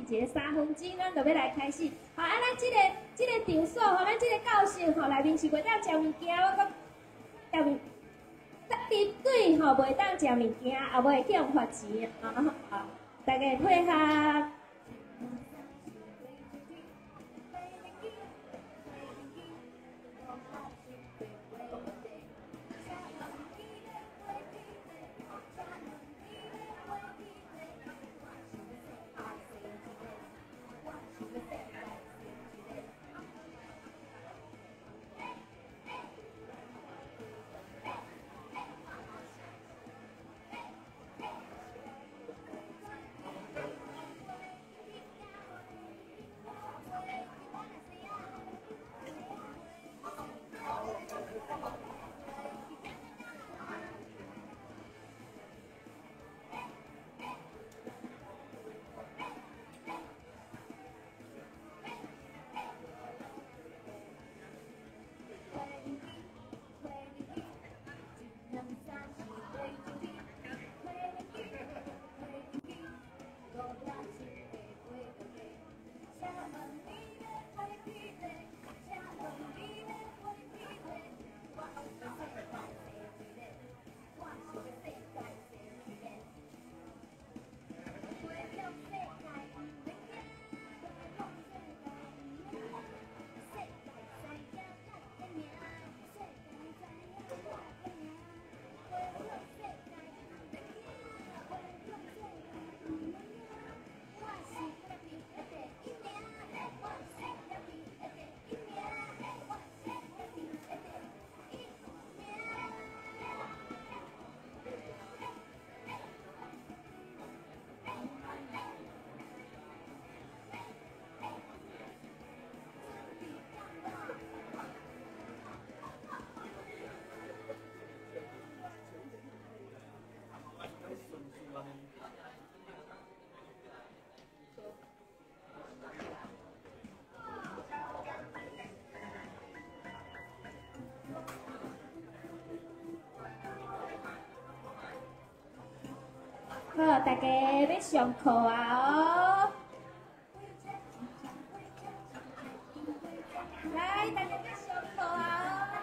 一个3分钟，咱就欲來開始。吼，啊，咱這個場所吼，咱這個教室吼，內面是袂當食物件，我講食物，啉水吼，袂當食物件，也袂去予罰錢啊！大家配合。好，大家欲上課啊！哦，來，大家欲上課啊！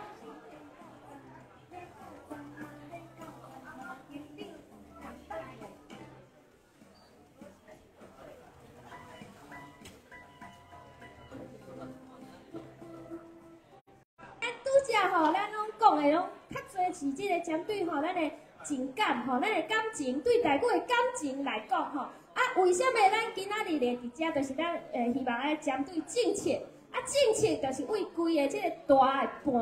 咱拄才吼，咱攏講的攏較濟是這个針對吼，咱的情感吼，咱的感情對台語的感情來講吼，啊，為啥物咱今仔日來佇遮，就是咱希望愛針對政策，啊，政策就是為規个這個大的盤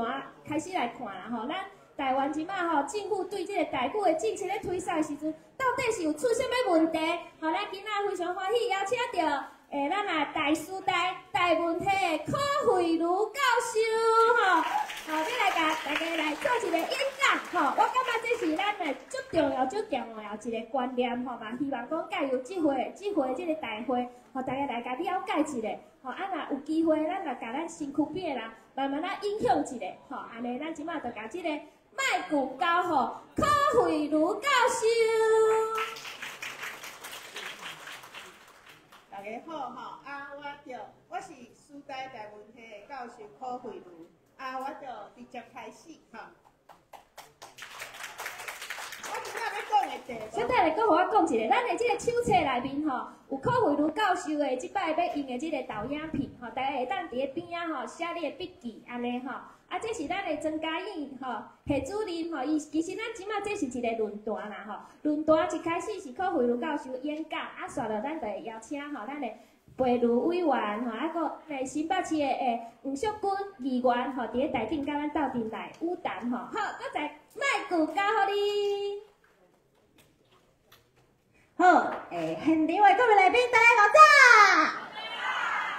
開始來看啦吼。咱台灣這擺吼，政府對這個台語的政策咧推捒的時陣，到底是有出啥物問題？吼，咱今仔非常歡喜邀請著咱啊大師大台文系的柯惠如教授吼，吼，欲來共大家來做一個演講吼。我感覺這是咱的足重要、足重要一個觀念吼嘛，希望講藉由這回、這回這個大會，予大家來共了解一下吼。啊，若有機會，咱來共咱身軀邊的人慢慢仔影響一下吼。按呢，咱這擺就共這個麥克交予柯惠如教授。大家好吼，啊，我叫我是師大台文系的教授柯惠如，啊，我就直接開始吼。我今仔欲講的題目。小等下，閣予我講一下，咱的這個手冊內面吼，有柯惠如教授的這擺欲用的這個投影片吼，大家會當佇咧邊仔吼寫你的筆記，按呢吼。啊，這是咱的莊嘉穎吼，系主任吼，伊其實咱這擺這是一個論壇啦吼。論壇一開始是柯惠如教授演講，啊，煞落咱就會邀請吼咱的培如委員吼，啊，閣新北市的黃淑君議員吼，佇咧台頂佮咱鬥陣來與談吼。好，閣再麥克交予你。好，現場的各位來賓，大家好早。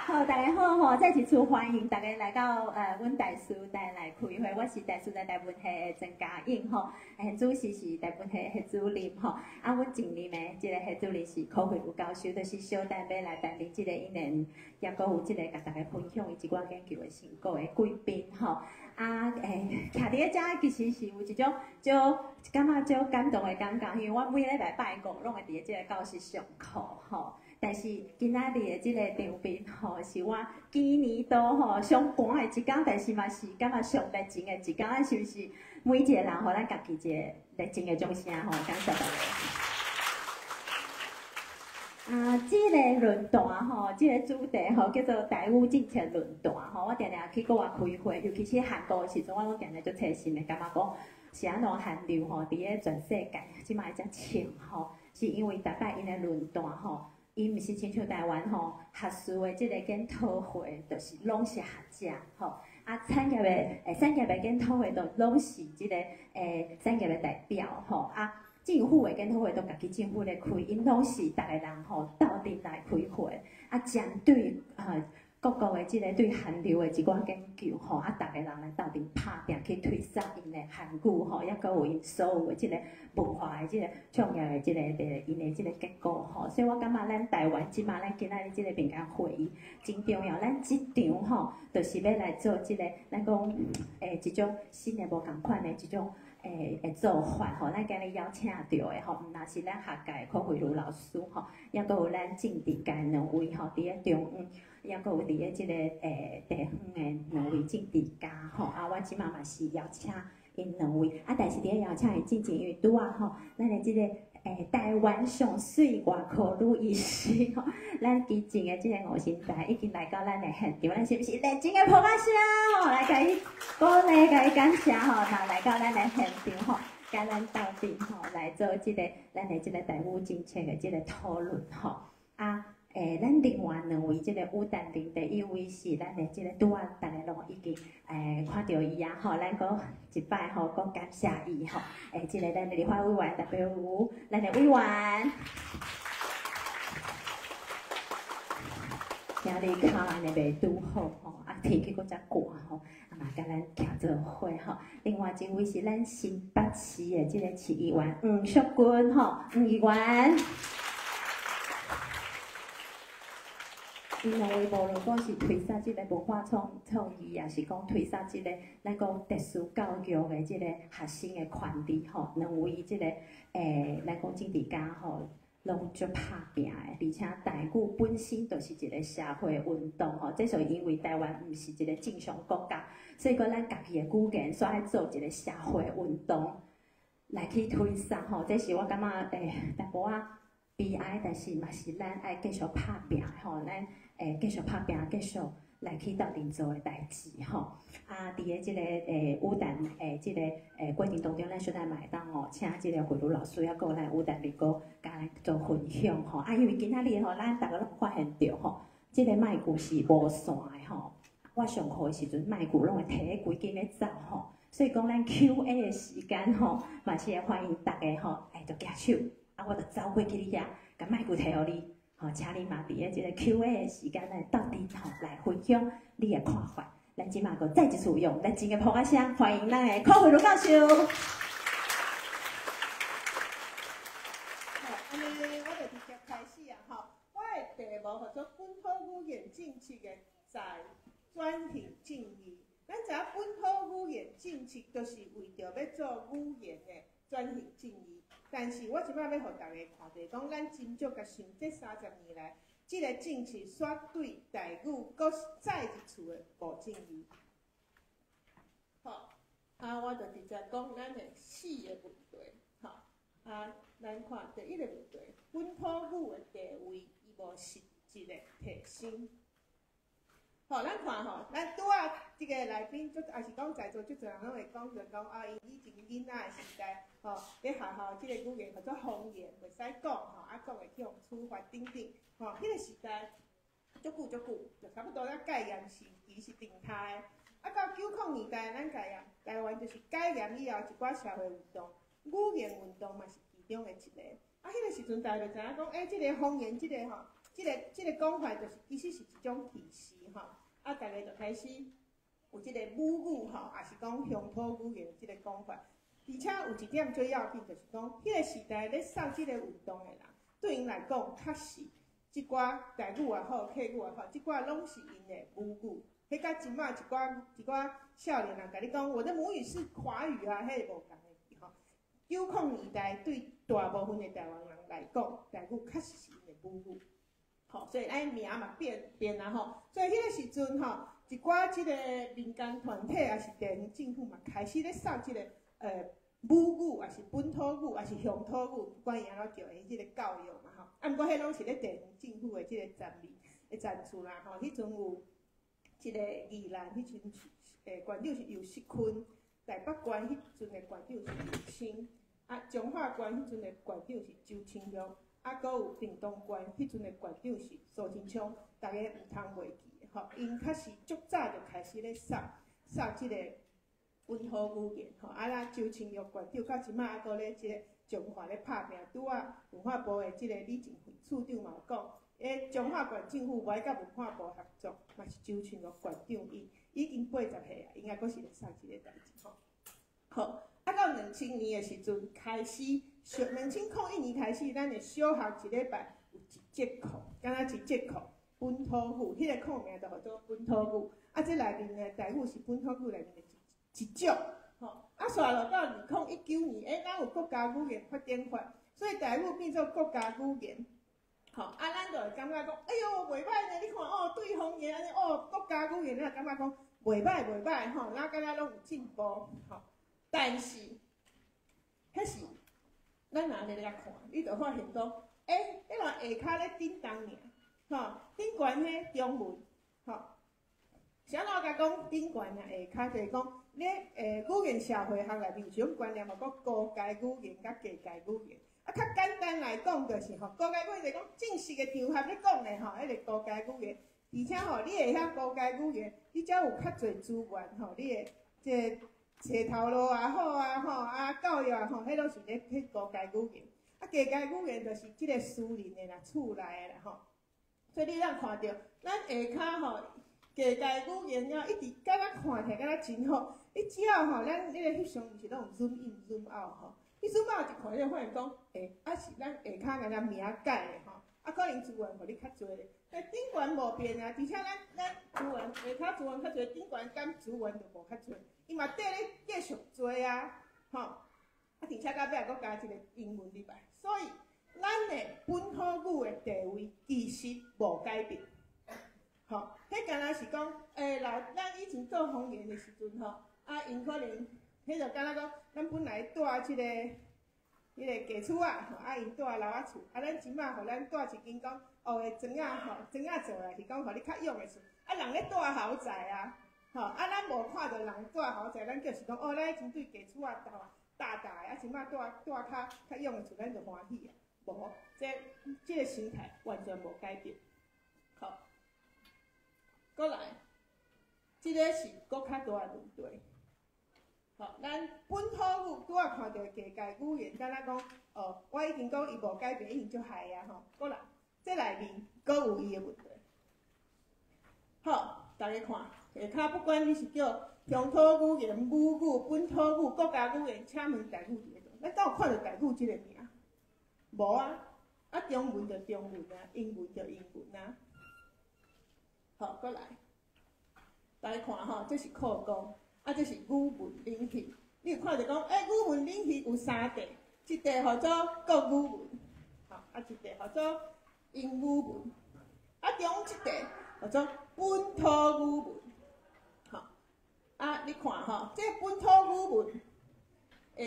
好，大家好吼！再一次歡迎大家來到阮大師大來開會，我是大師大台文系的莊嘉穎吼，主持是台文系的系主任吼，啊，阮前任的這个系主任是柯惠如教授，就是小等欲來擔任這個一年，也閣有這个共大家分享伊一寡研究的成果的貴賓吼。啊，徛佇咧遮其實是有一種足感覺足感動的感覺，因為我每禮拜拜五攏會佇咧這个教室上課吼。但是今仔日的這个場面吼，是我今年度吼上寒的一工，但是嘛是感覺上熱情的一工。咱是毋是每一個人，予咱家己一个熱情的掌聲吼？感謝大家。啊，這个論壇吼，這个主題吼叫做台語政策論壇吼。我定定去國外開會，尤其是韓國的時陣，我攏定定足齊心的，感覺講是按怎韓流吼，佇咧全世界這擺遮衝吼，是因為逐擺𪜶的論壇吼，伊毋是親像台灣吼，學術的這個研討會，就是攏是學者吼。啊，產業的研討會都攏是這个產業的代表吼。啊，政府的研討會都家己政府咧開，𪜶攏是逐个人吼鬥陣來開會，啊，針對各國的這個對韓流的一寡研究吼，啊，逐个人來鬥陣拍拚去推捒𪜶的韓語吼，抑閣有𪜶所有的這個文化的這個創業的這個𪜶的這個結果吼。所以我感覺咱台灣這擺咱今仔日這個民間會議真重要，咱這場吼，就是欲來做這個咱講一種新的無仝款的這種做法吼。咱今日邀請著的吼，毋但是咱學界的柯慧茹老師吼，抑閣有咱政治界兩位吼，佇咧中央，抑閣有佇咧這個地方的兩位政治家吼。啊，我這擺嘛是邀請𪜶兩位，啊，但是佇咧邀請伊之前，因為拄仔吼，咱的這個台灣上媠外科女醫師吼，咱基進的這個吳欣岱已經來到咱的現場，咱是毋是熱情的拍仔聲吼，來共伊鼓勵，共伊感謝吼，若來到咱的現場吼，佮咱鬥陣吼來做這個咱的這個台語政策的這個討論吼。啊，咱另外兩位這個吳丹玲，第一位是咱的這個拄仔逐家攏已經看著伊啊吼，咱閣一擺吼，閣感謝伊吼。這個咱的立法委員代表吳，咱的委員，今日跤按呢袂拄好吼，啊天氣閣遮寒吼，啊嘛佮咱徛做伙吼。另外一位是咱新北市的這個市議員黃淑君吼，黃議員。𪜶兩位無論講是推捒這個文化創意，抑是講推捒這個咱講特殊教育的這個學生的權利吼，兩位這個咱講政治家吼，攏足拍拚的，而且台語本身就是一個社會運動吼，這是因為台灣毋是一個正常國家，所以講咱家己的語言煞愛做一個社會運動來去推捒吼，這是我感覺淡薄仔悲哀，但是嘛是咱愛繼續拍拚吼，咱繼續拍拚，繼續來去鬥陣做的代誌吼。啊，佇咧這個舞壇這個過程當中，咱小等嘛會當哦，請這個慧茹老師抑閣有咱舞壇裡閣共咱做分享吼。啊，因為今仔日吼，咱逐家攏發現著吼，這個麥克是無線的吼。我上課的時陣，麥克攏會提咧規間咧走吼，所以講咱 Q&A 的時間吼，嘛是會歡迎逐家吼，就舉手，啊，我就走過去你遐，共麥克提予你。吼，請你嘛佇咧這個 Q&A 的時間來鬥陣吼來分享你的看法。咱這馬閣再一次用熱情的拍仔聲歡迎咱的柯慧茹教授。好，按呢我就直接開始啊！吼，我的題目號做本土語言政策的再轉型正義。咱知影本土語言政策就是為著欲做語言的轉型正義。但是我這擺欲予逐家看著講，咱真少共想，這30年來，這個政策煞對台語閣再一次的無正義。好，啊，我就直接講咱的四個問題。好，啊，咱看第一個問題，本土語的地位伊無實質的提升。好，咱看吼，咱拄仔這個來賓，足也是講在座足濟人攏會講，就講啊，𪜶以前囡仔的時代，吼，佇學校這個語言叫做方言，袂使講吼，啊講會去予處罰等等，吼，彼個時代足久足久，就差不多咱戒嚴時期是常態。啊，到90年代，咱戒嚴，台灣就是解嚴以後一寡社會運動，語言運動嘛是其中的一個。啊，彼個時陣大家就知影講，欸，這個方言，這個吼，這個講法就是其實是一種歧視吼。啊，逐家就開始有這個母語吼，也是講鄉土語言這個講法。而且有一點最要緊，就是講，彼個時代咧掃這個運動的人，對𪜶來講，確實這寡台語也好，客語也好，這寡攏是𪜶的母語。彼佮這馬一寡少年人共你講，我的母語是華語啊，彼個無仝的吼。90年代對大部分的台灣人來講，台語確實是𪜶的母語。吼，所以咱名嘛變變啊吼，所以彼个時陣吼，一寡這個民間團體抑是地方政府嘛，開始咧送這個母語，抑是本土語，抑是鄉土語，不管伊按怎叫，伊這個教育嘛吼。啊，毋過彼攏是咧地方政府的這個層面的層次啦吼。彼陣有這個宜蘭，彼陣是縣長是游錫堃，台北縣彼陣的縣長是游清，啊，彰化縣彼陣的縣長是周清玉，啊，閣有屏東縣彼陣的縣長是蘇貞昌，逐家毋通袂記的吼。𪜶較是足早就開始咧送送這個本土語言吼，啊，咱周清玉縣長到這擺猶閣咧這個彰化咧拍拚，拄仔文化部的這個李靜惠處長嘛有講，彰化縣政府無愛佮文化部合作，嘛是周清玉縣長伊已經80歲啊，應該閣是咧送這個代誌吼。好，啊到2000年的時陣開始，小2001年開始，咱的小學一禮拜有一節課，敢若一節課本土語，彼個課名就號做本土語。啊，這內面的台語是本土語內面的一種，吼。啊，煞落到2019年，咱有國家語言發展法，所以台語變做國家語言。吼，啊，咱就會感覺講，哎喲，袂歹呢！你看哦，對方言按呢哦，國家語言，咱就感覺講袂歹袂歹吼，咱敢若攏有進步，吼。但是，彼是咱若按呢來看，你就發現講，彼個下跤咧頂當爾，吼，頂懸彼中文，吼。啥人共講頂懸啊？下跤就是講，你語言社會學內面有一種觀念，號做高階語言佮低階語言。啊，較簡單來講就是吼，高階語言就是講正式的場合咧講的吼，彼個高階語言。而且吼，你會曉高階語言，你才有較濟資源吼，你的這個揣頭路也好啊，吼啊教育也好，彼攏是咧彼高階語言。啊，低階語言就是這個私人的啦、厝內的啦吼。所以你通看著，咱下跤吼，低階語言了，一直敢若看起來敢若真好。你只要吼，咱彼個翕相毋是攏有 zoom in zoom out 吼。你 zoom out 一看，你就發現講，啊是咱下跤敢若名改的吼，啊可能資源予你較濟咧。但頂懸無變啊，而且咱資源下跤資源較濟，頂懸敢資源就無較濟，伊嘛綴咧繼續濟啊，吼。啊，而且到尾閣加一個英文入來，所以咱的本土語的地位其實無改變。吼，彼敢若是講，老咱以前做方言的時陣吼，啊，𪜶可能，彼就敢若講，咱本來住這個，彼個低厝仔，吼，啊，𪜶住樓仔厝，啊，咱這擺予咱住一間講，哦，的磚仔吼，磚仔做的，是講予你較勇的厝，啊，人咧住豪宅啊，吼，啊，咱無看著人住豪宅，咱就是講，哦，咱以前對低厝仔大大大的，啊，這擺住住較較勇的厝，咱就歡喜啊。無，這個心態完全無改變。好，閣來，這個是閣較大的問題。好，咱本土語拄仔看著低階語言，敢若講，哦，我已經講伊無改變，已經足害啊吼。閣來，這內面閣有伊的問題。好，逐家看，下跤不管你是叫鄉土語言、母語、本土語、國家語言，請問台語佇咧佗？咱敢有看著台語這個名？無啊，啊中文就中文啊，英文就英文啊。好，閣來，逐家看吼，這是課綱，啊，這是語文領域。你有看著講，語文領域有三塊，一塊號做國語文，吼，啊，一塊號做英語文，啊，中一塊號做本土語文，吼，啊，你看吼，這本土語文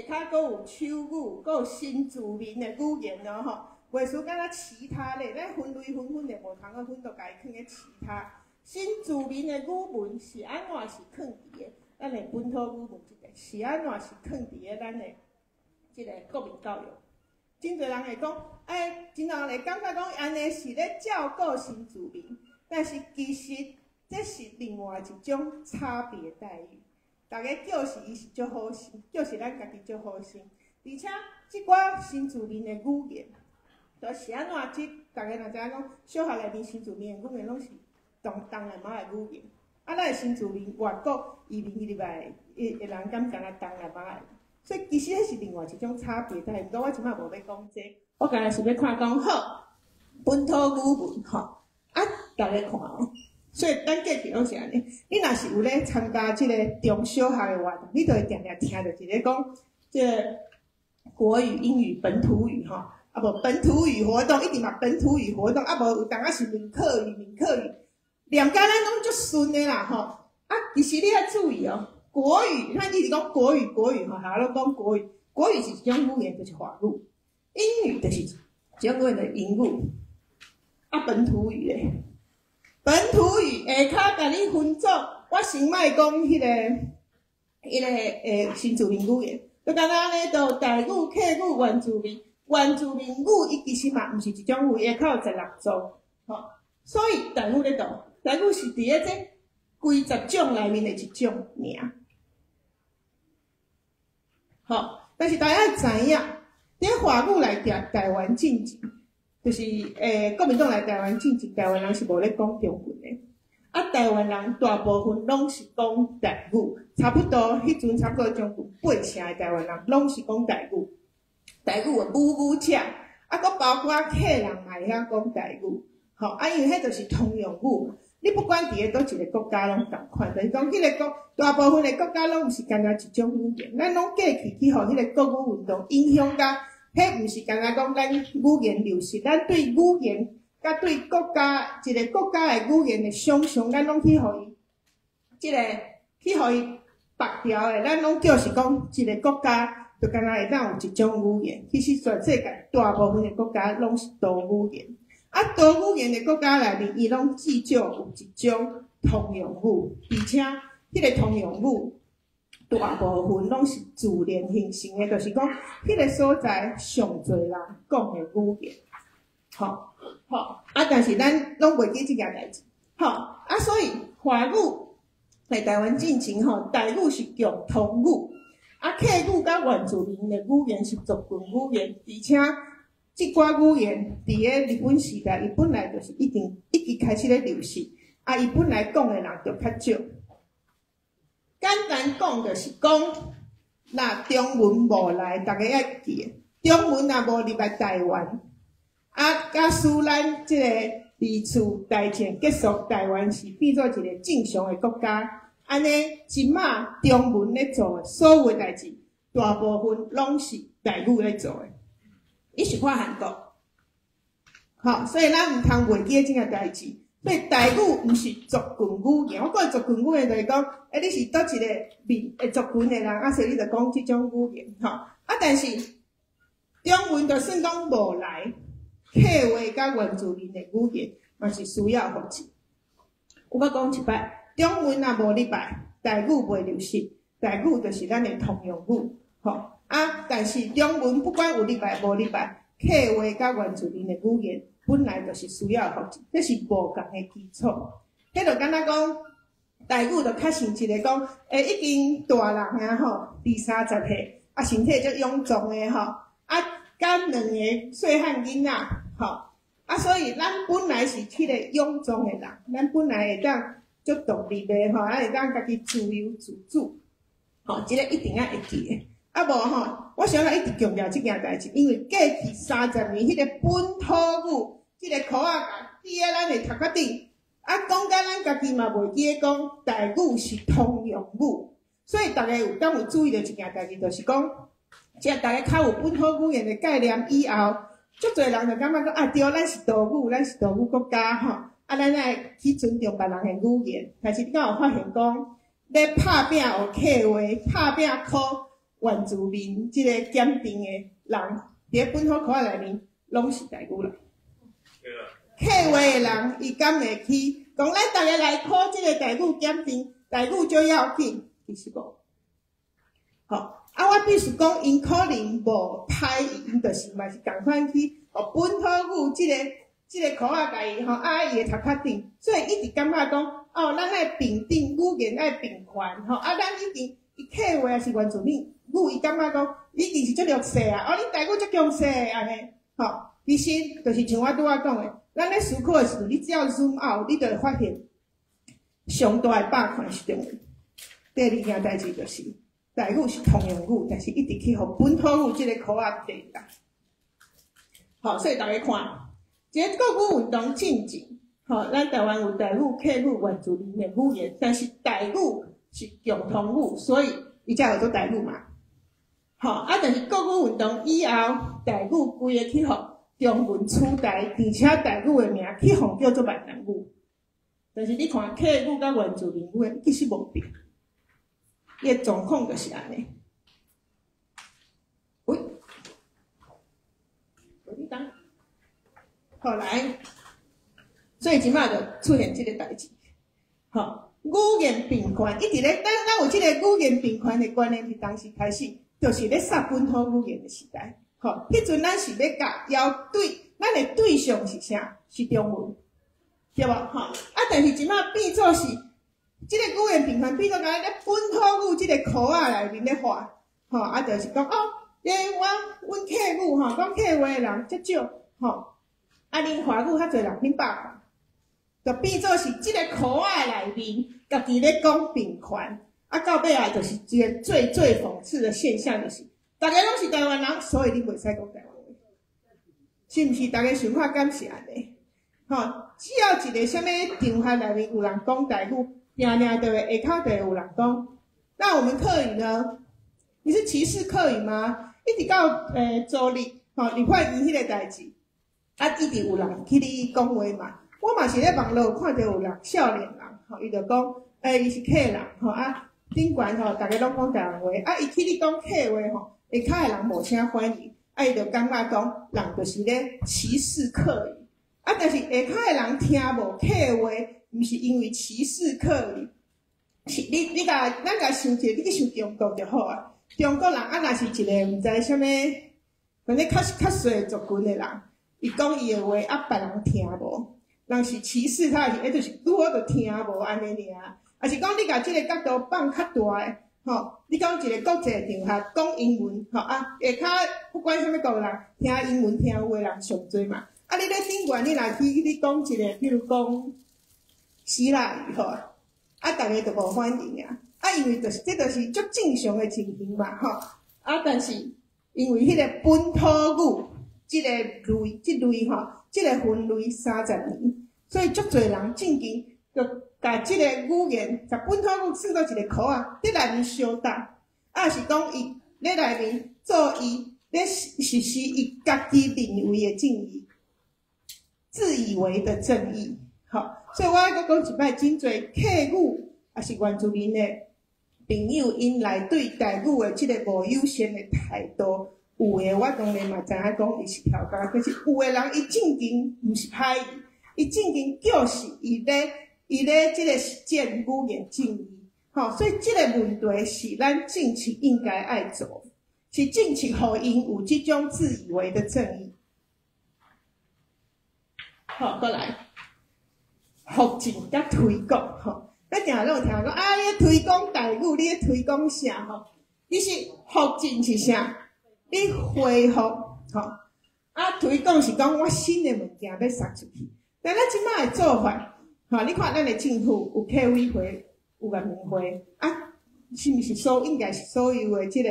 下跤閣有手語，閣有新住民的語言哦，吼，袂輸敢若其他咧，咱分類分分的無通閣分都共伊囥咧其他。新住民的語文是按怎是囥佇个咱的本土語文這個，是按怎是囥佇個咱的這個國民教育？真濟人會講，真濟人會感覺講按呢是咧照顧新住民，但是其實這是另外一種差別待遇。逐家叫是伊是足好心，叫是咱家己足好心，而且這寡新住民的語言，就是按怎？這逐家若知影講，小學內面新住民的語言攏是東東南亞的語言。啊，咱的新住民外國移民入來的人，敢敢若東南亞的？所以其實彼是另外一種差別。但是毋過我這擺無欲講這個，我敢若是欲看講好本土語文吼。啊，逐家看哦。所以咱過去攏是按呢。你若是有咧參加這個中小學的活動，你就會定定聽著一个講這個國語、英語、本土語吼。啊無本土語活動，一直嘛本土語活動，啊無有當仔是閩客語、閩客語，念甲咱攏足順的啦吼。啊，其實你愛注意哦，國語，咱一直講國語，國語吼，下攏講國語，國語是一種語言，就是華語；英語就是一種語言，就是英語。啊，本土語咧，本土語下跤共你分做，我先莫講彼個新住民語言，就敢若按呢，就台語、客語、原住民，原住民語伊其實嘛毋是一種語，下跤有16族，吼，所以台語咧佗，台語是佇咧這幾十種內面的一種爾，吼，但是大家愛知影，佇華語來台灣進前，就是國民黨來台灣進前，台灣人是無咧講中文的，啊，台灣人大部分攏是講台語，差不多彼陣差不多將近八成的台灣人攏是講台語，台語的母語者，啊，閣包括客人嘛會曉講台語，吼，啊，因為彼就是通用語，你不管佇咧佗一個國家攏仝款，就是講彼個國大部分的國家攏毋是干焦一種語言，咱攏過去去予彼個國語運動影響甲。彼毋是干焦講咱語言流失，咱對語言佮對國家一個國家的語言的想像，咱攏去予伊，這個去予伊縛牢的，咱攏叫是講一個國家就干焦會當有一種語言。其實全世界大部分的國家攏是多語言，啊，多語言的國家內面，伊攏至少有一種通用語，而且彼個通用語。大部分攏是自然形成的，就是講，彼個所在上濟人講的語言，吼吼啊！但是咱攏袂記這件代誌，吼啊！所以華語來台灣進前吼，台語是共通語，啊，客語佮原住民的語言是族群語言，而且這寡語言佇咧日本時代，伊本來就是已經已經開始咧流失，啊，伊本來講的人就較少。簡單講就是講，若中文無來，逐家愛記的。中文若無入來台灣，啊，假使咱這個二次大戰結束，台灣是變做一個正常的國家，按呢，這馬中文咧做的所有的代誌，大部分攏是台語咧做的。你是看韓國，吼，所以咱毋通袂記這件代誌。所以台語毋是族群語言，我講的族群語言就是講，欸，你是佗一個民族群的人，啊，所以你就講這種語言，吼。啊，但是中文就算講無來，客話佮原住民的語言嘛是需要復制。有捌講一擺，中文若無入來，台語袂流失，台語就是咱的通用語，吼。啊，但是中文不管有入來無入來，客話佮原住民的語言。本來就是需要復制，這是無仝的基礎。彼就敢若講，台語就較像一個講，欸，已經大人啊吼，二三十歲，啊，身體足臃腫的吼，啊，佮兩個細漢囡仔吼，啊，所以咱本來是彼個臃腫的人，咱本來會當足獨立的吼，啊，會當家己自由自主，吼，這個一定愛會記的。啊無吼，我想欲一直強調這件代誌，因為過去三十年彼個本土語。這個箍仔佇咧咱的頭殼頂，啊，講甲咱家己嘛袂記得講台語是通用語，所以逐家有敢有注意著一件代誌，就是講，這逐家較有本土語言的概念以後，足濟人就感覺講啊，對，咱是多語，咱是多語國家吼，啊，咱愛去尊重別人的語言。但是你敢有發現講，咧拍拚學客話，拍拚考原住民這個檢定的人，佇咧本土箍仔內面，攏是台語人。客話的人，伊敢會去講？咱逐家來考這個台語檢定，台語最要緊，其實無。吼，啊，我必須講，𪜶可能無歹意，𪜶就是嘛是仝款去，予本土語這個箍仔共伊吼，壓伊的頭殼頂，所以一直感覺講，哦，咱愛平等，語言愛平權，吼，啊，咱已經伊客話抑是原住民語，伊感覺講，已經是足弱勢啊，哦，恁台語足強勢按呢，吼。其實就是像我拄仔講的，咱咧思考的時陣，你只要 zoom out，你就會發現上大的霸權是中文。第二件代誌就是，台語是通用語，但是一直去予本土語這個箍仔提啦。好，所以逐家看，這個國語運動進前，吼，咱台灣有台語、客語、原住民的語言，但是台語是共通語，所以伊才叫做台語嘛。吼，啊，但是國語運動以後，台語規个去予中文取代，而且台語的名去予叫做閩南語。但是你看客語佮原住民語的其實無變，伊的狀況就是按呢。喂，你等，好來，所以這擺就出現這个代誌，吼，語言平權一直咧，咱有這个語言平權的觀念，佇當時開始，就是咧殺本土語言的時代，吼，彼陣咱是欲共要對，咱的對象是啥？是中文，對無？吼，啊，但是這擺變做是，這个語言平權變做敢若咧本土語這个箍仔內面咧畫，吼，啊，就是講哦，欸，阮客語吼，講客話的人較少，吼，啊，恁華語較濟人，恁霸權，就變做是這个箍仔內面，家己咧講平權，啊，到尾仔就是一个最最諷刺的現象，就是逐家攏是台灣人，所以恁袂使講台灣話，是毋是？逐家想法敢是按呢？吼，只要一个啥物場合內面有人講台語，定定就會下跤就會有人講。那我們客語呢？你是歧視客語嗎？一直到昨日，吼，立法院彼个代誌，啊，一直有人去咧講話嘛。我嘛是咧網路有看著有人少年人，吼，伊就講，欸，伊是客人，吼啊，頂懸吼，逐家攏講台灣話，啊，伊去咧講客話吼，下跤的人無啥反應，啊，伊就感覺講，人就是咧歧視客語，啊，但是下跤的人聽無客話，毋是因為歧視客語，是你共咱共想一下，你去想中國就好啊。中國人啊，若是一個毋知啥物，反正較細族群的人，伊講伊的話啊，別人聽無，人是歧視他，是，就是拄好就聽無按呢爾。抑是講你共這个角度放較大的，吼，你講一个國際場合講英文，吼啊，下跤不管啥物國人聽英文聽有的人上濟嘛。啊，你咧頂懸，你若去你講一个，比如講希臘語吼，啊，逐家就無反應啊。啊，因為就是這就是足正常的情形嘛，吼。啊，但是因為彼个本土語這个類、這類吼，這个分類30年，所以足濟人正經就共這个語言，共本土語算做一个箍仔，佇內面相搭，啊，是講伊咧內面做伊咧實施伊家己認為的正義，自以為的正義，吼。所以我愛閣講一擺，真濟客語抑是原住民的朋友，𪜶來對台語的這个無友善的態度，有的我當然嘛知影講伊是刁工，可是有的人伊正經毋是歹意，伊正經就是伊咧這个實踐語言正義，吼，所以這个問題是咱政策應該愛做，是政策予𪜶有這種自以為的正義。好，閣來，復進佮推廣，吼。咱定定攏有聽講，啊，你咧推廣台語，你咧推廣啥吼？其實復振是啥？你恢復，吼，啊，推廣是講我新的物件欲送出去。但咱這擺的做法，吼，你看咱的政府有客委會，有原民會，啊，是毋是所應該是所有的這个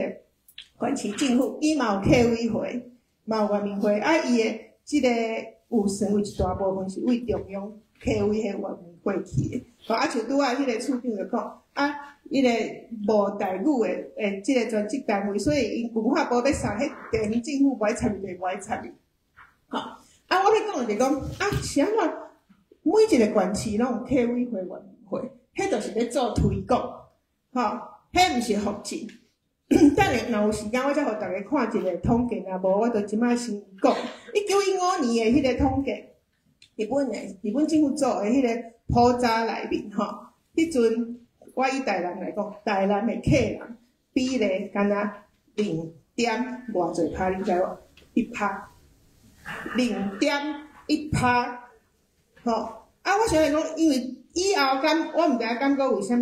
縣市政府，伊嘛有客委會，嘛有原民會，啊，伊的這个預算有一大部分是對中央客委彼原民會去的。吼，啊，像拄仔彼个處長就講，啊，彼个無台語的這个專職單位，所以𪜶文化部欲送，彼地方政府無愛參與，就無愛參與。吼，啊，我欲講的就是講，啊，是按怎每一个縣市攏有客委會、原民會，彼就是咧做推廣，吼，彼毋是復振。等下若有時間，我才予逐家看一个統計，若無我就這擺先講。1915年的彼个統計，日本政府做的彼个普查內面，吼，彼陣我以台南來講，台南的客人比例敢若零點偌濟趴，你知無？一趴，0.1趴，吼。啊，我想來講，因為以後敢我毋知影敢閣有啥物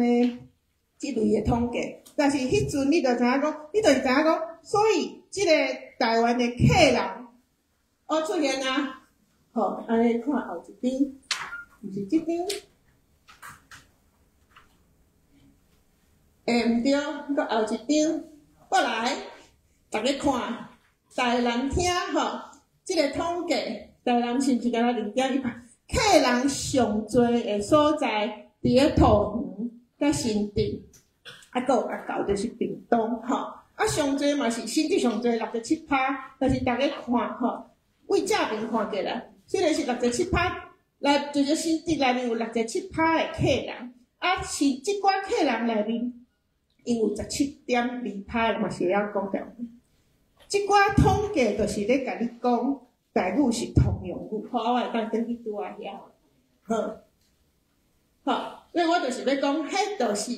這類的統計，但是彼陣你就知影講，你就是知影講，所以這个台灣的客人，哦出現啊，吼，按呢看後一張，毋是這張，欸，毋對，閣後一張，過來，逐家看，台南廳吼，這个統計，台南是毋是敢若0.1趴？客人上濟的所在，佇咧桃園佮新竹，啊，閣有啊到就是屏東吼，啊，上濟嘛是新竹上濟六十七趴，但是逐家看吼，對正面看過來，雖然是六十七趴，來就是新竹內面有六十七趴的客人，啊是這寡客人內面，𪜶有17.2%嘛是會曉講台語。這寡統計就是咧共你講，台語是通用語，好，我會當轉去拄仔遐，好，好，所以我就是欲講，彼就是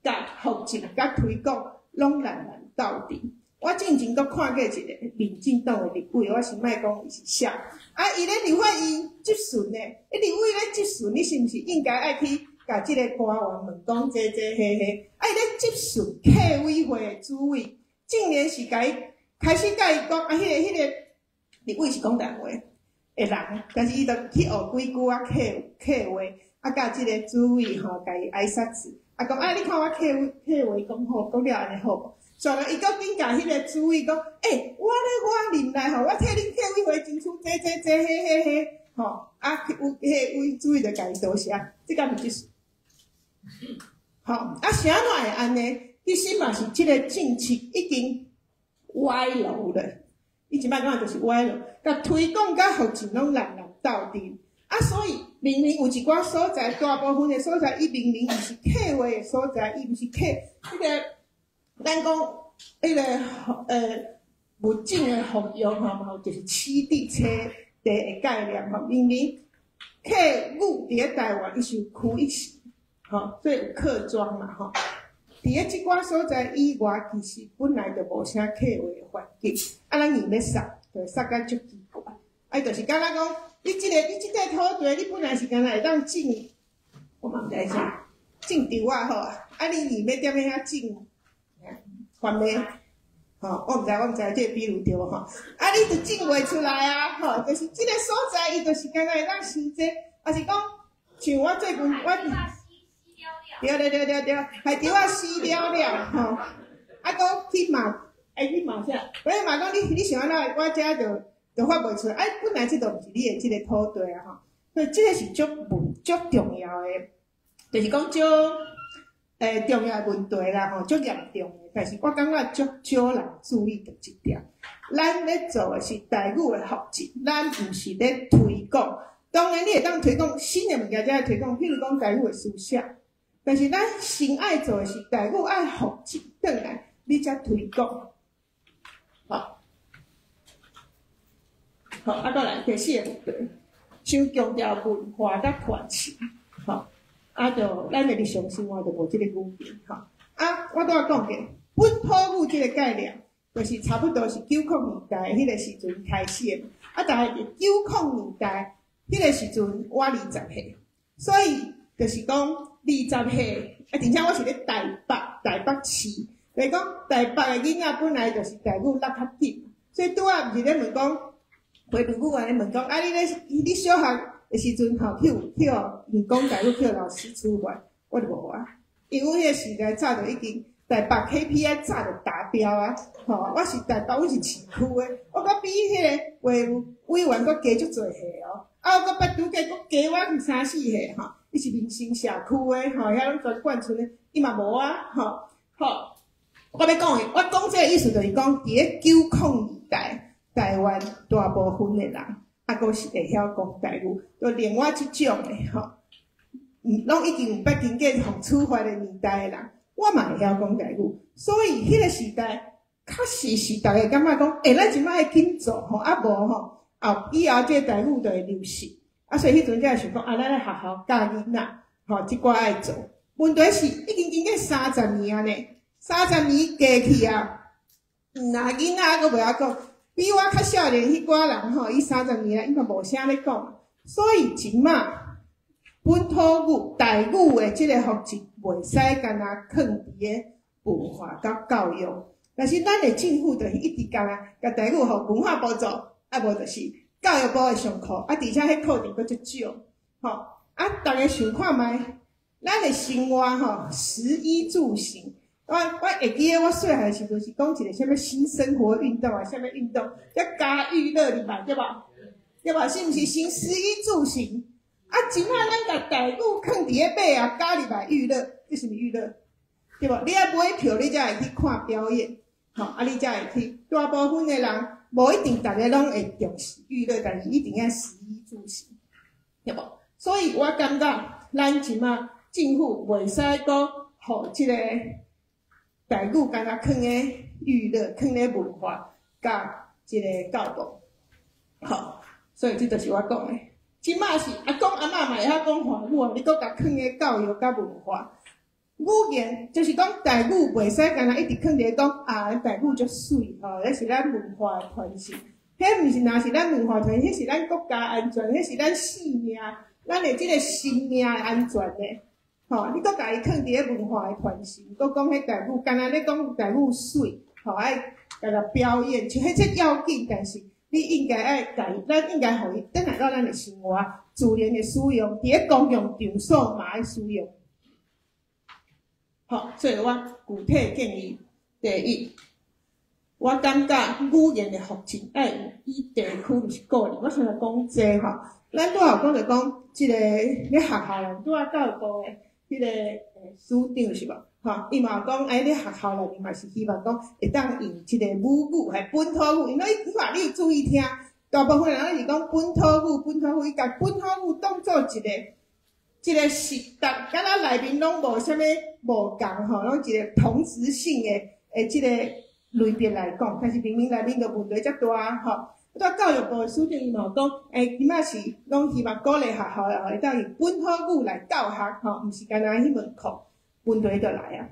共復振佮推廣攏難難鬥陣。我進前閣看過一個民進黨的立委，我先莫講伊是啥，啊，伊咧立法院質詢呢，伊立委咧質詢，你是毋是應該愛去共這个官員問講這這彼彼？啊，伊咧質詢客委會的主委，竟然是共伊開始共伊講，啊，彼个立委是講台語的人，但是伊就去學幾句仔客話，啊，佮這个主委吼，共伊挨殺子，啊，講啊，你看我客話講好，講了按呢好無？煞來伊閣緊共彼个主委講，欸，我咧我任內吼，我替恁客委會爭取這這這彼彼彼，吼，啊，有彼个委主委就共伊多謝，這敢毋是質詢？吼，啊，是按怎會按呢？其實嘛是這个政策已經歪樓了，伊這擺講的就是歪樓，共推廣佮復振攏難難鬥陣。啊，所以明明有一寡所在，大部分的所在，伊明明毋是客話的所在，伊毋是客，彼个。咱講彼个物種的復育吼，嘛有就是棲地棲地的概念吼。明明客語佇咧台灣，伊是有區域性，吼，所以有客莊嘛吼。佇咧這寡所在以外，其實本來就無啥客話的環境，啊，咱硬欲殺，就殺甲足奇怪。啊，就是敢若講，你這塊土地，你本來是敢若會當種，我嘛毋知啥，種稻仔好啊，啊，你硬欲踮咧遐種。番麥，吼，我毋知，我毋知這個比喻對無吼？啊，你就種袂出來啊，吼，就是這个所在，伊就是敢若會當生這個，抑是講，像我最近我，對對對對對，害稻仔死了了，吼，啊，閣去罵，愛去罵啥？我咧罵講你，你想按怎？我遮就就發袂出來，啊，本來這就毋是你的這个土地啊，吼，所以這个是足問足重要的，就是講足重要的問題啦，吼，足嚴重的。但是我感覺足少人注意著這點。咱咧做的是台語的復振，咱毋是咧推廣。當然，你會當推廣新的物件，才會推廣，譬如講台語的書寫。但是咱先愛做的是台語愛復振轉來，你才推廣。好，好，啊，閣來第四个問題，傷強調文化佮傳承，吼，啊，就咱的日常生活就無這个語言，吼。啊，我拄仔講過，本土語這个概念，就是差不多是90年代彼个時陣開始的。啊，但是佇90年代彼个時陣，我20歲，所以就是講20歲，啊，而且我是咧台北，台北市，就是講台北的囡仔本來就是台語落較緊，所以拄仔毋是咧問講，批評委員咧問講，啊，你咧你小學的時陣吼，去有去予因講台語去予老師處罰，我就無啊。因為彼个時代早就已經台北 KPI 早就達標啊！吼，我是台北，我是市區的，我閣比彼个委委員閣低足濟歲哦。啊，我閣捌拄過閣低我三四歲吼。伊是民生社區的吼，遐攏全貫村的，伊嘛無啊吼。好，我欲講的，我講這个意思就是講，佇咧90年代，台灣大部分的人猶閣是會曉講台語，就連我這種的吼。攏已經有捌經過予處罰的年代的人，我嘛會曉講台語，所以彼个時代確實是逐家感覺講，欸，咱這擺愛緊做吼，啊無吼，後以後這个台語就會流失，啊，所以彼陣才會想講，啊，咱來學校教囡仔，吼，這寡愛做。問題是已經經過三十年啊呢，三十年過去啊，若囡仔猶閣袂曉講，比我較少年彼寡人吼，伊三十年啊，伊嘛無啥咧講，所以這擺。本土語、台語的這个復振，袂使干焦囥佇个文化佮教育。但是咱的政府就是一直干焦共台語予文化部做，啊無就是教育部的上課，啊，而且彼課程閣足少，吼。啊，逐家想看覓，咱的生活吼，食衣住行，我會記得我細漢時陣是講一个啥物新生活運動啊，啥物運動，才加娛樂入來對無？對無？是毋是先食衣住行？啊，這擺咱共台語囥佇咧尾啊，加入來娛樂，這是毋是娛樂？對無？你愛買票，你才會去看表演。吼，啊，你才會去。大部分的人無一定逐个攏會重視娛樂，但是一定愛食衣住行，對無？所以我感覺咱這馬政府袂使閣予這个台語干焦囥咧娛樂、囥咧文化佮這个教育，吼，所以這就是我講的。這馬是阿公阿嬤嘛會曉講華語啊，你閣共囥咧教育佮文化。語言就是講台語袂使干焦一直囥佇咧講啊，台語足媠吼，彼是咱文化的傳承。彼毋是若是咱文化傳承，彼是咱國家安全，彼是咱性命，咱的這个生命的安全的。吼，你閣共伊囥佇咧文化的傳承，閣講彼台語，干焦咧講台語媠，吼，愛共伊表演，像彼這要緊，但是你應該愛共伊，咱應該予伊轉來到咱的生活，自然的使用，佇咧公共場所嘛愛使用。吼，所以我具體建議，第一，我感覺語言的復振愛有以地區，毋是個人。我先來講這吼，咱拄仔有講著講，這个咧學校內拄仔教育部的彼个司長是無？吼，伊嘛有講，欸，咧學校內面嘛是希望講會當用這个母語，還本土語。因為你看，你有注意聽，大部分人攏是講本土語，本土語，伊共本土語當做一个。這个時代，敢若內面攏無啥物無仝吼，攏一个同質性的的這个類別來講，但是明明內面就問題遮大吼。拄教育部的司長伊嘛有講，欸，這馬是攏希望鼓勵學校會當用本土語來教學吼，毋是干焦彼門課，問題就來啊。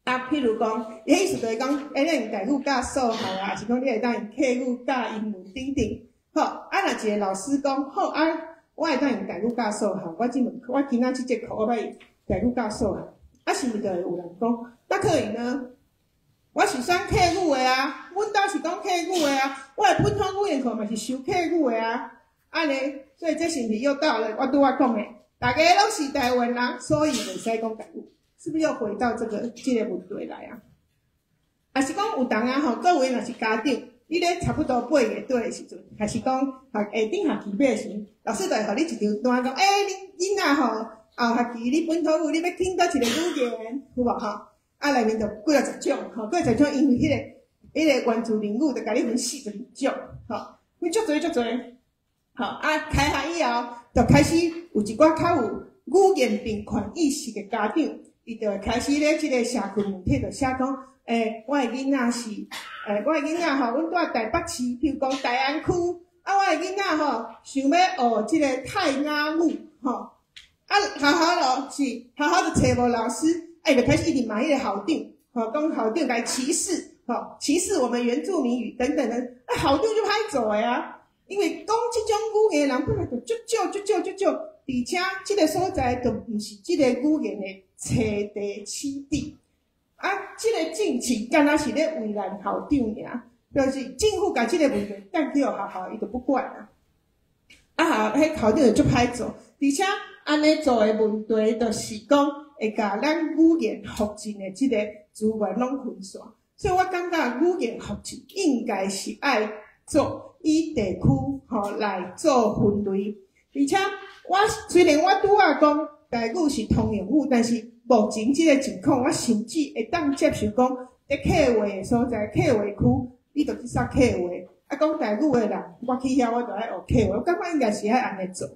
啊，譬如講，伊彼意思就是講，欸，你用台語教數學啊，抑是講你會當用客語教英文等等，吼。啊，若一个老師講，好啊。我會當用台語教數學，我這門課，我今仔這節課我欲用台語教數學，啊，是毋是就會有人講？那可以呢？我是選客語的啊，阮兜是講客語的啊，我的本土語言課嘛是修客語的啊，按呢，所以這是毋是又到了我拄仔講的？逐家攏是台灣人，所以袂使講台語，是不是又回到這個問題來啊？抑是講有當啊吼，各位若是家長。你咧差不多8月底的時陣，還是講學下頂學期尾的時陣，老師就會予你一張單，講，欸，恁囡仔吼，後學期你本土語你欲聽佗一个語言，有無吼？啊，內面就幾仔十種，吼，幾仔十種，因為彼個原住民語就共你分42種，吼，分足濟足濟，吼，啊，開學以後就開始有一寡較有語言平權意識的家長，伊就會開始咧這个社群媒體就寫講，欸，我的囡仔是，欸，我的囡仔吼，阮住台北市，譬如講大安區，啊，我的囡仔吼，想欲學這个泰雅語，吼，啊，學校咯是學校就揣無老師，啊，伊就開始一直罵彼个校長，吼，講校長共歧視，吼，歧視我們原住民語等等的，啊，校長就歹做的啊，因為講這種語言的人本來就足少、足少、足少，而且這个所在就毋是這个語言的冊地起地。啊，這个政策敢若是咧為難校長爾，就是政府共這个問題轉去予學校，伊就不管啊。啊，彼校長就足歹做，而且按呢做的問題，就是講會共咱語言復振的這个資源攏分散。所以我感覺語言復振應該是愛做以地區吼來做分類，而且我雖然我拄仔講台語是通用語，但是目前這个情況，我甚至會當接受講，佇客話的所在、客話區，你就去說客話。啊，講台語的人，我去遐我就愛學客話。我感覺應該是愛按呢做，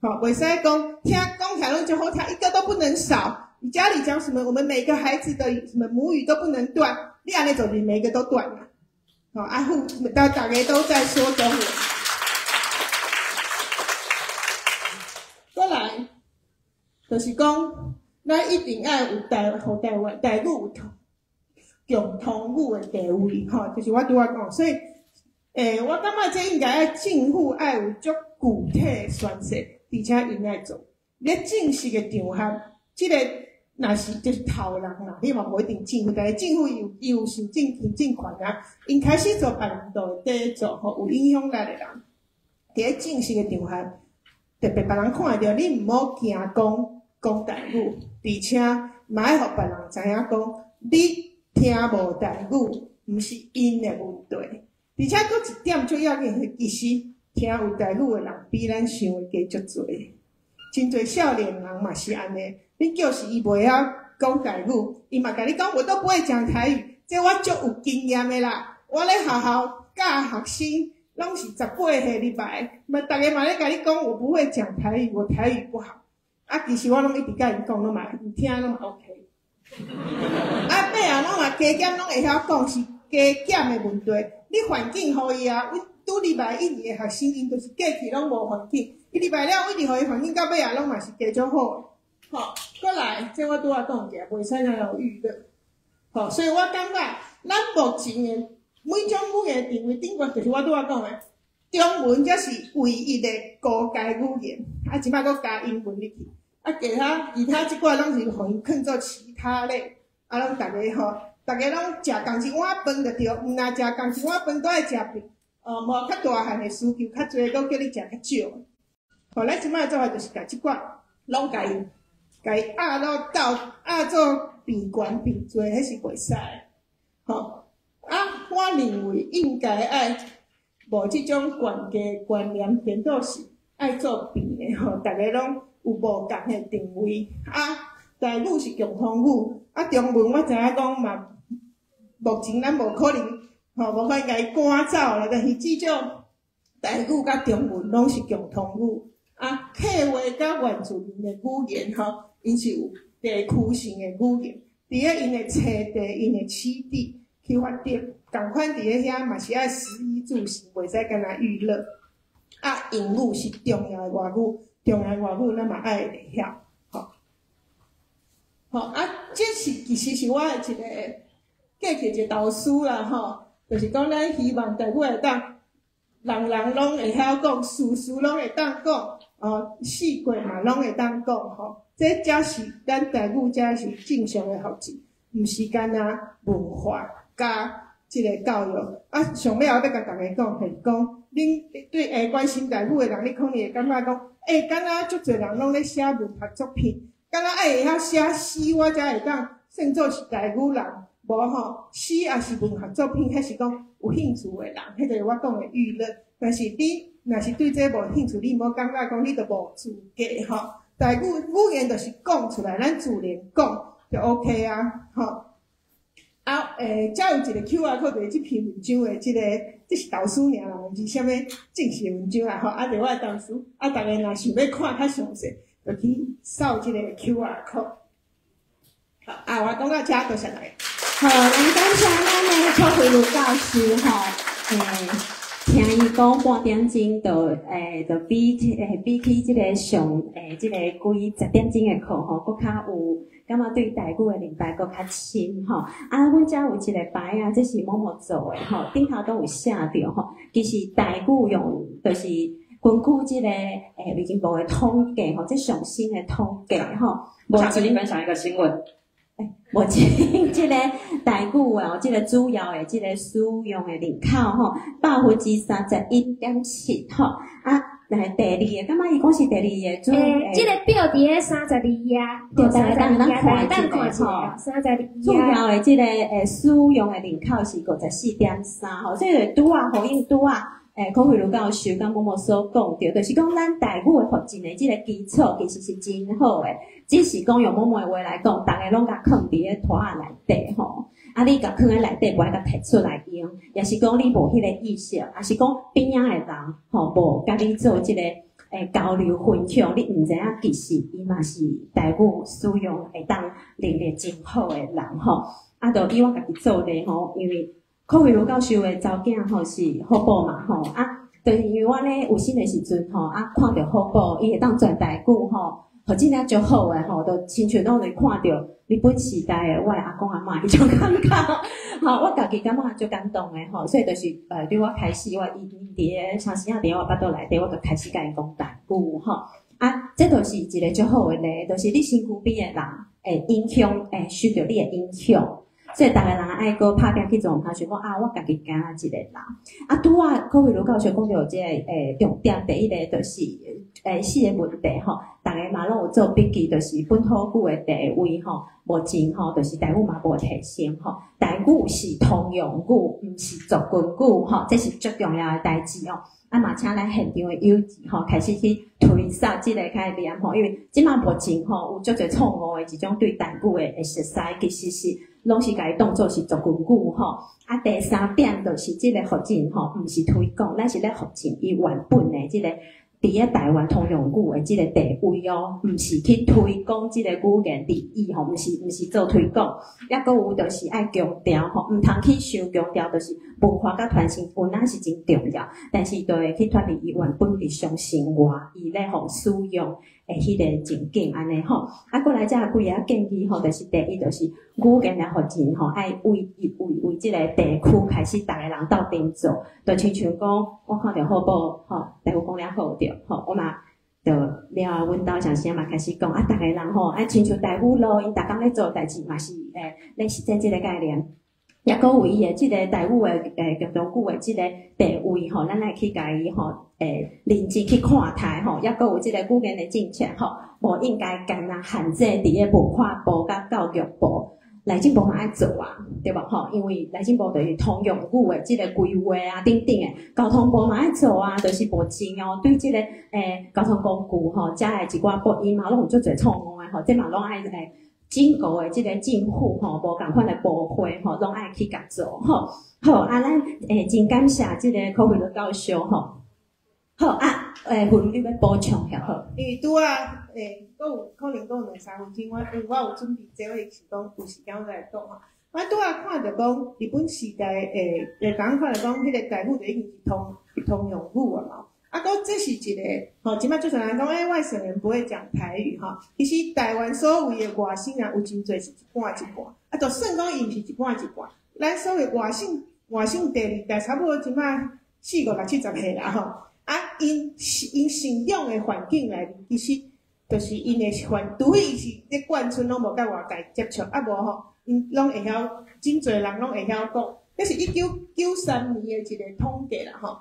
吼，袂使講聽講起來攏足好聽，一個都不能少。你家裡講什麼，我們每個孩子的什麼母語都不能斷。你按呢做，你每一個都斷啦。吼，啊，大家都在說中文。過來，就是講。咱一定愛有台，予台灣台語有共通語的地位，吼，就是我拄仔講，所以，欸，我感覺這應該愛政府愛有足具體的宣示，而且𪜶愛做。咧正式的場合，這个若是就是頭人啦，你嘛無一定政府，但是政府有行政權啊，𪜶開始做別人就會綴做，吼，有影響力的人，佇咧正式的場合，特別別人看會著，你毋好驚講。講台語，而且嘛愛予別人知影講，你聽無台語，毋是𪜶的問題。而且閣一點最要緊，其實聽有台語的人比咱想的加足濟，真濟少年人嘛是按呢。你就是伊袂曉講台語，伊嘛共你講，我都不會講台語。這我足有經驗的啦。我咧學校教學生，攏是18歲入來，嘛，逐家嘛咧共你講，我不會講台語，我台語不好。啊，其實我攏一直共𪜶講，攏嘛毋聽，攏嘛 OK。啊，尾後攏嘛加減攏會曉講，是加減的問題。你環境予伊啊，阮拄入來一年的學生，𪜶就是過去攏無環境，伊入來了，一直予伊環境到尾仔攏嘛是加足好。吼，過來，這我拄仔講者，袂使那樣娛樂。吼，所以我感覺咱目前的每種語言定位頂懸，就是我拄仔講的，中文才是唯一的高階語言，啊，這擺閣加英文入去，啊，其他這寡攏是予𪜶囥做其他類，啊，攏逐家吼，逐家攏食仝一碗飯就對，毋若食仝一碗飯，都愛食比，哦，無較大漢的需求較濟，閣叫你食較少。吼，咱這擺做法就是共這寡攏共伊壓到到壓做變懸變濟，彼是袂使的。吼，啊，我認為應該愛無這種懸低觀念，顛倒是愛做變的吼，逐家攏有無仝的定位。啊，台語是共通語，啊，中文我知影講嘛，目前咱無可能，吼，無可能共伊趕走啦。但是至少台語佮中文攏是共通語。啊，客話佮原住民的語言吼，𪜶是有地區性的語言，佇咧𪜶的冊地、𪜶的棲地去發展，仝款佇咧遐嘛是愛食衣住行，袂使干焦娛樂。啊，英語是重要的外語，重要的外語咱嘛愛會曉，吼。吼啊，這是其實是我的一個過去一個投書啦，吼，就是講咱希望台語會當人人攏會曉講，事事攏會當講，哦，四季嘛攏會當講，吼，這才是咱台語才是正常的福祉，毋是干焦文化佮這個教育。啊，上尾後欲共大家講，就是講，恁對會關心台語的人，你可能會感覺講，欸，敢若足濟人攏咧寫文學作品，敢若愛會曉寫詩，我才會當算做是台語人。無吼，詩也是文學作品，彼是講有興趣的人，彼就是我講的娛樂。但是你若是對這無興趣，你毋好感覺講你就無資格吼。台語語言就是講出來，咱自然講就 OK 啊，吼。啊，欸，遮有一個 QR code，就是這篇文章的這個，這是投書爾啦，毋是啥物正式文章啦，吼。啊，就是我的投書，啊，逐家若想欲看較詳細，就去掃這個 QR code。好，啊，我講到遮，多謝大家。好，咱感謝咱的邱惠如教授吼，欸，聽伊講半點鐘就欸，就比起這個上欸，這個幾十點鐘的課吼，閣較有感覺對台語的明白閣較深吼。啊，阮遮有一個牌仔，這是某某做的吼，頂頭都有寫著吼。其實台語用就是根據這個欸衛生部的統計吼，這上新的統計吼。我想跟你分享一個新聞。目前這個台語哦，這個主要的這個使用的人口吼，31.7%吼。啊，來第二個，感覺伊講是第二個主。欸，這個表佇咧32頁，對，大家當看一下吼。32頁。主要的這個欸使用的人口是54.3吼，這個拄仔呼應拄仔欸，柯惠如教授佮某某所講著，就是講咱台語的發展的這個基礎其實是真好的。只是講用某某的話來講，逐家攏共囥佇咧拖仔內底吼，啊，你共囥佇內底，無愛共提出來用，也是講你無彼個意識，也是講邊仔的人吼無共你做這個欸交流分享，你毋知影其實伊嘛是台語使用會當能力真好的人吼。啊，就以我家己做例吼，因為柯惠如教授的查某囝吼是好寶嘛吼，啊，就是因為我咧有生的時陣吼，啊，看著好寶，伊會當轉台語吼。予真正足好的吼，就親像攏會看著日本時代的我的阿公阿嬤彼種感覺，吼，我家己感覺足感動的吼，所以就是對我開始，我伊佇咧相思仔佇我腹肚內底，我就開始共伊講台語吼。啊，這就是一個足好的例，就是你身軀邊的人會影響，會受著你的影響。所以逐家人愛閣拍拼去做，毋通想講啊，我家己敢若一個人。啊，拄仔柯惠如教授講著這個欸重點，第一個就是欸四個問題吼，逐家嘛攏有做筆記，就是本土語的地位吼，目前吼就是台語嘛無提升吼，台語是通用語，毋是族群語吼，這是足重要的代誌哦。啊嘛，請咱現場的友誼吼，開始去推捒這個概念吼，因為這馬目前吼有足濟錯誤的一種對台語的熟悉，其實是。攏是共伊當做是族群語吼。啊，第三點就是這个復振吼，毋是推廣，咱是咧復振伊原本的這个佇咧台灣通用語的這个地位哦，毋是去推廣這个語言利益吼，毋是做推廣。抑閣有就是愛強調吼，毋通去傷強調，就是文化佮傳承有哪是真重要，但是就會去脫離伊原本日常生活，伊咧予使用的彼个情景按呢吼。啊，過來這幾个建議吼，就是第一就是語言的復振吼，愛為為為這個地區開始，逐个人鬥陣做，就親像講，我看著好報吼，大夫講了好著吼，我嘛就了後，阮兜上時嘛開始講啊，逐个人吼，愛親像台語咯，𪜶逐工咧做代誌嘛是會咧實踐這个概念。抑閣有伊的這个台語的共同語的這个地位吼，咱愛去共伊吼認真去看待吼，抑閣有這个語言的政策吼，無應該干焦限制佇咧文化部佮教育部，內政部嘛愛做啊，對無吼？因為內政部就是通用語的這个規劃啊，等等的，交通部嘛愛做啊，就是目前哦，對這个交通工具吼，遮的一寡播音嘛，攏有足濟錯誤的吼，這嘛攏愛整個的這個政府吼，無仝款的部會吼，攏愛去共做吼。好啊，咱真感謝這個柯惠倫教授吼。好啊，惠倫你欲補充遐好。因為拄仔閣有可能閣有兩三分鐘，我因為我有準備這個是講有時間我來講吼。我拄仔看著講日本時代會講看著講，彼个台語就已經是通用語啊嘛。啊，閣這是一個吼，這擺足濟人講，欸，外省人不會講台語吼。其實台灣所謂的外省人有真濟是一半一半，啊，就算講伊毋是一半一半，咱所謂外省第二代差不多這擺四五六七十歲啦吼。啊，𪜶成長的環境內面，其實就是𪜶的環，除非伊是咧眷村攏無佮外界接觸，啊無吼，𪜶攏會曉，真濟人攏會曉講。這是1993年的一個統計啦吼。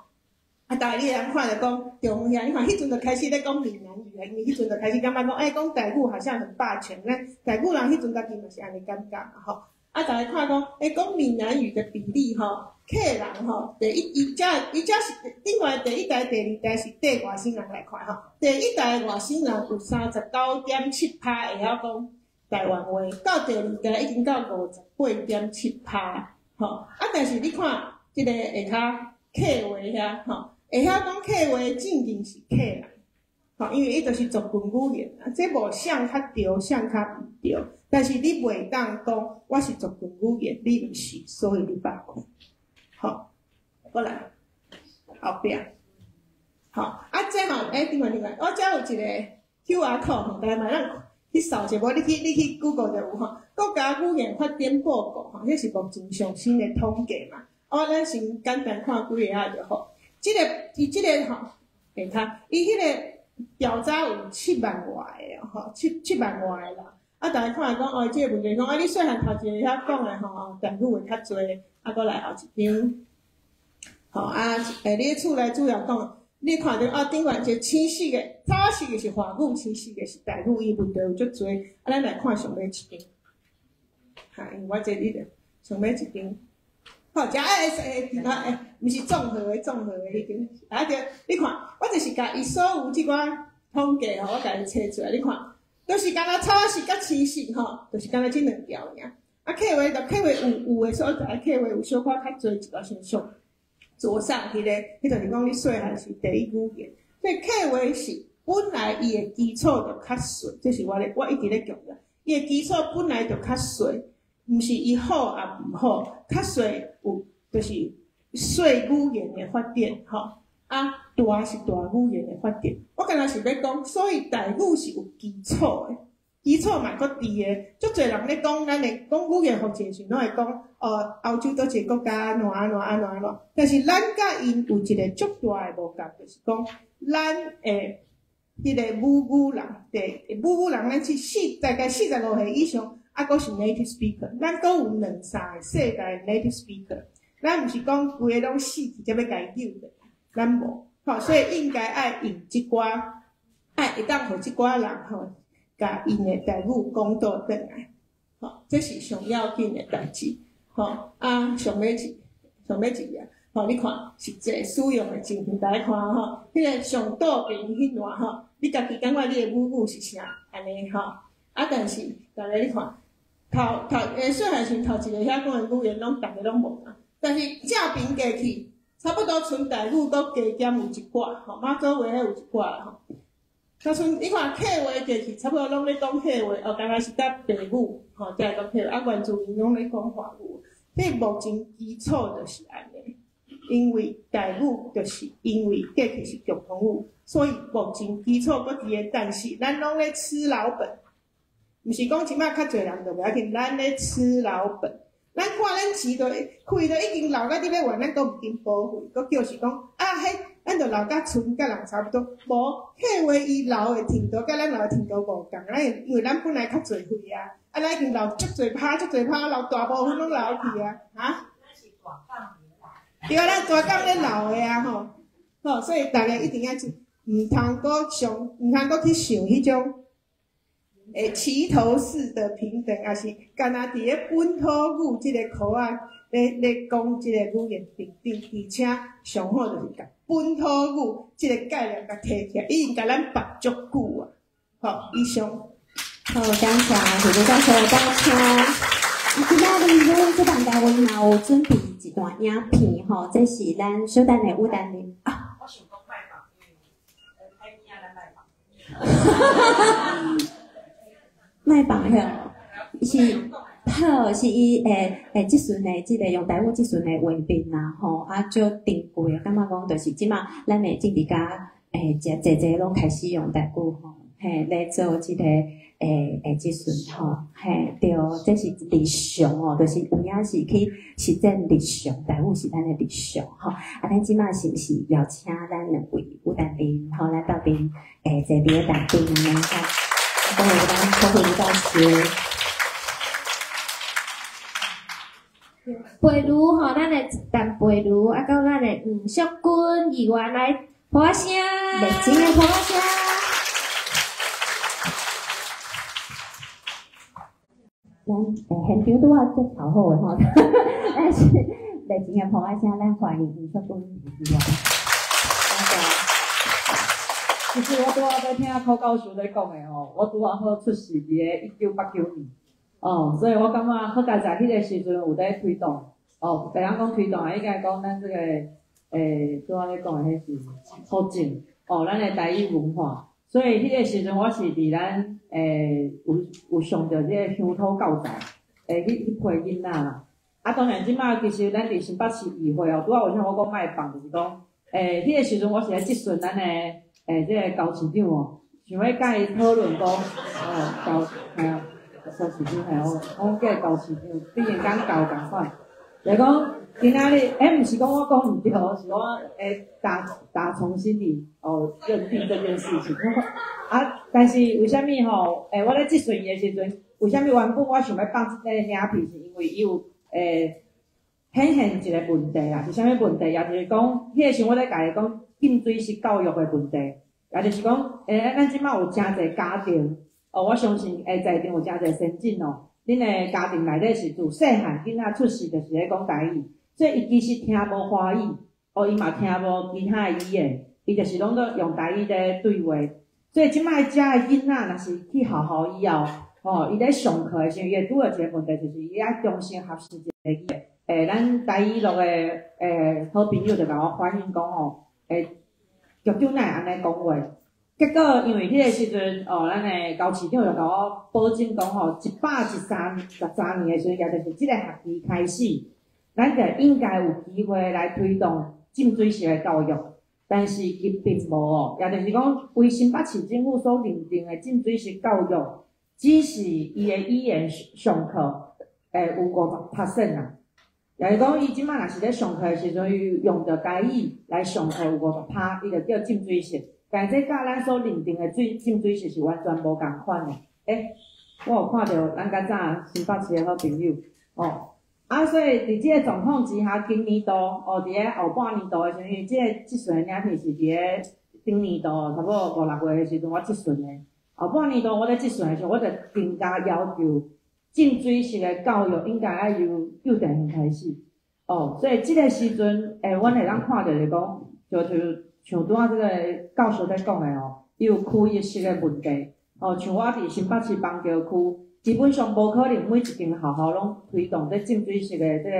啊，逐家你會當看著講，中央遐，你看彼陣就開始咧講閩南語啊，因為彼陣就開始感覺講，欸，講台語好像很霸權，咱台語人彼陣家己嘛是按呢感覺嘛吼。啊，逐家看講，欸，講閩南語的比例吼，客人吼，第一，伊遮是另外第一代、第二代是綴外省人來看吼，第一代外省人有39.7%會曉講台灣話，到第二代已經到58.7%，吼。啊，但是你看這个下跤客話遐吼，會曉講客話正經是客人，吼，因為伊就是族群語言啊，這無啥較對，啥較毋對。但是你袂當講我是族群語言，你毋是，所以你罷權。好，過來後壁，好，啊，這吼，欸，另外另外，我遮有一個 QR code 吼，大家嘛咱去掃者，無你去 Google 就有吼。國家語言發展報告吼，這是目前上新的統計嘛。哦，咱先簡單看幾个仔就好。這個伊這个吼，下跤，伊彼個調查有7萬外个吼，七萬外个人。啊，逐家看講哦，這個問題講啊，你細漢頭一个曉講的吼，台語會較濟，啊，閣來後一張。吼啊，欸，你厝內主要講，你看著啊，頂懸一個青色的，草色的是華語，青色的是台語，伊問題有足濟。啊，咱來看上尾一張。哈，因為我這裡上尾一張。好，遮欸欸欸，欸，毋是綜合的彼張。啊對，你看，我就是共伊所有這寡統計吼，我共伊揣出來，你看，都是敢若草色佮青色吼，就是敢若這兩條爾。啊，客話就客話有有的所在，客話有小可較濟一寡像上左上彼个，彼就是講你細漢是第一語言，所以客話是本來伊的基礎就較細，這是我咧我一直咧強調，伊的基礎本來就較細，毋是伊好抑毋好，較細有就是細語言的發展吼，啊大是大語言的發展。我敢若是欲講，所以台語是有基礎的，基礎嘛閣佇的。足濟人咧講咱的講語言復振時，攏會講哦，歐洲佗一個國家按怎按怎按怎按怎，但是咱佮𪜶有一個足大的無仝，就是講咱的彼个母語人，對母語人，咱是大概45歲以上，猶閣是 native speaker，咱閣有兩三個世代 native speaker，咱毋是講規个攏死去才欲共伊救回來，咱無，吼，所以應該愛用這寡，愛會當予這寡人吼，共𪜶的台語講倒轉來，吼，這是上要緊的代誌，吼，啊，上尾一頁，吼，你看實際使用的情形，大家看吼，彼个上倒邊彼段吼，你家己感覺你的母語是啥？按呢吼，啊，但是逐家你看，頭頭細漢時頭一个遐講的語言，攏逐个攏無嘛。但是正平過去，差不多賰台語閣加減有一寡，吼，媽祖話彼有一寡啦吼。若賰你看客話過去，差不多攏咧講客話，哦，敢若是佮白語，吼，才會講客話，啊，原住民攏咧講華語。這目前基礎就是按呢，因為台語就是因為過去是共同語，所以目前基礎閣佇咧，但是咱攏咧吃老本，毋是講這擺較濟人就袂要緊，咱咧吃老本。咱看咱錢都開都已經留甲你欲還，咱閣毋肯報廢，閣叫是講啊，彼咱就留甲賰佮人差不多，無客話伊留的程度佮咱留的程度無仝，咱因為咱本來較濟歲啊，啊咱已經留足濟趴足濟趴，留大部分攏留去啊，哈？對啊，咱大港咧留的啊吼，吼，所以逐家一定愛注，毋通閣想，毋通閣去想彼種。齊頭式的平等，抑是干焦佇咧本土語這个箍仔咧咧講這个語言平等，而且上好就是共本土語這个概念共提起來，已經共咱縛足久啊！好，以上。好，感謝胡教授的補充。啊，今仔日阮這辦單位嘛有準備一段影片吼，這是咱小等的舞台裡啊。我想講莫放，因為歹物仔咱莫放。莫放遐，是好，是伊這陣的這个用台語這陣的畫面啦吼，啊，足珍貴，感覺講就是這馬咱的政治家誠濟濟攏開始用台語吼，嘿，來做這个這陣吼，嘿，對，這是日常哦，就是有影是去實踐日常，台語是咱的日常吼。啊，咱這馬是毋是邀請咱兩位舞台賓吼來鬥陣坐佇咧台頂按呢吼？講予咱柯惠如教授。培如吼，咱的陳培如，啊，佮咱的黃淑君議員來拍聲，熱情的拍聲。咱現場拄仔足頭好的吼，咱是熱情的拍聲，咱歡迎黃淑君議員。其實我拄仔在聽柯教授咧講的吼，我拄仔好出世佇咧1989年，哦，所以我感覺好佳哉，彼個時陣有咧推動，哦，袂曉講推動啊，應該講咱這個，拄仔咧講的彼是促進，哦，咱的台語文化，所以彼個時陣我是佇咱，有上著這個鄉土教材，彼批囡仔啦，啊，當然這擺其實咱佇新北市議會哦，拄仔為啥我講莫放，就是講，彼個時陣我是咧質詢咱的。這个高市長哦，想欲佮伊討論講，哦，高，嘿啊，高市長嘿，我叫高市長，畢竟講高仝款。就講今仔日，毋是講我講毋對，是我打從心裡哦認定這件事情。啊，但是為啥物吼？我咧質詢伊的時陣，為啥物原本我想欲放這个影片，是因為伊有顯現一個問題啦，是啥物問題？也就是講，彼个時我咧共伊講浸水式教育的問題。也就是講，咱這擺有誠濟家庭，哦，我相信在場有誠濟先進哦。恁的家庭內底是自細漢囡仔出世就是咧講台語，所以伊其實聽無華語，哦，伊嘛聽無其他的語言，伊就是攏總用台語咧對話。所以這擺遮的囡仔若是去學校以後，吼，伊咧上課的時陣，伊會拄著一個問題，就是伊愛重新學習一个語言。咱台語樂的好朋友就共我反映講吼，局長哪會按呢講話？結果因為彼個時陣，哦，咱的高市長就共我保證講吼，113年的時陣，也就是這个學期開始，咱就應該有機會來推動浸水式的教育。但是伊並無哦，也就是講，為新北市政府所認定的浸水式教育，只是伊的語言上課，有50%啊。也就是講，伊這擺若是咧上課的時陣，伊用著台語來上課有50%，伊就叫浸水式。但這佮咱所認定的浸水式是完全無仝款的。我有看著咱較早新北市的好朋友，哦，啊，所以佇這个狀況之下，今年度哦，佇咧後半年度的時陣，因為這个質詢的影片是佇咧頂年度，差不多五六月的時陣我質詢的。後半年度我咧質詢的時陣，我就更加要求浸水式的教育應該愛由幼稚園開始。哦，所以這个時陣，阮會當看著就是講，就像拄仔這個教授咧講的哦，伊有區域式的問題。哦，像我佇新北市板橋區，基本上無可能每一間學校攏推動這浸水式的這个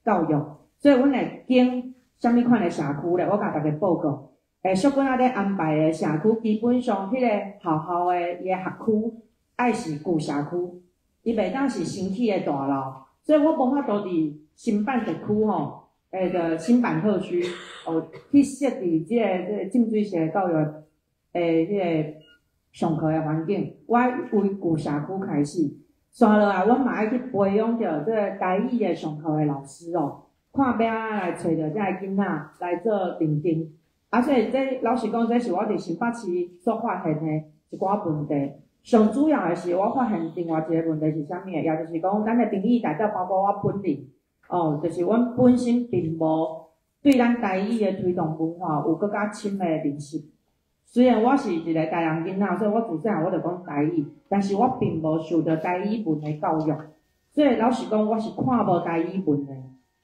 教育，所以阮會揀啥物款的社區咧？我共大家報告。小阮仔咧安排的社區，基本上彼个學校的伊的學區愛是舊社區，伊袂當是新起的大樓，所以我無法度佇新板特區吼，个新板特區哦，去設置這个浸水式的教育的這个上課的環境。我愛為舊社區開始，紲落來，阮嘛愛去培養著這个台語的上課的老師哦，看欲按怎來揣著遮个囡仔來做認證。啊，所以這老實講，這是我佇新北市所發現的一寡問題。上主要的是，我發現另外一个問題是啥物？也就是講，咱的民意代表，包括我本人，哦，就是阮本身並無對咱台語的推動文化有閣較深的認識。雖然我是一个台南囡仔，所以我自細漢我就講台語，但是我並無受著台語文的教育，所以老實講，我是看無台語文的。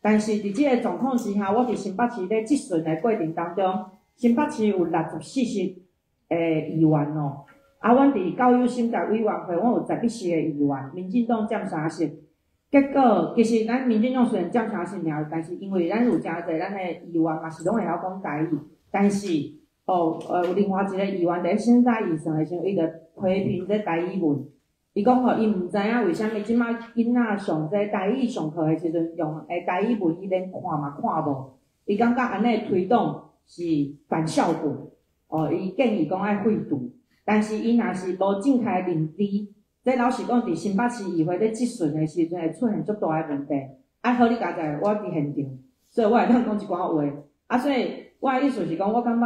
但是佇這个狀況之下，我佇新北市咧質詢的過程當中，新北市有64席的議員哦，啊，阮佇教育審查委員會，阮有11席的議員，民進黨佔3席。結果其實咱民進黨雖然佔3席爾，但是因為咱有誠濟咱的議員嘛是攏會曉講台語，但是哦，有另外一个議員佇咧審查預算的時陣，伊就批評這台語文，伊講吼，伊毋知影為啥物這擺囡仔上這台語上課的時陣用的台語文，伊連看嘛看無，伊感覺按呢推動是反效果，哦，伊建議講愛廢除，但是伊若是無正確的認知，這老實講，佇新北市議會咧質詢的時陣會出現足大的問題。啊，好你佳哉，我佇現場，所以我會當講一寡話。啊，所以我的意思是講，我感覺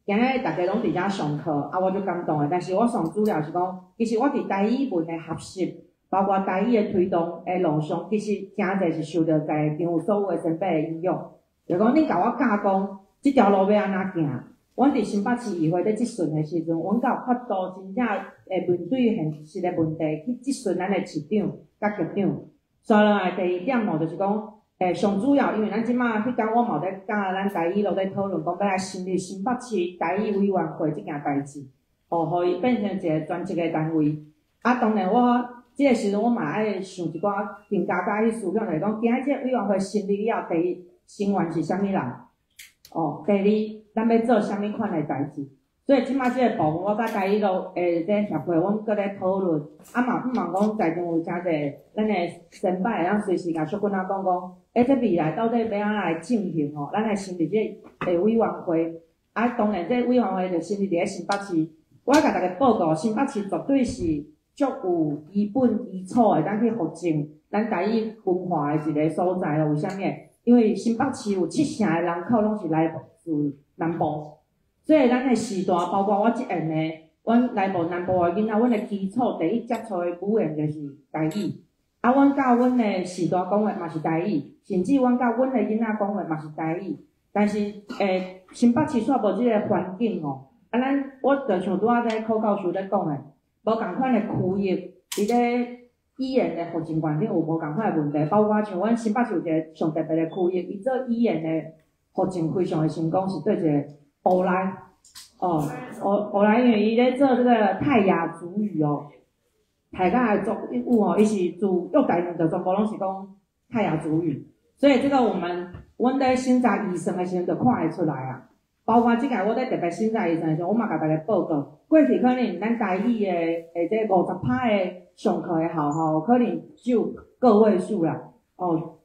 今仔日大家攏佇遮上課，啊，我足感動的。但是我上主要是講，其實我佇台語文的學習，包括台語的推動的路上，其實誠濟是受著在場所有的前輩的影響。就講恁共我教講，這條路欲按怎行？阮佇新北市議會咧質詢的時陣，阮才有法度真正會面對現實的問題去質詢咱的市長佮局長。紲落來第二點吼，就是講，上主要，因為咱這馬彼工我嘛有咧佮咱台語路咧討論，講欲來成立新北市台語委員會這件代誌，哦，予伊變成一个專職的單位。啊，當然我這个時陣我嘛愛想一寡更加加去思想，就是講，今仔這个委員會成立了後，第一成員是啥物人？哦，第二，咱欲做啥物款的代誌？所以這馬這个部分，我佮台語路的這協會，阮閣咧討論。啊嘛，毋茫講在場有誠濟咱的先輩會當隨時共小阮仔講講，這未來到底欲按怎來進行吼？咱來成立這个委員會。啊，當然這委員會就成立佇咧新北市。我共大家報告，新北市絕對是足有基本基礎會當去復振咱台語文化的一个所在哦。為啥物？因為新北市有70%的人口攏是來自南部，所以咱的時代，包括我這緣的，阮來自南部的囡仔，阮的基礎第一接觸的語言就是台語。啊，阮佮阮的序大講話嘛是台語，甚至阮佮阮的囡仔講話嘛是台語。但是，新北市煞無這个環境哦。啊，咱我就像拄仔這柯教授咧講的，無仝款的區域，佇咧語言的復振環境有無仝款的問題，包括像阮新北市有一个上特別的區域，伊做語言的復振非常的成功，是對一个烏來，哦，烏來，因為伊咧做這个泰雅族語哦，泰雅的族語哦，伊是自約台就全部攏是講泰雅族語，所以這个我們阮咧審查預算的時陣就看會出來啊。包括這個我咧特別審查預算的時陣，我嘛共大家報告，過去可能咱台語的這50%的上課的學校，可能只有個位數啦，哦，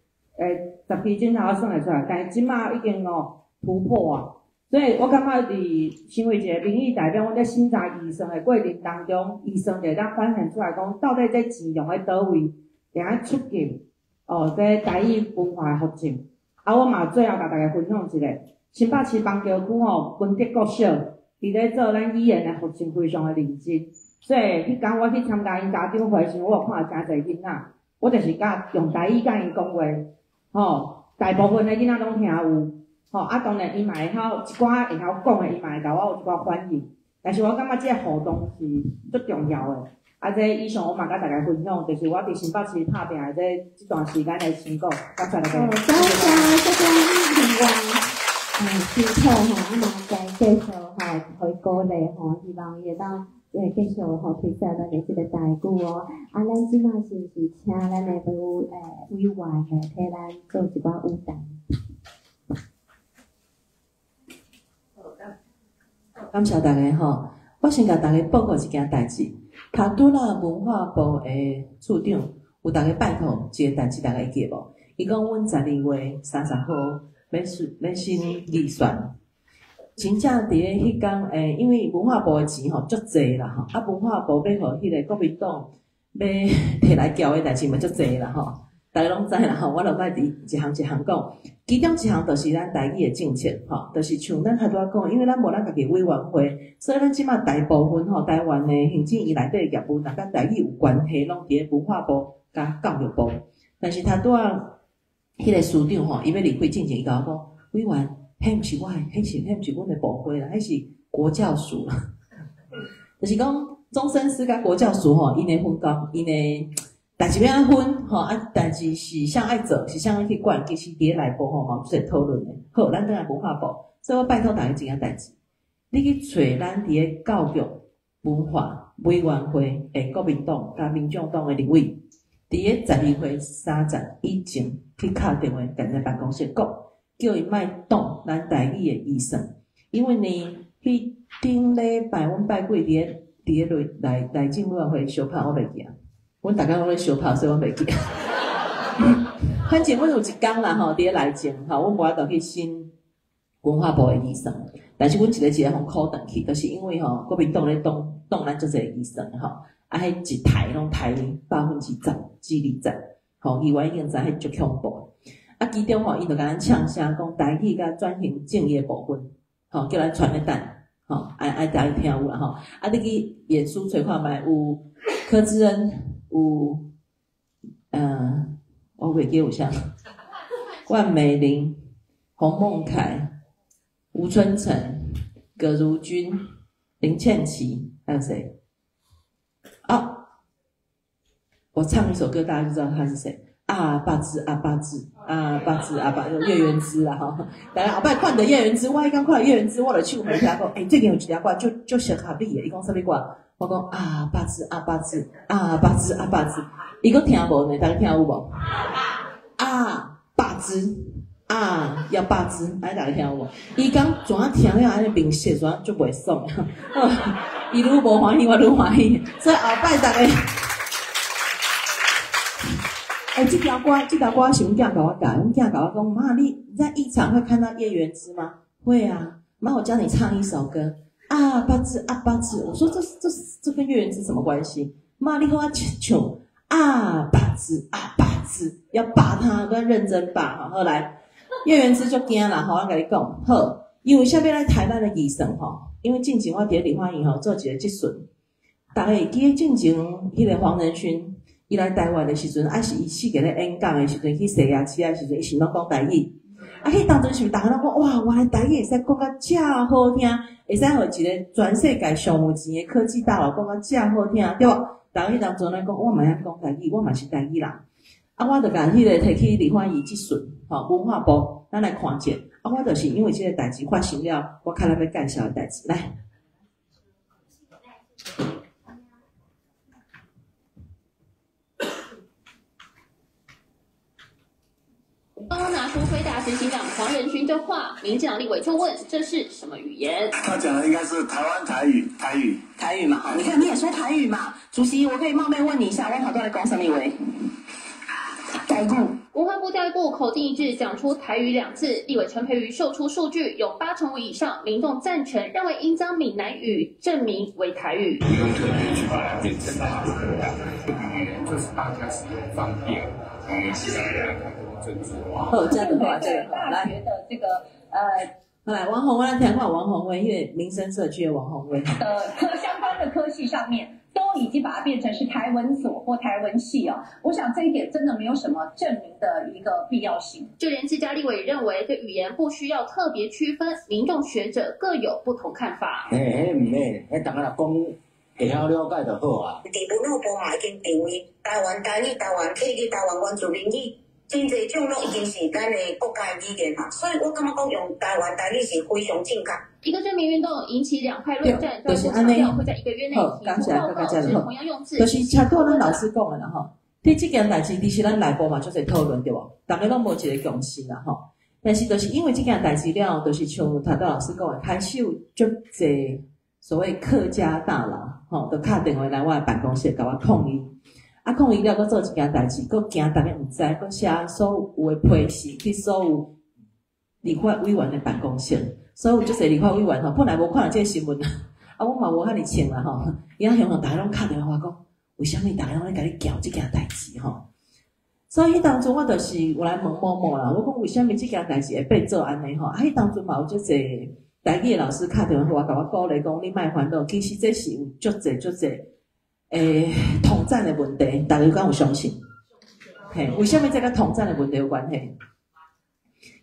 十支指頭算會出來，但是這馬已經哦突破啊，所以我感覺佇身為一个民意代表，我咧審查預算的過程當中，預算就會當反映出來講，到底這錢用佇佗位，會當促進哦，這台語文化的復振。啊，我嘛最後共大家分享一下，新北市板橋區吼，文德國小，伊咧做咱語言的復振非常的認真。所以彼工我去參加𪜶家長會時，我有看誠濟囡仔，我就是佮用台語佮𪜶講話，吼，大部分的囡仔攏聽有，吼，啊，當然伊嘛會曉一寡會曉講的，伊嘛會共我有一寡反應。但是我感覺這个互動是足重要的。啊，這以上我嘛佮大家分享，就是我佇新北市拍拼的這段時間的成果。感謝大家。好，多謝謝謝另外，辛苦吼，啊嘛再繼續吼，予伊鼓勵吼，希望伊會當。繼續吼推廣咱的這个台語哦。啊，咱這馬是毋是請咱的委員來替咱做一寡與談？感謝大家吼，我先共大家報告一件代誌。頭拄仔文化部的處長有逐家拜託一個代誌，大家會記無？伊講阮12月30號欲審預算。真正佇咧彼工，因為文化部的錢吼足濟啦吼，啊文化部欲予彼个國民黨欲提來交的代誌嘛足濟啦吼，大家攏知啦吼，我就莫佇一項一項講。其中一項就是咱台語的政策吼，就是像咱頭拄仔講，因為咱無咱家己委員會，所以咱這馬大部分吼台灣的行政院內底業務，若佮台語有關係，攏佇咧文化部佮教育部。但是頭拄仔彼个司長吼，伊欲離開進前，伊共我講，委員。彼毋是我的，彼毋是阮的部會啦，彼是國教署啦。就是講終身司佮國教署吼，𪜶的分工，𪜶的代誌欲按怎分吼，啊，代誌是啥愛做，是啥愛去管，其實佇咧內部吼嘛有足濟討論的。好，咱轉來文化部，所以我拜託大家一件代誌，你去揣咱佇咧教育文化委員會的國民黨佮民眾黨的立委，佇咧12月30以前去敲電話共𪜶辦公室講。叫伊莫擋咱台語的預算，因為呢，彼頂禮拜阮拜幾佇咧內政委員會相拍，我袂記啊。阮逐工攏咧相拍，所以我袂記。反正阮有一工啦吼，佇咧內政吼，阮無法度去審文化部的預算，但是阮一个一个予扣轉去，就是因為吼國民黨咧擋咱足濟預算吼，啊，彼一刣攏刣10%至20%，吼，議員已經知彼足恐怖。啊，其中吼，伊就共咱嗆聲講台語佮轉型正義的部分，吼，叫咱傳咧等，吼，愛大家聽有啦吼。啊，你去臉書揣看覓，有柯志恩，有，我袂記有啥，萬美玲、洪孟楷、吳春成、葛如鈞、林倩琪，還有誰？啊，我唱一首歌，大家就知道他是誰。阿八字阿八字阿八字阿八，葉元之啦吼。大家後擺看著葉元之，我彼工看著葉元之，我就手袂聽講，欸，最近有一條歌足適合你的，伊講啥物歌？我講阿八字阿八字阿八字阿八字，伊閣聽無呢？大家聽有無？阿八字啊，要八字，按呢大家聽有無？伊講怎啊聽了按呢面色怎啊足袂爽，伊愈無歡喜，我愈歡喜，所以後擺大家。欸，這條歌是阮囝共我教，阮囝共我講，媽，你在議場會看到葉元之嗎？會啊，媽，我教你唱一首歌，啊八字啊八字，我說這跟葉元之什麼關係？媽，你好我唱啊八字啊八字，要霸他，閣認真霸吼。好來，葉元之就驚啦，吼，我共你講，好，伊為啥物來台咱的預算吼？因為進前我佇咧立法院吼做一個質詢，大家會記得進前彼個黃仁勳。伊來台灣的時陣，啊是伊四個咧演講的時陣，去西亞市的時陣，伊是攏講台語。啊，彼當陣是毋是逐家攏講哇，原來台語會使講甲遮好聽，會使予一個全世界上有錢的科技大佬講甲遮好聽，對無？逐家彼當陣咧講，我嘛會曉講台語，我嘛是台語人。啊，我就共彼個提去立法院質詢，吼，文化部，咱來看者。啊，我就是因為這個代誌發生了，我較來欲介紹的代誌來。剛剛拿出輝達執行長黃仁勳的話，民進黨立委就問這是什麼語言？他講的應該是台灣台語，台語，台語嘛？你看你也說台語嘛？主席，我可以冒昧問你一下，我頭拄咧講啥物話？台語。文化部教育部口徑一致，講出台語兩次。立委陳培瑜秀出數據，有85%以上民眾贊成，認為應將閩南語正名為台語。不用特別去把它變成哪個語言，就是大家使用方便。語言是大家太多政治化。好，這個好，這個好，來。的這個好來，王鴻薇，聽看王鴻薇，彼個民生社區的王鴻薇。科相關的科系上面。都已經把它變成是台文所或台文系哦，我想這一點真的沒有什麼證明的一個必要性。就連自家立委認為，對語言不需要特別區分，民眾學者各有不同看法。欸，彼毋免，彼逐家若講會曉了解就好啊。佇文化部嘛已經定位台灣台語、台灣客語、台灣原住民語。真濟種攏已經是咱的國家的語言嘛，所以我感覺講用台灣台語是非常正確。一個正名運動引起兩派論戰，就是按呢。會在一個月內好，提感謝出報告，大家指同樣用字。就是恰拄咱老師講的啦吼，對這件代誌，其實咱內部嘛足濟討論對無？逐家攏無一個共識啦吼。但是就是因為這件代誌了，就是像頭拄老師講的，開始有足濟所謂客家大佬吼，就敲電話來我的辦公室，共我抗議。啊，抗議了，閣做一件代誌，閣驚逐家毋知，閣寫所有的批示去所有立法委員的辦公室，所有足濟立法委員吼，本來無看著這個新聞啊，我嘛無遐爾穿啦吼。伊仔雄雄，逐家攏敲電話講，為啥物逐家攏咧共你撬這件代誌吼？所以彼當陣我就是有來問某某啦，我講為啥物這件代誌會變做按呢吼？啊，彼當陣嘛有足濟台語的老師敲電話予我，共我鼓勵講，你莫煩惱，其實這是有足濟足濟。統戰的問題，大家敢有相信？嘿，為啥物這佮統戰的問題有關係？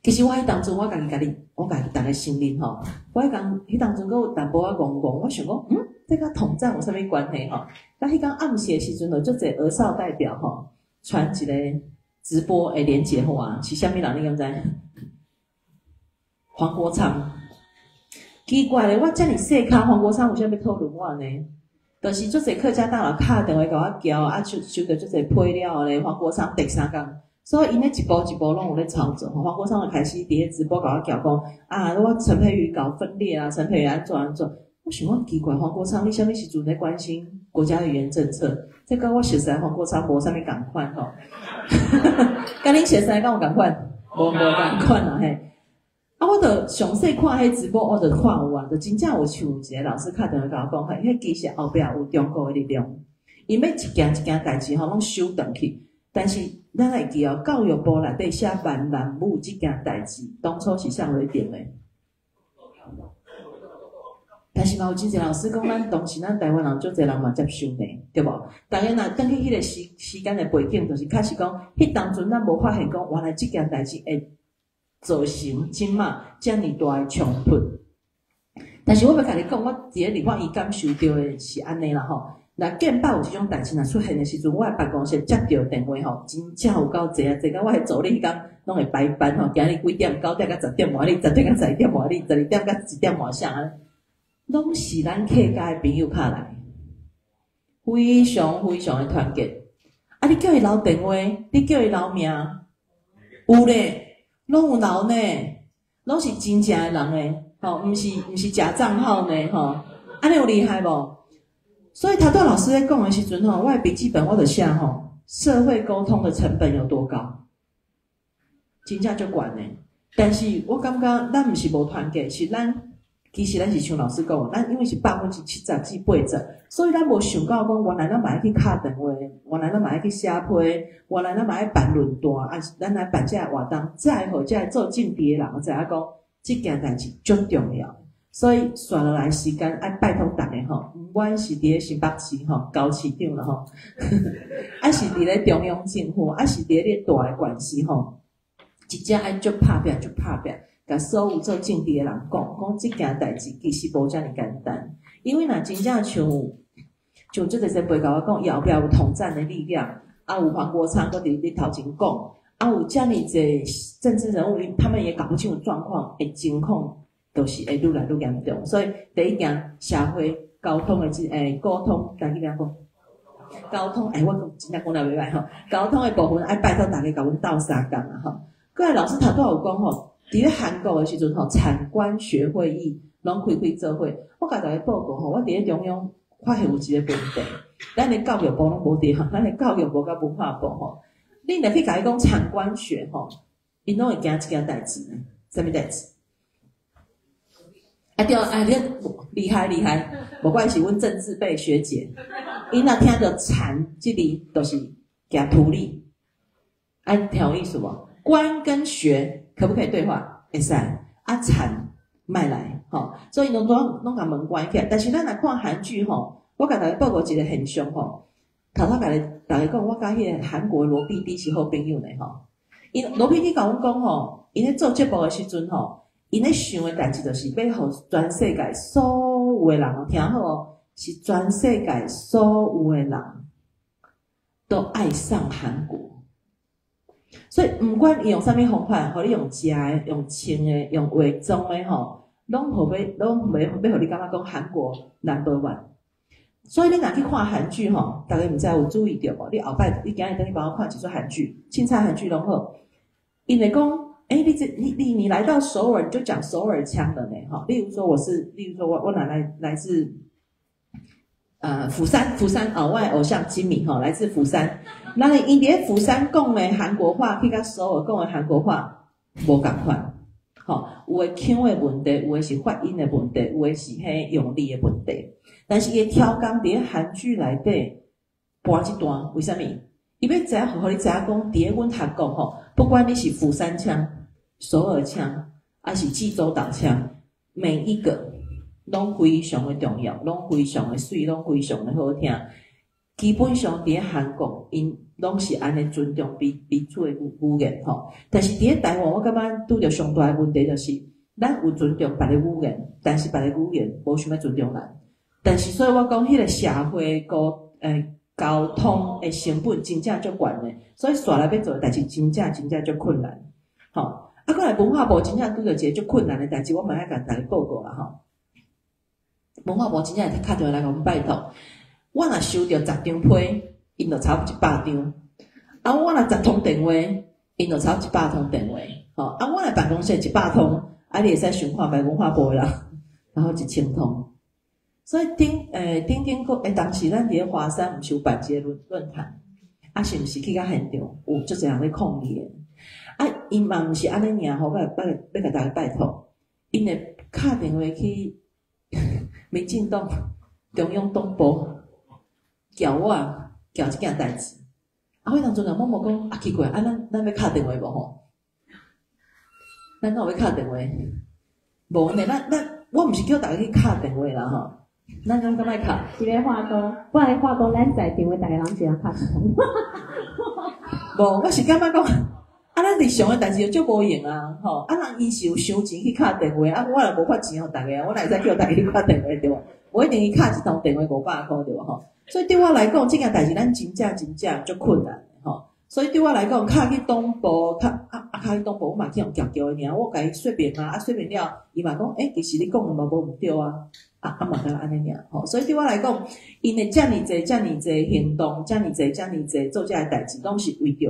其實我彼當陣，我家己共你，我家己逐家承認吼，我彼工彼當陣閣有淡薄仔戇戇，我想講，嗯，這佮統戰有啥物關係吼？啊，彼工暗時的時陣，就足濟兒少代表吼，傳一個直播的連結予我，是啥物人？你敢知？黃國昌。奇怪咧，我遮爾細咖，黃國昌有啥物討論我呢？就是足濟客家大佬敲電話共我撬，啊收收著足濟批了後咧，黃國昌第三工，所以𪜶咧一步一步攏有咧操作。黃國昌就開始佇咧直播共我撬講，啊，我陳佩瑜搞分裂啊，陳佩瑜按怎按怎。我想講奇怪，黃國昌你啥物時陣咧關心國家語言政策？這佮我熟似黃國昌無啥物仝款吼。佮恁熟似敢有仝款？無無仝款啊嘿。啊，我就詳細看彼直播，我就看有啊，就真正有像一個老師敲電話共我講，嘿，彼其實後壁有中國的力量，𪜶欲一件一件代誌吼攏收轉去。但是咱會記哦，教育部內底寫閩南語這件代誌，當初是啥來定的？但是嘛有真濟老師講，咱當時咱台灣人足濟人嘛接受呢，對無？逐家若轉去彼個時時間的背景，就是確實講，彼當陣咱無發現講，原來這件代誌會造成這馬遮爾大的衝突。但是我欲共你講，我佇咧立法院感受著的是按呢啦吼。若見擺有這種代誌若出現的時陣，我的辦公室接著電話吼，真正有夠濟啊，濟到我的助理彼工攏會排班吼，今日幾點9點到10點外你，10點到12點外你，12點到1點外啥按呢，攏是咱客家的朋友敲來，非常非常的團結。啊，你叫伊留電話，你叫伊留名，有咧。攏有留呢，攏是真正的人呢，吼，毋是毋是假帳號呢，吼，按呢有厲害無？所以頭拄老師咧講的時陣吼，我的筆記本我就寫吼，社會溝通的成本有多高，真正足懸的。但是我感覺咱毋是無團結，是咱其實咱是像老師講，咱因為是70%至80%，所以咱無想到講原來咱嘛愛去敲電話，原來咱嘛愛去寫批，原來咱嘛愛辦論壇，啊是咱來辦這個活動，才會予這个做政治的人知影講，這件代誌足重要。所以紲落來時間愛拜託逐家吼，毋管是佇咧新北市吼，高市長啦吼，抑是佇咧中央政府，抑是佇咧你大的縣市吼，真正愛足拍拚，足拍拚，共所有做政治的人講，講這件代誌其實無遮爾簡單。因為若真正像像足濟前輩共我講，伊後壁有統戰的力量，啊有黃國昌閣佇你頭前講，啊有遮爾濟政治人物，他們也搞不清楚狀況的情況，就是會愈來愈嚴重。所以第一件社會溝通的這溝通，家己怎講？溝通，欸，我真正講得袂歹吼。溝通的部分愛拜託大家共阮鬥相共啊吼。過來老師頭拄仔有講吼，佇咧韓國的時陣吼，產官學會議攏開開做伙。我共大家報告吼，我佇咧中央發現有一個問題，咱的教育部攏無佇吼，咱的教育部佮文化部吼，你若去共伊講產官學吼，𪜶攏會驚一件代誌呢，啥物代誌？啊對，啊你厲害厲害，無怪是阮政治輩學姐，𪜶若聽著產這字，就是驚圖利，啊聽有意思無？官跟學可不可以對話？會使，啊產莫來，吼，所以攏攏攏共門關起來。但是咱若看韓劇吼，我共大家報告一個現象吼，頭頭共大家講，我佮彼個韓國羅 PD 是好朋友呢吼。𪜶羅 PD 共阮講吼，𪜶咧做節目的時陣吼，𪜶咧想的代誌就是欲予全世界所有的人哦，聽好哦，是全世界所有的人都愛上韓國。所以毋管伊用啥物方法，予你用食的、用穿的、用化妝的吼，攏予欲，攏欲欲予你感覺講韓國 number one。所以你若去看韓劇吼，逐家毋知有注意著無？你後擺你今日等去幫我看一齣韓劇，凊彩韓劇攏好。𪜶會講，欸，你這你你你來到首爾，你就講首爾腔了呢，吼。例如說我是，例如說我我來自，釜山，釜山哦，我的偶像金敏吼，來自釜山。那𪜶佇咧釜山講的韓國話，去佮首爾講的韓國話無仝款，吼，有的腔的問題，有的是發音的問題，有的是彼用字的問題。但是伊會刁工佇咧韓劇內底搬這段，為啥物？伊欲知影，予你知影講，佇咧阮韓國吼，不管你是釜山腔、首爾腔，抑是濟州島腔，每一個攏非常的重要，攏非常的媠，攏非常的好聽。基本上佇咧韓國，𪜶攏是按呢尊重彼彼此的語言吼。但是佇咧台灣，我感覺拄著上大的問題就是，咱有尊重別个語言，但是別个語言無想欲尊重咱。但是，所以我講，彼個社會溝溝通的成本真正足懸的，所以紲來欲做的代誌真正真正足困難，吼。啊，閣來文化部真正拄著一个足困難的代誌，我嘛愛共大家報告啦，吼。文化部真正會敲電話來共阮拜託，我若收著十張批，𪜶就抄100張；啊，我若十通電話，𪜶就抄100通電話，吼。啊，我若辦公室100通，啊，你會使想看覓文化部的人，然後1000通。所以頂頂頂個當時咱佇咧華山毋是有辦一個論壇，啊是毋是去到現場有足濟人咧抗議的？啊，𪜶嘛毋是按呢爾吼，欲欲欲共大家拜託，𪜶會敲電話去民進黨中央黨部，叫我叫這件代誌。啊，彼當陣人摸摸講，啊奇怪，啊咱咱欲敲電話無吼？咱敢有欲敲電話？無呢，咱咱我毋是叫大家去敲電話啦吼。咱敢敢愛敲？一个話講，不然話講，咱在場的逐个人一人敲一通。無，我是感覺講，啊，咱日常的代誌就足無用啊，吼！啊，人𪜶是有收錢去敲電話，啊，我若無發錢予逐家，我哪會使叫逐家去敲電話對無？無一定伊敲一通電話500箍對無吼？所以對我來講，這件代誌咱真正真正足困難的吼。所以對我來講，敲去黨部，敲啊啊敲去黨部，我嘛去予共撬撬的爾，我共伊說明啊，啊說明了，伊嘛講，欸，其實你講的嘛無毋對啊。啊啊嘛，敢若按呢爾吼，所以對我來講，𪜶會遮爾濟、遮爾濟行動，遮爾濟、遮爾濟做這个代誌，攏是為著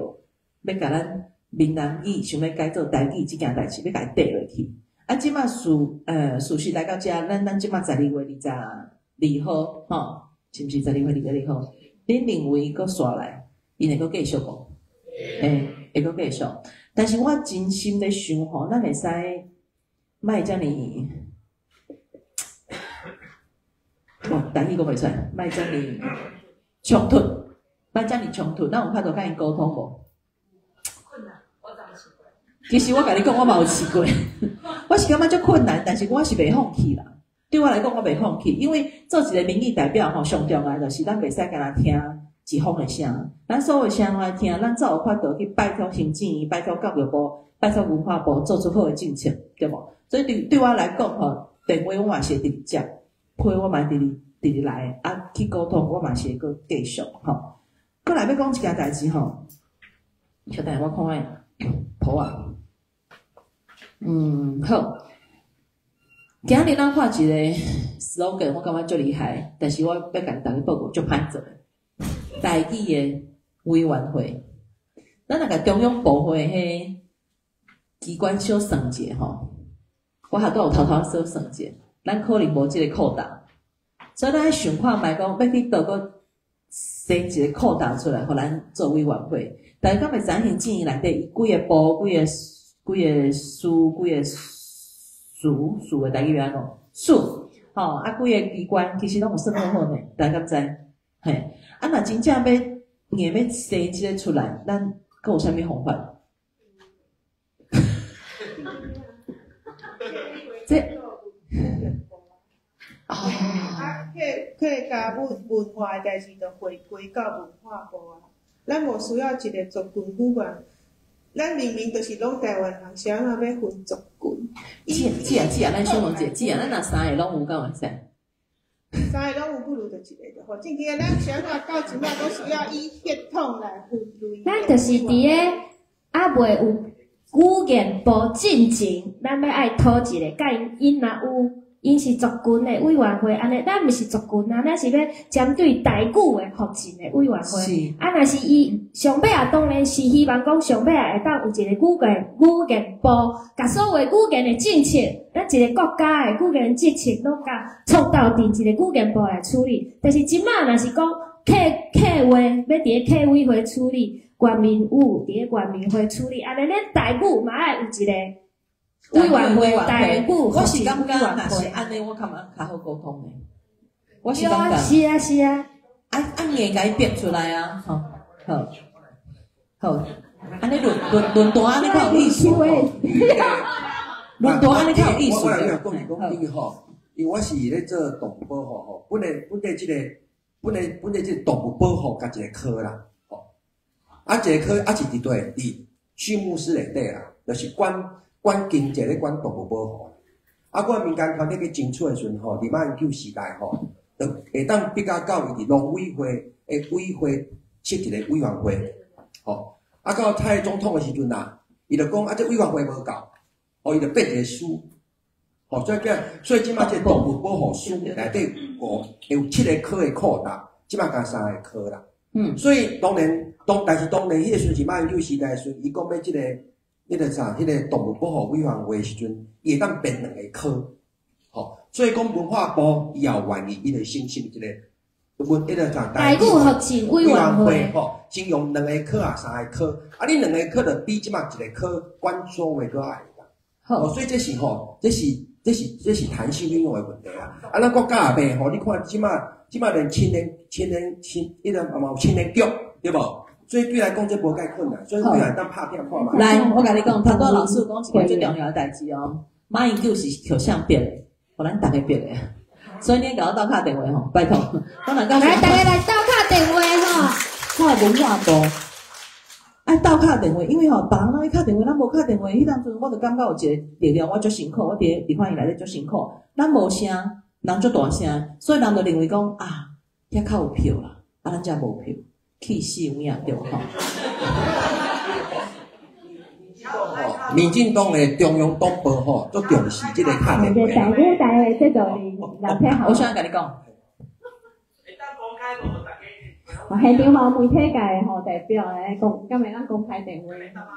欲共咱閩南語想欲改做台語這件代誌，欲共伊綴落去。啊，這馬事事實來到遮，咱咱這馬12月22號，吼，是毋是12月22號？恁認為閣紲來，𪜶會閣繼續無？欸，會閣繼續。但是我真心咧想吼，咱會使莫遮爾。哦，台語講袂出來，莫遮爾衝突，莫遮爾衝突，咱有法度佮𪜶溝通無？困難，我怎試過？其實我共你講，我嘛有試過，我是感覺足困難，但是我是袂放棄啦。對我來講，我袂放棄，因為做一個民意代表吼，上重要就是咱袂使干焦聽一方的聲，咱所有聲攏愛聽，咱才有法度去拜託行政院、拜託教育部、拜託文化部做出好的政策，對無？所以對對我來講吼，電話我嘛是會直直接，批我嘛會直直直直來，啊去溝通我嘛是會閣繼續吼。閣來欲講一件代誌吼，稍等下我看覓譜啊，嗯好，今日咱畫一個 slogan，我感覺足厲害，但是我欲共大家報告足歹做的，台語的委員會，咱若共中央部會彼機關小算者吼，我還拄有偷偷小算者，咱可能無這個擴大，所以咱愛想看覓講欲去佗閣生一個擴大出來，予咱做委員會。但是敢會知影行政院內底，伊幾個部、幾個幾個司、幾個署署的台語欲按怎講？署吼啊，幾個機關其實攏有算好好呢，大家敢知？嘿，啊，若真正欲硬欲生這個出來，咱閣有啥物方法？這啊，客客家文文化的代誌，就回歸到文化部啊。咱無需要一個族群語言，咱明明就是攏台灣人，是按怎欲分族群？姊啊姊啊姊啊，咱小問者，姊啊，咱若三个攏有敢會使？三个攏有，不如就一個就好。正經的，咱是按怎到這馬閣需要以血統來分類？咱就是佇咧。猶未有語言部進前，咱欲愛討一个，佮𪜶𪜶若有，𪜶是族群的委員會，按呢，咱毋是族群啊，咱是欲針對台語的復振的委員會。啊，若是伊上尾啊，當然是希望講上尾啊會當有一個語言部，共所有語言的政策，咱一个國家的語言政策攏共創鬥佇一個語言部來處理。但是這馬若是講客話，欲佇咧客委會處理，原民語佇咧原民會處理，按呢，咱台語嘛愛有一個委員會，台語我是感覺若是按呢，我感覺較好溝通的。我是感覺。是啊是啊。啊啊硬共伊逼出來啊！吼，好，好，按呢論論論壇按呢較有意思。論壇按呢較有意思。我來講是講你吼，因為我是咧做動物保護吼，本來本來這個本來本來這個動物保護佮一個科啦，吼，啊一個科啊是佇佗佇畜牧師內底啦，就是管管經濟咧管動物保護。啊，我民間團體去爭取的時陣吼，佇馬英九時代吼，就會當比較到伊佇農委會的委會設一個委員會，吼。啊，到蔡總統的時陣啊，伊就講啊，這委員會無夠，哦，伊就變一個司，吼，所以叫所以這馬這個動物保護司內底有五有七個科的擴大，這馬加三個科啦。所以當然當，但是當然彼個時陣是馬英九時代的時陣，伊講欲這個。彼個啥，彼個動物保護委員會的時陣，伊會當編兩个科，吼，所以講文化部伊也有願意，伊就成立一个文，彼個啥台語復振委員會，吼，先用兩个科啊，三个科，啊，你兩个科就比這馬一个科管所有閣愛啦，好，所以這是吼，這是這是這是彈性運用的問題啊。啊，咱國家也袂吼，你看這馬這馬連青年青年青，彼個嘛有青年局，對無？所以對來講，這無蓋困難，所以對來當拍拼看覓。來，我共你講，頭拄老師有講一个最重要的代誌哦。馬英九是予誰逼的，予咱逐家逼的，所以你共我鬥敲電話吼，拜託。來，大家來鬥敲電話吼。看文化部愛鬥敲電話，因為吼，別人攏咧敲電話，咱無敲電話。彼當陣我就感覺有一個力量，我足辛苦，我佇咧立法院內底足辛苦。咱無聲，人足大聲，所以人就認為講啊，遐較有票啦，啊，咱遮無票。氣死有影對吼！民進黨的中央黨部吼，足重視這個敲電話。我想共你講。現場嘛有媒體界的吼代表來講，敢會當公開電話，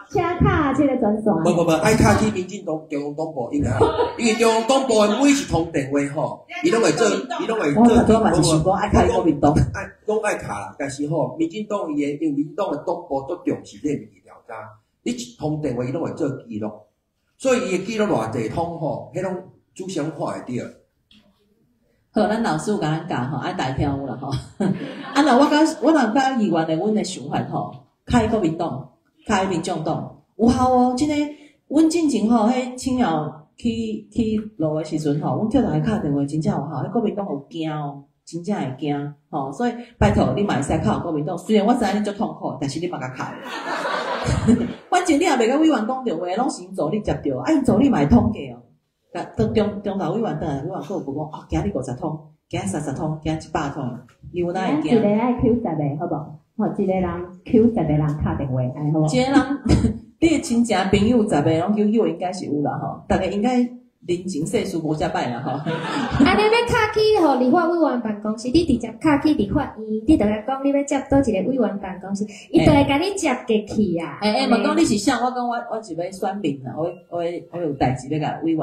請敲這個專線。無無無，愛敲去民進黨中央黨部應該，因為中央黨部的每一通電話吼，伊攏會做，伊攏會做。我頭拄嘛是想講愛敲國民黨，愛攏愛敲啦，但是吼，民進黨伊的因為民進黨的黨部足重視這個民意調查，你一通電話伊攏會做記錄，所以伊會記錄偌濟通吼，彼攏主席攏看會著。好，咱老師有共咱教吼，愛大聽有啦吼。啊，若我感我若佮議員的阮的想法吼，敲國民黨，敲民眾黨有效哦。真的，阮進前吼，彼青鳥去去路的時陣吼，阮叫逐家敲電話，真正有效。彼國民黨有驚哦，真正會驚吼。所以拜託你嘛會使敲國民黨，雖然我知影你足痛苦，但是你嘛共敲。反正你也袂共委員講著話，攏是𪜶助理接著，啊，𪜶助理嘛會統計哦。當中中頭委員轉來，委員閣有無講哦，今日50通，今日30通，今日100通，你有哪會驚？一個愛 Q 十個，好無？吼，一個人 Q 十個人敲電話，按呢好無？一個人，你的親情朋友十個攏 Q Q，應該是有啦吼，逐家應該人情世事無遮歹啦吼。按呢欲敲去予立法委員辦公室，你直接敲去立法院，你就共講你欲接佗一个委員辦公室，伊就會共你接過去啊。欸欸，問講你是啥？我講我我是欲選民啦，我我我有代誌欲共委員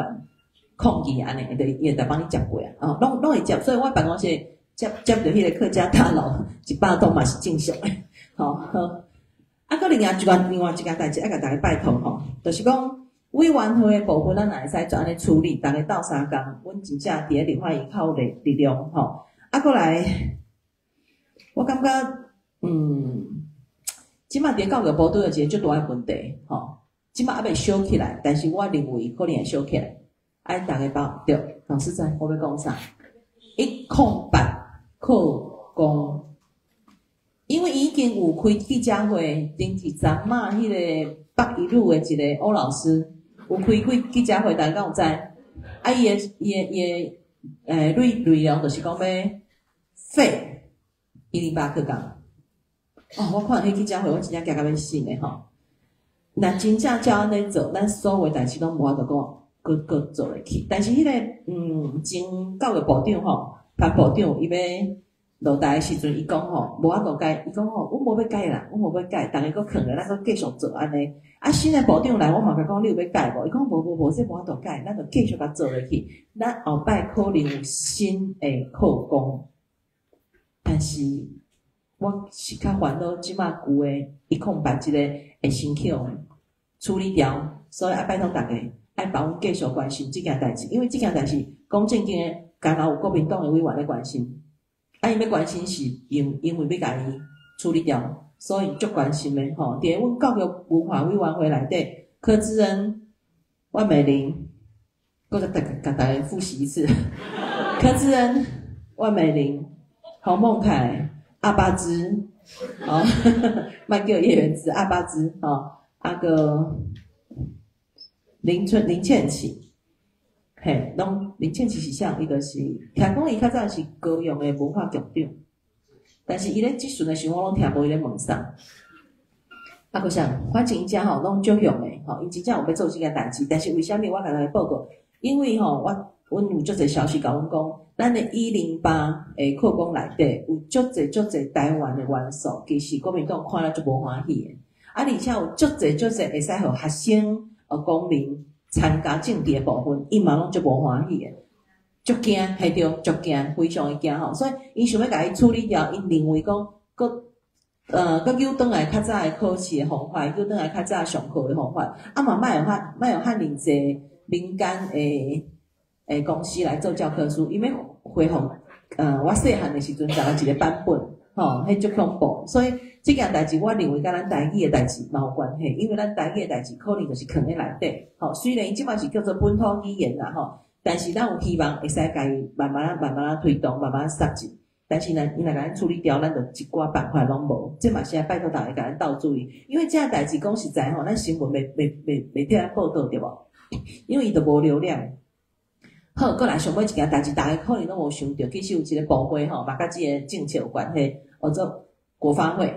抗議按呢，伊就伊會幫你接過啊，哦，攏攏會接，所以我辦公室接接著彼个客家大樓100通嘛是正常的，吼好。啊，閣另外一個另外一件代誌愛共逐家拜託吼，就是講委員會的部分，咱若會使就按呢處理，逐家鬥相共，阮真正佇咧立法院較有力力量吼。啊，閣來，我感覺，這馬佇咧教育部拄著一个足大的問題吼，這馬猶未燒起來，但是我認為可能會燒起來。愛逐家包對，講實在，我欲講啥？108課綱，因為已經有開記者會，頂一陣仔彼个北一女的一个歐老師有開開記者會，大家敢有知？啊，伊的伊的伊的內內容就是講欲廢108課綱。哦，我看彼記者會，我真正驚甲欲死的吼。若真正照按呢做，咱所有代誌攏無法度講，閣閣做落去。但是彼個前教育部長吼，潘部長伊欲落台的時陣，伊講吼，無法度改，伊講吼，阮無欲改啦，阮無欲改，逐家閣囥咧，咱閣繼續做按呢。啊，新的部長來，我嘛共講，你有欲改無？伊講無無無，這無法度改，咱就繼續共做落去。咱後擺可能有新的課綱，但是我是較煩惱，這馬舊的108這个會先去予處理掉，所以愛拜託逐家，愛幫阮繼續關心這件代誌，因為這件代誌講正經的，敢若有國民黨的委員咧關心，啊，𪜶欲關心是因為欲共伊處理掉，所以足關心的吼。佇阮教育文化委員會內底，柯志恩、萬美玲，閣閣共逐家複習一次，柯志恩、萬美玲、洪孟楷、阿巴茲，哦，莫叫葉元之，阿巴茲，吼，啊閣林春林倩琪，嘿，攏林倩琪是啥？伊就是聽講伊較早是高雄的文化局長，但是伊咧質詢的時陣，我攏聽無伊咧問啥。啊，閣啥？反正𪜶遮吼攏足勇的吼，𪜶真正有欲做這件代誌。但是為啥物我共大家報告？因為吼，我阮有足濟消息共阮講，咱的108的課綱內底有足濟足濟台灣的元素，其實國民黨看了足無歡喜的。啊，而且有足濟足濟會使予學生、公民參加政治的部分，𪜶嘛攏足無歡喜的，足驚，嘿對，足驚，非常的驚吼。所以𪜶想欲共伊處理掉，𪜶認為講，閣閣扭轉來較早的考試的方法，扭轉來較早上課的方法，啊嘛莫予遐莫予遐爾濟民間的公司來做教科書，伊欲恢復我細漢的時陣就一個版本，吼，彼足恐怖。所以這件代誌，我認為佮咱台語的代誌嘛有關係，因為咱台語的代誌可能就是囥佇內底，吼。雖然伊這擺是叫做本土語言啦，吼，但是咱有希望會使共伊慢慢慢慢推動，慢慢殺進。但是呢，伊若共咱處理掉，咱就一寡辦法攏無。這嘛是愛拜託逐家共咱鬥注意，因為這個代誌講實在吼，咱新聞袂袂袂袂替咱報導對無？因為伊就無流量。好，閣來上尾一件代誌，逐家可能攏無想著，其實有一個部會吼，嘛佮這个政策有關係，叫做國發會。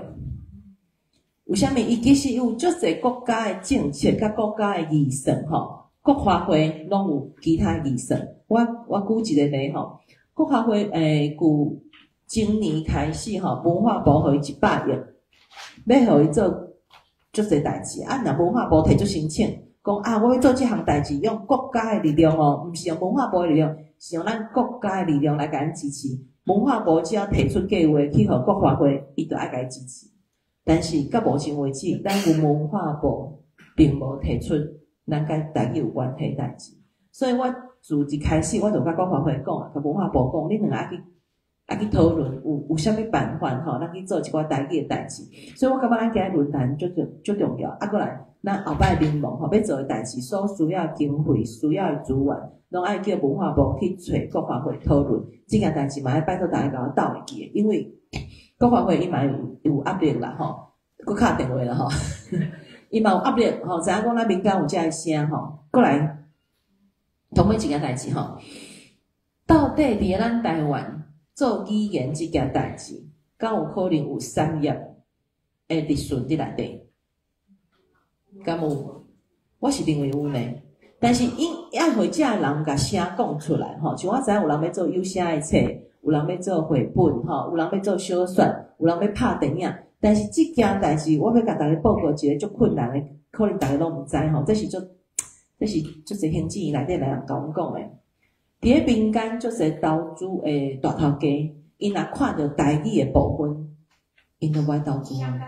為啥物？伊其實有足濟國家的政策佮國家的預算吼，國發會攏有其他預算。我我舉一個例吼，國發會舊今年開始吼，文化部予伊100億，欲予伊做足濟代誌。啊，若文化部提出申請，講啊，我欲做這項代誌，用國家的力量哦，毋是用文化部的力量，是用咱國家的力量來共咱支持。文化部只要提出計劃去予國發會，伊就愛共伊支持。但是到目前為止，咱文化部並無提出咱佮台語有關係代誌。所以我自一開始我就佮國發會講，佮文化部講，恁兩个愛去愛去討論有有啥物辦法吼，咱去做一寡台語的代誌。所以我感覺咱今日論壇足重足重要。啊，閣來，咱後擺民盟吼欲做的代誌，所需要的經費、需要的資源，攏愛叫文化部去揣國發會討論。這件代誌嘛愛拜託逐家共我鬥會記，因為國發會伊嘛有有壓力啦吼，閣敲電話啦吼，伊嘛有壓力吼，知影講咱民間有這个聲吼，閣來，頭尾一件代誌吼，到底佇咱台灣做語言這件代誌，敢有可能有產業的利潤佇內底？敢有？我是認為有呢。但是𪜶愛予這个人共聲講出來吼，像我知影有人欲做有聲的冊，有人欲做繪本吼，有人欲做小說，有人欲拍電影。但是這件代誌，我欲共逐家報告一個足困難的，可能逐家攏毋知吼。這是足，這是足濟行政院內底來人共阮講的。佇咧民間足濟投資的大頭家，𪜶若看著台語的部分，𪜶就無愛投資啊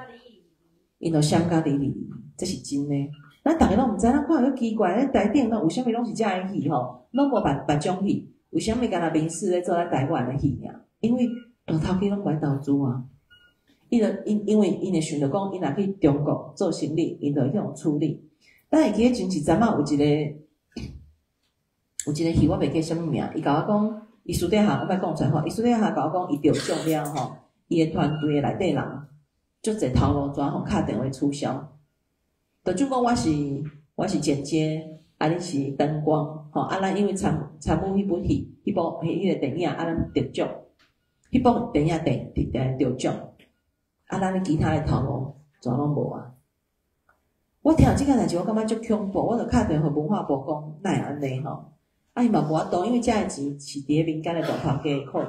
，𪜶就閃甲離離，這是真的。咱逐家攏毋知，咱看著奇怪，咧台頂攏為啥物攏是這个戲吼？攏無別別種戲，為啥物干焦民視咧做咱台灣的戲爾？因為大頭家攏無愛投資啊。伊就因因為𪜶會想著講，𪜶若去中國做生意，𪜶就會去予處理。咱會記得前一陣仔有一個有一個戲，我袂記啥物名。伊共我講，伊私底下我莫講出來吼，伊私底下共我講，伊得獎了吼，伊的團隊的內底人足濟頭路紙予敲電話取消。就像講我是我是剪接，啊你是燈光，吼啊咱因為參參與彼部戲，彼部彼彼个電影啊咱得獎，彼部電影得得得獎，啊咱其他的頭路全攏無啊。我聽這件代誌，我感覺足恐怖，我就敲電話文化部講，哪會按呢吼？啊，伊嘛無法度，因為這个錢是佇咧民間的大頭家口，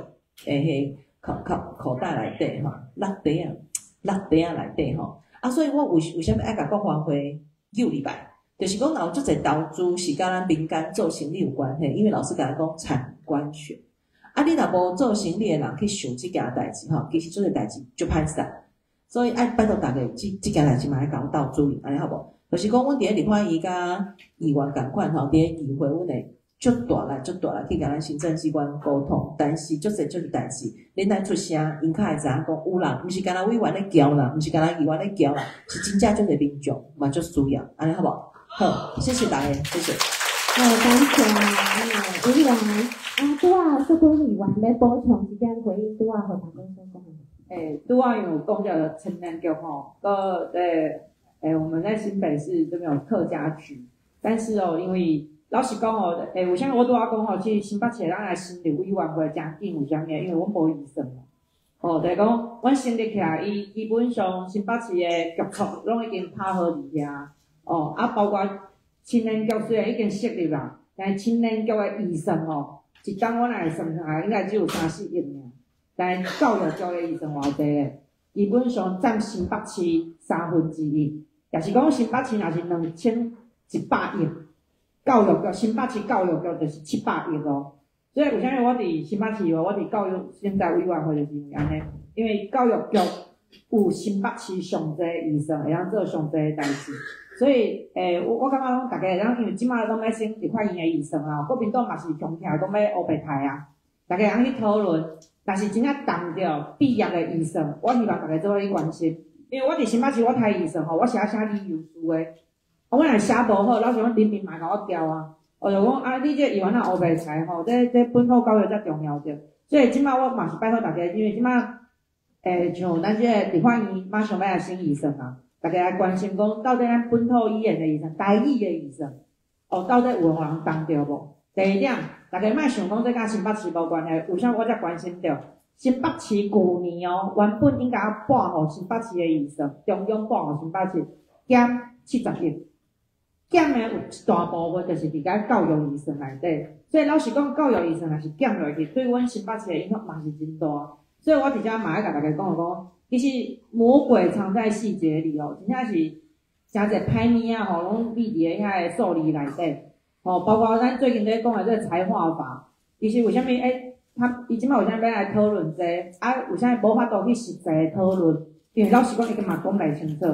彼口口口袋內底吼，落袋仔，落袋仔內底吼。啊，所以我為啥物愛共國發會揪入來？就是講，若有足濟投資是佮咱民間做生理有關係，因為老師共咱講產官學。啊，你若無做生理的人去想這件代誌吼，其實足濟代誌足歹勢。所以愛拜託大家，這件代誌嘛愛共阮鬥注意，按呢好無？就是講，阮佇咧立法院佮議員仝款吼，佇咧議會，阮會足大力、足大力去共咱行政機關溝通。但是足濟足濟代誌，恁愛出聲，𪜶較會知影講有人，毋是干焦委員咧叫啦，毋是干焦議員咧叫啦，是真正足濟民眾嘛足需要，按呢好無？好，謝謝大家，謝謝。好，感謝委員。啊，拄仔淑君議員欲補充一點回應，拄仔何大哥所講的。拄仔有講著青年局吼，閣我們在新北市這邊有客家局，但是哦，因為老實講哦，為啥物我拄仔講吼，去新北市咱來成立委員會誠緊，為啥物？因為阮無預算嘛。哦，就是講，阮成立起來，伊基本上新北市的局處攏已經拍好佇遐。哦，啊，包括青年局雖然已經設立啦，但是青年局的預算吼，一冬我若會算下來，應該只有三四億爾。但是教育局的預算偌濟咧，基本上佔新北市1/3，也是講新北市若是2100億，教育局新北市教育局就是700億哦。所以為啥物我佇新北市，我佇教育審查委員會就是因為按呢，因為教育局有新北市上濟預算，會當做上濟代誌。所以，我感覺講大家會當，因為這擺攏欲審立法院的預算啊，國民黨嘛是強起來講欲烏白刣啊，大家會當去討論。但是真正動著畢業的預算，我希望大家做伙去關心。因為我佇新北市，我刣預算吼，我是愛寫理由書的。啊，我若寫無好，老實講，人民嘛會共我撬啊。我就講啊，你這個議員若烏白刣吼，這本土教育才重要著。所以這擺我嘛是拜託大家，因為這擺像咱這個立法院馬上欲來審預算啊，大家來關心講，到底咱本土語言的預算、台語的預算，哦，到底有予人動著無？第二點，大家莫想講這佮新北市無關係，為啥我才關心著？新北市舊年哦，原本應該撥予新北市的預算，中央撥予新北市減70億，減的有一大部分就是佇個教育預算內底，所以老實講，教育預算若是減落去，對阮新北市的影響嘛是真大。所以我佇遮嘛愛共大家講講，其實魔鬼藏在細節裡哦，真正是誠濟歹物仔吼，攏秘佇咧遐个數字內底。吼，包括咱最近咧講的這個財劃法，其實為啥物他伊這擺為啥物欲來討論這個？啊，為啥物無法度去實際討論？因為老實講，伊嘛講袂清楚，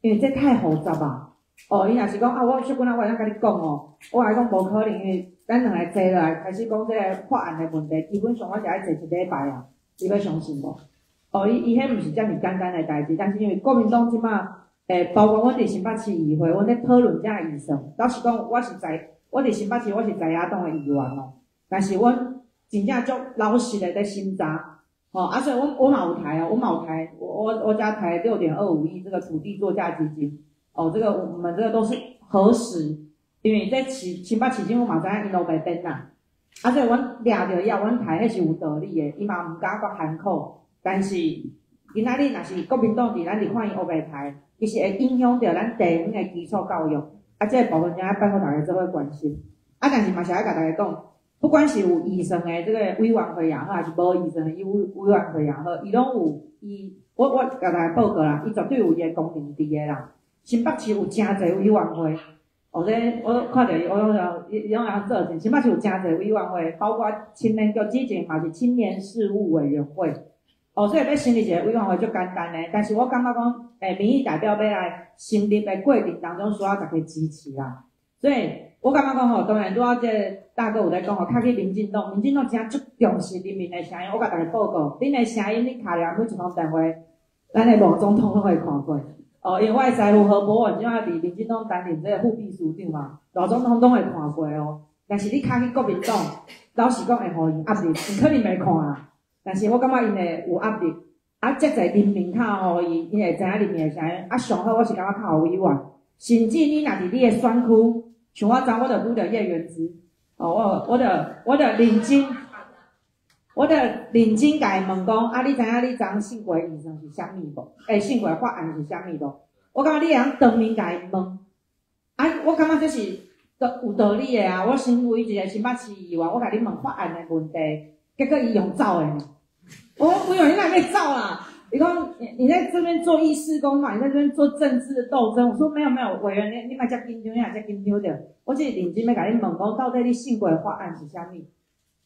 因為這太複雜啊。哦，伊若是講啊，我小可仔我會當共你講哦，我來講無可能，因為咱兩个坐落來開始講這個法案的問題，基本上我是愛坐一禮拜啊，你欲相信無？哦，伊彼毋是遮爾簡單的代誌，但是因為國民黨這擺，包括阮佇新北市議會，阮咧討論這個預算，老實講，我佇新北市，我是在野黨的議員哦，但是阮真正足老實的咧審查，吼，啊，所以阮我嘛有刣哦，我嘛有刣，我遮刣6.25億這個土地作價基金，哦，這個我們這個都是核實，因為這市新北市政府嘛知影𪜶烏白編啦，啊，所以阮掠著以後，阮刣彼是有道理的，伊嘛毋敢閣含口，但是今仔日若是國民黨佇咱立法院烏白刣，其實會影響著咱地方的基礎教育，啊，這個部分真愛拜託大家做伙關心。啊，但是嘛是愛共大家講，不管是有預算的這個委員會也好，還是無預算的委員會也好，伊攏有伊，我共大家報告啦，伊絕對有伊的功能佇的啦。新北市有誠濟委員會，哦，這我看著伊，我攏想伊攏會曉做。新北市有誠濟委員會，包括青年局之前嘛是青年事務委員會。哦，所以欲成立一個委員會足簡單的，但是我感覺講，民意代表欲來成立的過程當中，需要大家支持啦。所以我感覺講吼，當然拄仔這個大哥有咧講吼，較去民進黨，民進黨真正足重視人民的聲音。我共大家報告，恁的聲音，恁敲入來每一通電話，咱的羅總統攏會看過。哦，因為我的師父何博文這擺佇民進黨擔任這個副秘書長嘛，羅總統攏會看過哦。但是你敲去國民黨，老實講會予𪜶壓力，𪜶可能袂看啦。但是我感覺𪜶會有壓力，啊，遮濟人民敲予伊，𪜶會知影人民的聲音。啊，上好我是感覺敲予委員，甚至你若佇你的選區，像我昨我就拄著葉元之，哦，我就認真，我就認真共伊問講，啊，你知影你昨信過預算是啥物無？信過法案是啥物無？我感覺你會曉當面共𪜶問，啊，我感覺這是有道理的啊！我身為一個新北市議員，我共你問法案的問題，結果伊用走的呢。我講委員，你哪會走啦？伊講你在這邊做議事工作，你在這邊做政治的鬥爭。我說沒有沒有，委員你你莫遮緊張，你若遮緊張著。我只是認真欲共你問講，到底你審過的法案是啥物？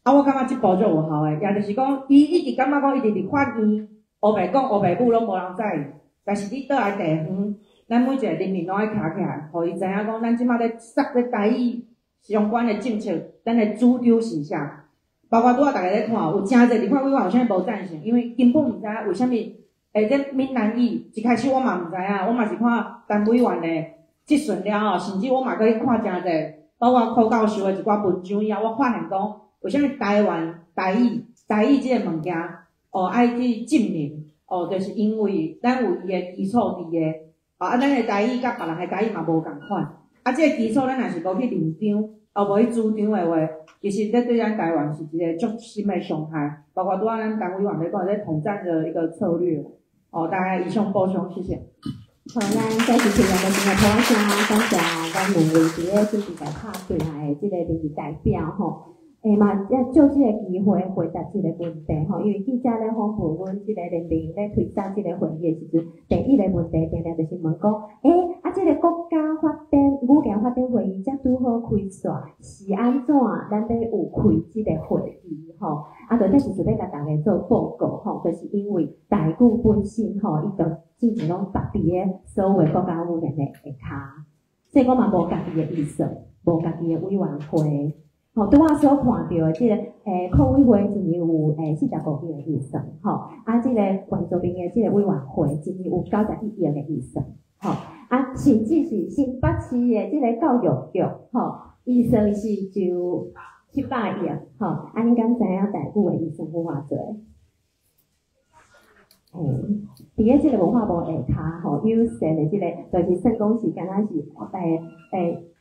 啊，我感覺這步足有效的，也就是講，伊一直感覺講，伊佇立法院烏白講烏白母攏無人在意，但是你倒來地方，咱每一個人民攏愛徛起來，予伊知影講，咱這馬咧殺咧台語相關的政策，咱的主張是啥？包括拄仔逐家咧看，有誠濟立法委員有啥物無贊成，因為根本毋知影為啥物會這閩南語一開始我嘛毋知影，我嘛是看陳委員的質詢了後，甚至我嘛閣去看誠濟，包括柯教授的一寡文章以後，我發現講，為啥物台灣台語台語這個物件，哦愛去正名，哦，就是因為咱有伊的基礎佇個，哦啊，咱的台語佮別人的台語嘛無仝款，啊，這個基礎咱若是無去認張，哦無去主張的話，其實這對咱台灣是一個足深的傷害，包括拄仔咱陳委員咧講，這統戰的一個策略，哦，大概以上補充，謝謝。好，咱再次謝謝咱今日鼓聲，感謝咱兩位佇咧新時代拍對來的這個民意代表吼。嘛，也借這個機會回答這個問題吼，因為記者咧訪問阮這個聯盟咧推展這個會議的時陣，第一個問題定定就是問講，啊，這個國家發展語言發展會議才拄好開煞，是按怎咱欲有開這個會議吼？啊，就這是欲共大家做報告吼，就是因為台語本身吼，伊就進前攏縛佇咧所有國家語言的下跤，所以講嘛無家己的預算，無家己的委員會。吼，拄仔所看著的這個客委會一年有45億的預算，吼，啊，這個原住民的這個委員會一年有91億的預算，吼，啊，甚至是新北市的這個教育局，吼，預算是就700億，吼，啊，恁敢知影台語的預算有偌濟？佇咧這個文化部下跤吼，有設的這個，就是算講是敢若是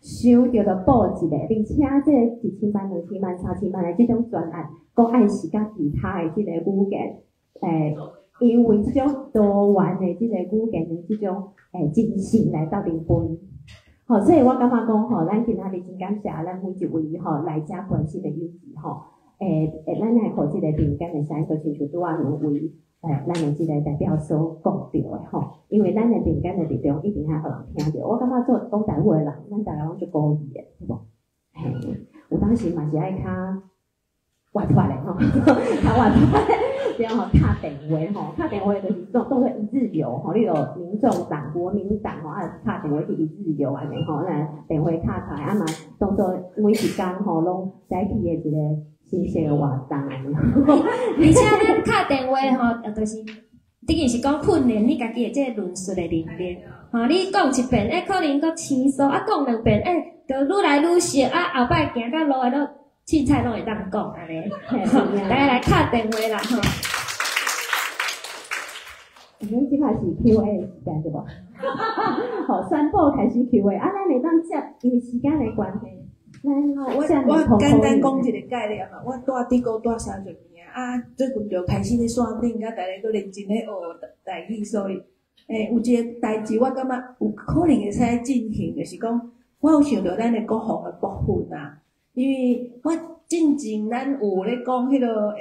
想著就報一个，而且這個1000萬、2000萬、3000萬的這種專案，閣愛是佮其他的這個語言，因為這種多元的這個語言的這種精神來鬥陣分。吼，所以我感覺講吼，咱今仔日真感謝咱每一位吼來遮關心的友誼吼，咱來予這個民間的聲音，就親像拄仔兩位。咱的這個代表所講著的吼，因為咱的民間的力量一定愛予人聽著。我感覺做講台語的人，咱逐家攏足古意的，對無？嘿，有當時嘛是愛較活潑的吼，較活潑的，對吼，敲電話吼，敲電話就是當當做一日遊吼，你著民眾黨、國民黨吼，啊敲電話去一日遊按呢吼，咱電話敲開啊嘛，當做每一工吼攏早起的一個新鮮的活動。而且咱敲電話吼，就是等於是講訓練你家己的這個論述的能力。吼，你講一遍，可能閣生疏；啊，講兩遍，就愈來愈熟。啊，後擺行到路的攏凊彩攏會當講按呢。大家來敲電話啦，吼。阮這擺是 Q&A 時間對無？好，宣布開始 Q&A。啊，咱會當接，因為時間的關係。我簡單講一個概念嘛，我蹛德國蹛30年啊，最近就開始咧線頂，佮大家閣認真咧學台語，所以，有一個代誌，我感覺有可能會使進行，就是講，我有想著咱的國防的部分啊，因為我進前咱有咧講彼個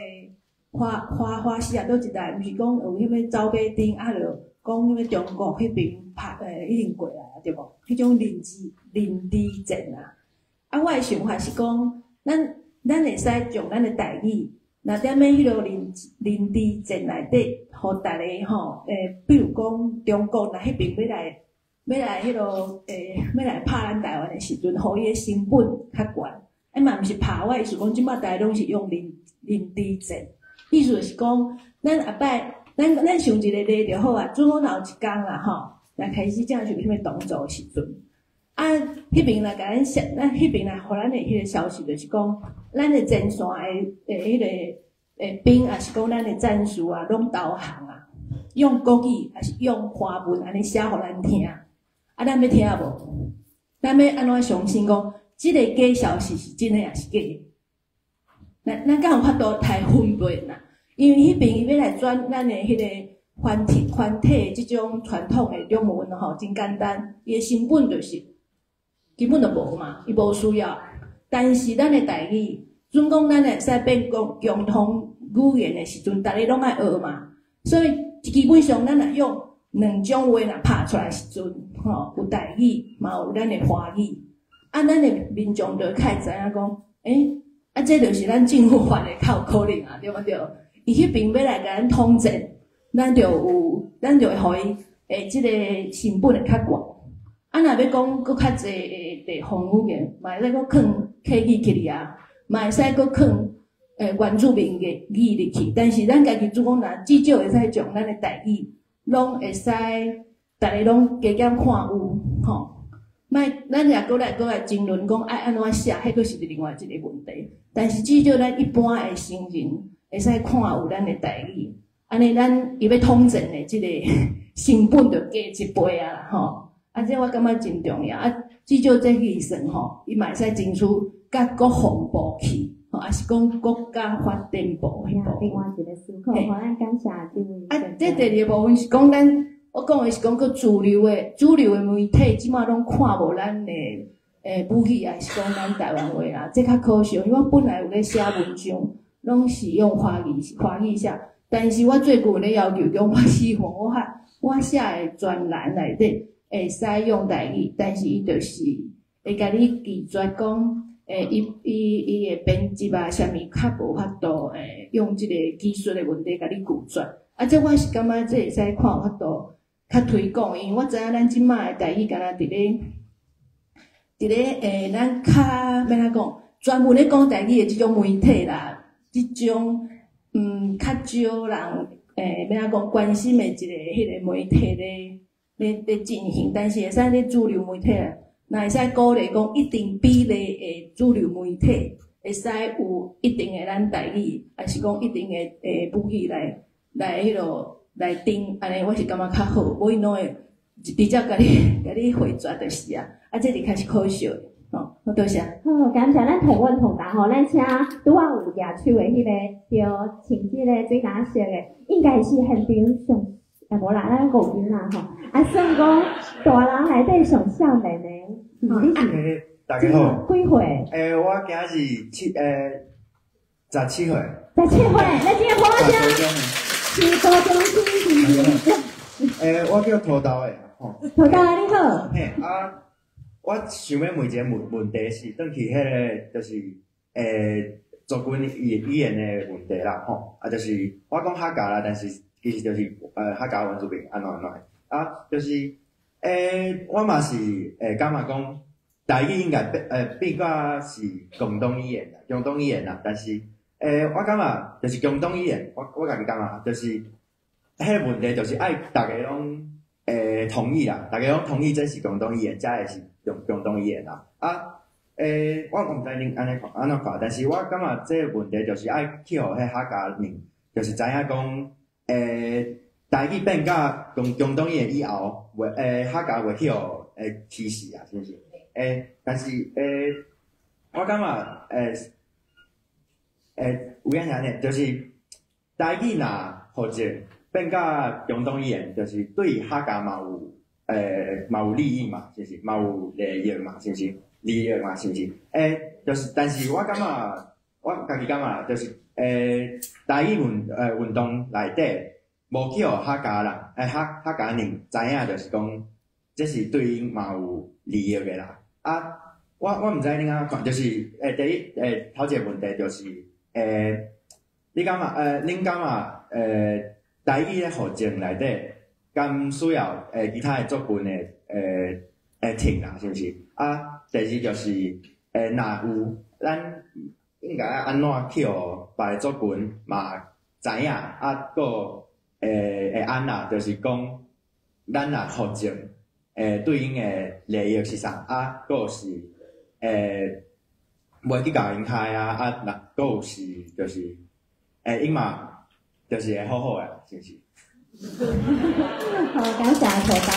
華華華西亞佗一代，毋是講有彼個走馬燈，啊，著講彼個中國彼爿拍已經過來啊，對無？彼種認知戰啊。啊，我的想法是講，咱會使將咱的台語，若踮咧彼個認知戰內底，予逐家吼，比如講中國若彼爿欲來彼個欲來拍咱台灣的時陣，予伊的成本較懸。啊嘛毋是拍，我的意思講，這擺逐家攏是用認知戰，意思就是講，咱後擺，咱想一個例就好啊。拄好若有一工啦吼，若開始正是啥物動作的時陣，啊，彼爿若共咱說，咱彼爿若予咱的彼個消息，就是講，咱的前線的彼個兵，抑是講咱的戰士啊，攏投降啊，用國語抑是用華文按呢寫予咱聽，啊，咱欲聽無？咱欲按怎相信講，這個假消息是真的抑是假的？咱敢有法度來分辨啦？因為彼爿伊欲來轉咱的彼個繁體的這種傳統的中文吼，真簡單，伊的成本就是根本就無嘛，伊無需要。但是咱的台語，準講咱會使變共共同語言的時陣，逐个攏愛學嘛。所以基本上咱若用兩種話若拍出來時陣，吼，有台語，嘛有咱的華語，啊，咱的民眾就較會知影講，欸，啊，這就是咱政府法的較有可能啊，對無對？伊彼邊欲來共咱統戰，咱就有，咱就會予伊欸，這個成本會較懸。啊，若欲講閣較濟的地方語言，嘛會使閣囥客語去啊，嘛會使閣囥原住民的語入去。但是咱家己主講，若至少會使將咱的台語，攏會使逐个攏加減看有吼。莫咱也閣來爭論講愛按怎寫，彼閣是另外一個問題。但是至少咱一般的成人會使看有咱的台語，按呢咱伊欲統戰的這個成本就加一倍啊啦吼。啊，這我感覺真重要。啊，至少這預算吼，伊嘛會使爭取佮國防部去，吼，抑是講國家發展部彼部。另外一個思考，吼，咱感謝這位。啊，這第二個部分是講咱，我講的是講閣主流的媒體，這擺攏看無咱的母語，抑是講咱台灣話啦，這較可惜。因為我本來有咧寫文章，攏是用華語寫，但是我最近有咧要求講，我希望我寫的專欄內底會使用台語，但是伊就是會共你拒絕講，伊的編輯啊，啥物較無法度用這個技術的問題共你拒絕。啊，這我是感覺這會使看有法度較推廣，因為我知影咱這擺的台語敢若佇咧咱較欲按怎講，專門咧講台語的這種媒體啦，這種較少人欲按怎講關心的一個彼個媒體咧進行，但是會使咧主流媒體啊，若會使鼓勵講一定比例的主流媒體會使有一定的咱台語，抑是講一定的母語來彼落來頂，按呢我是感覺較好，無𪜶攏會直接共你回絕就是啊，啊，這是較實可惜的，吼，好多謝。好，感謝咱同問同答吼，咱請拄仔有舉手的彼個對，穿這个水藍色的，應該是現場上，無啦，咱五囡仔吼，啊，算講大人內底上少年的，你是大家好，幾歲？我今日17歲。17歲，來這個鼓聲。是高中生是毋是？我叫塗豆的，吼。塗豆的你好。嘿，啊，我想欲問一个問題是，轉去彼个就是族群語言的問題啦，吼，啊，就是我講客家啦，但是其實就是客家原住民按怎按怎的，啊，就是我嘛是感覺講台語應該變甲是共同語言啦，共同語言啦，但是我感覺就是共同語言，我家己感覺就是彼个問題就是愛逐家攏同意啦，逐家攏同意這是共同語言，才會是共同語言啦。啊，我毋知恁按呢看按怎看，但是我感覺這個問題就是愛去予彼客家人，就是知影講，台語變甲共同語言以後，袂客家袂去予歧視啊，是毋是？但是我感覺有影是按呢，就是台語若予這變甲共同語言，就是對客家嘛有利益嘛，是毋是？嘛有利益嘛，是毋是？利益嘛，是毋是？就是，但是我感覺，我家己感覺，就是台語運動內底，無去予客家人，客家人知影，就是講，這是對𪜶嘛有利益的啦。啊，我毋知恁按怎看，就是第一頭一个問題就是，你感覺恁感覺台語咧學政內底，敢需要其他的族群的聽啦，是毋是？啊，第二就是若有咱應該按怎去予別个族群嘛知影，啊，閣會按怎，就是講咱若學政對𪜶的利益是啥？啊，閣有是袂去共𪜶害啊，啊，若閣有是就是𪜶嘛就是會好好的，是毋是？好，感謝塗豆。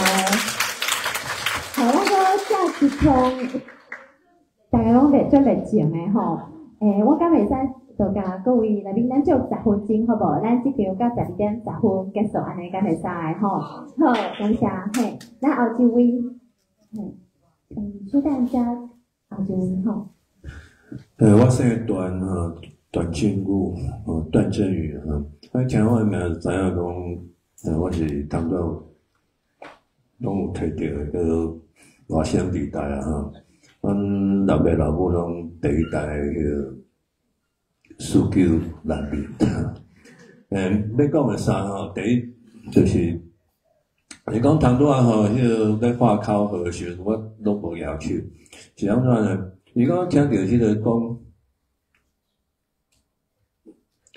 好，咱閣這一通，大家攏熱足熱情的吼。我敢會使就共各位來賓，咱就10分鐘好無？咱這場到12點10分結束，按呢敢會使吼？好，感謝嘿。咱後一位，嘿，小等下後一位吼。我姓段吼，段振宇，哦，段振宇吼。我聽我的名就知影講，我是當初攏有提著的，叫做外省二代啊吼。阮老爸老母攏第一代彼个輸救難民。欲講的啥吼？第一就是你講當拄仔吼，彼个咧喊口號的時陣，我攏無舉手，是按怎呢？伊講聽著彼个講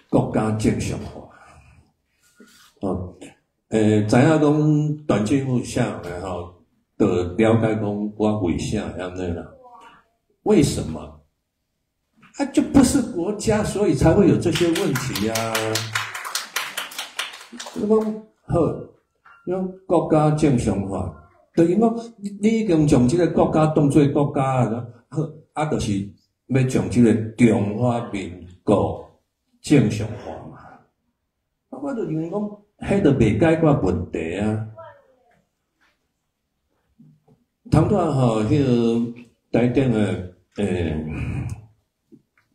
國家正常化，哦，知影講段政府啥的吼，就了解講我為啥會按呢啦？為什麼？啊，就不是國家，所以才會有這些問題啊！你講好，你講國家正常化，就是講你已經將這個國家當做國家啊，好，啊，就是欲將這個中華民國正常化嘛。啊，我就認為講，彼就袂解決問題啊。頭拄仔吼，彼个台頂的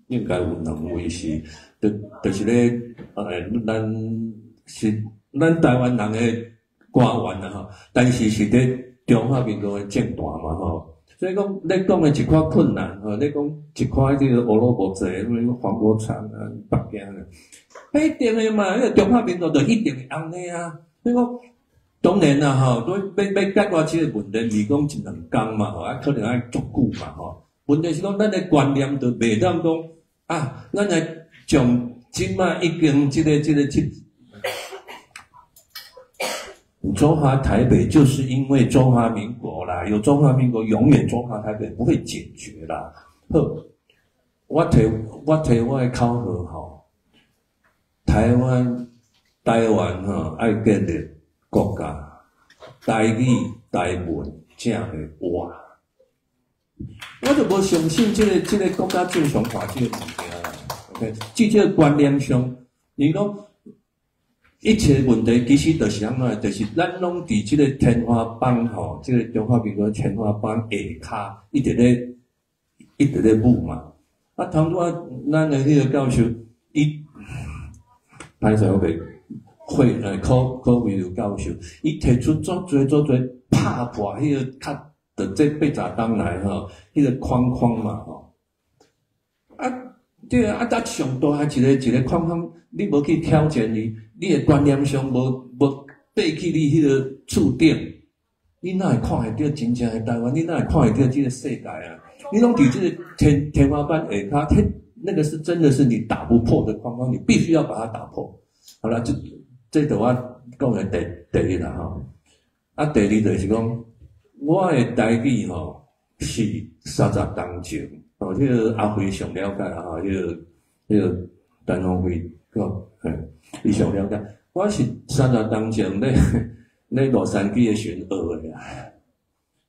應該有兩位是，就是咧，咱是咱台灣人的官員啊吼，但是是佇中華民國的政壇嘛吼，所以講咧講的一寡困難吼，咧講一寡這個烏魯木齊，啥物黃國昌啊、北京啊，彼一定的嘛，彼個中華民國就一定會按呢啊，所以講當然啦吼，欲解決這個問題，毋是講一兩工嘛吼，啊可能愛足久嘛吼。問題是講咱的觀念就袂當講啊，咱來將這擺已經這個這個這中華台北，就是因為中華民國啦，有中華民國，永遠中華台北不會解決啦。好，我提我的口號吼，台灣吼愛建立國家，台語台文才會活。我就無相信這個國家正常化這個物件啦。OK，至少觀念上，伊講一切問題其實就是按怎，就是咱攏佇這個天花板吼，這個中華民國天花板下跤，一直咧舞嘛。啊，頭拄仔咱的彼個教授，伊歹勢我袂會柯維如教授，伊提出足濟足濟拍破彼個較。就這80冬來吼，彼個框框嘛吼，啊對啊，啊上大漢一個框框，你無去挑戰伊，你的觀念上無爬去你彼個厝頂，你哪會看會著真正的台灣？你哪會看會著這個世界啊？你攏佇這個天花板下跤，那個是真的是你打不破的框框，你必須要把它打破。好啦，這就我講的第一啦吼。啊，第二就是講。我的台語吼是30冬前，哦，彼个阿輝上了解啊，彼个陳鴻輝，嘿，伊上了解。我是30冬前咧洛杉磯的時陣學的啊，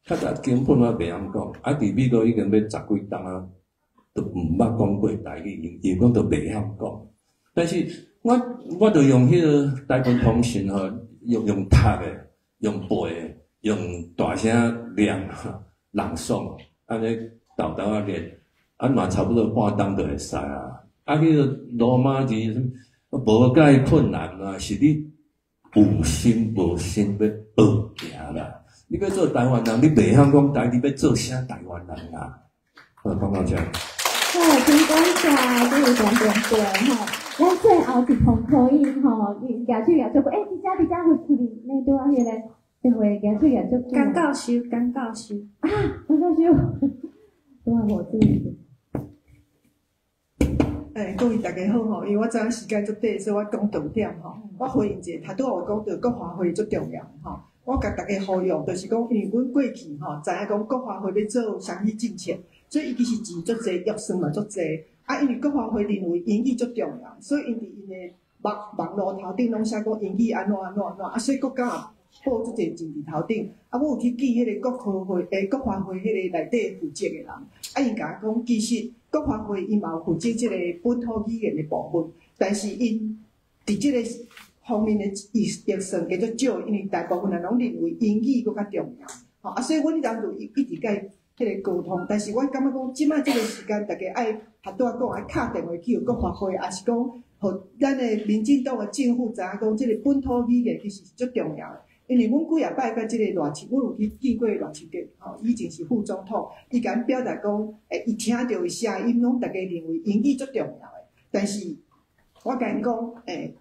較早根本我袂曉講，啊，佇美國已經欲10幾冬啊，都毋捌講過台語，因為講都袂曉講。但是我就用彼个台文通訊吼，用讀的，用背的。用大聲念、朗誦，按呢沓沓仔練，啊嘛差不多半冬就會使啊。啊，彼个羅馬字無介困難啊，是你有心無心欲學行啦。你欲做台灣人，你袂曉講台語，欲做啥台灣人啊？好，講到這。好，真感謝這位觀眾對吼，咱最後一通口音吼，舉手舉足久，欸，佇遮佇遮有出去，那拄仔彼個。電話舉手舉足久。江教授，江教授。啊，江教授，拄仔無注意。各位大家好吼，因為我知影時間足短，所以我講重點吼。我回應一下，頭拄仔有講著國華會足重要的吼。我共大家呼籲，就是講，因為阮過去吼，知影講國華會欲做雙語政策，所以伊其實錢足濟，預算嘛足濟。啊，因為國華會認為英語足重要，所以𪜶佇𪜶的網路頭頂攏寫講英語按怎按怎按怎，啊，所以國家報足濟錢佇頭頂。啊，我有去見彼个國科會、國發會彼个內底負責的人，啊，𪜶共我講，其實國發會伊嘛有負責這个本土語言的部分，但是𪜶佇這个方面的預算加足少，因為大部分人攏認為英語閣較重要。吼，啊，所以阮彼當陣一直共彼个溝通，但是我感覺講，這擺這个時間，大家愛學拄仔講，愛敲電話去予國發會，抑是講，予咱的民進黨的政府知影講，這个本土語言其實是足重要的。因為阮幾仔擺佮這个賴清，阮有去見過賴清德，吼，以前是副總統，伊共阮表達講，伊聽著的聲音攏逐家認為英語足重要的，但是我共𪜶講，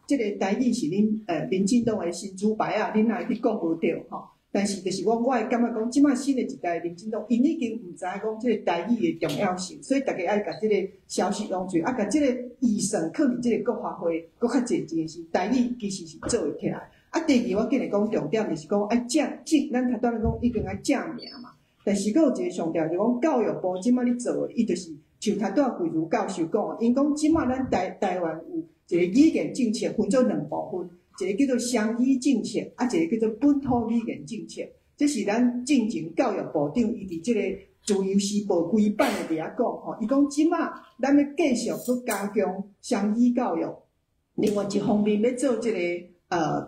這个台語是恁民進黨的神主牌仔，恁若會去講無對，吼。但是就是講，我會感覺講，這擺新的一代民進黨，𪜶已經毋知影講這个台語的重要性，所以逐家愛共這个消息弄出，啊，共這个預算囥佇這个國發會，閣較濟錢時，台語其實是做會起來。啊，第二我緊會講重點就是講愛正正，咱頭拄仔講已經愛正名嘛。但是閣有一个上重要，就講教育部這擺咧做的，伊就是像頭拄仔桂如教授講的，𪜶講這擺咱台灣有一個語言政策分做兩部分，一個叫做雙語政策，啊，一個叫做本土語言政策。這是咱進前教育部長伊佇這个自由時報規版的佇遐講吼，伊講這擺咱欲繼續閣加強雙語教育，另外一方面欲做這个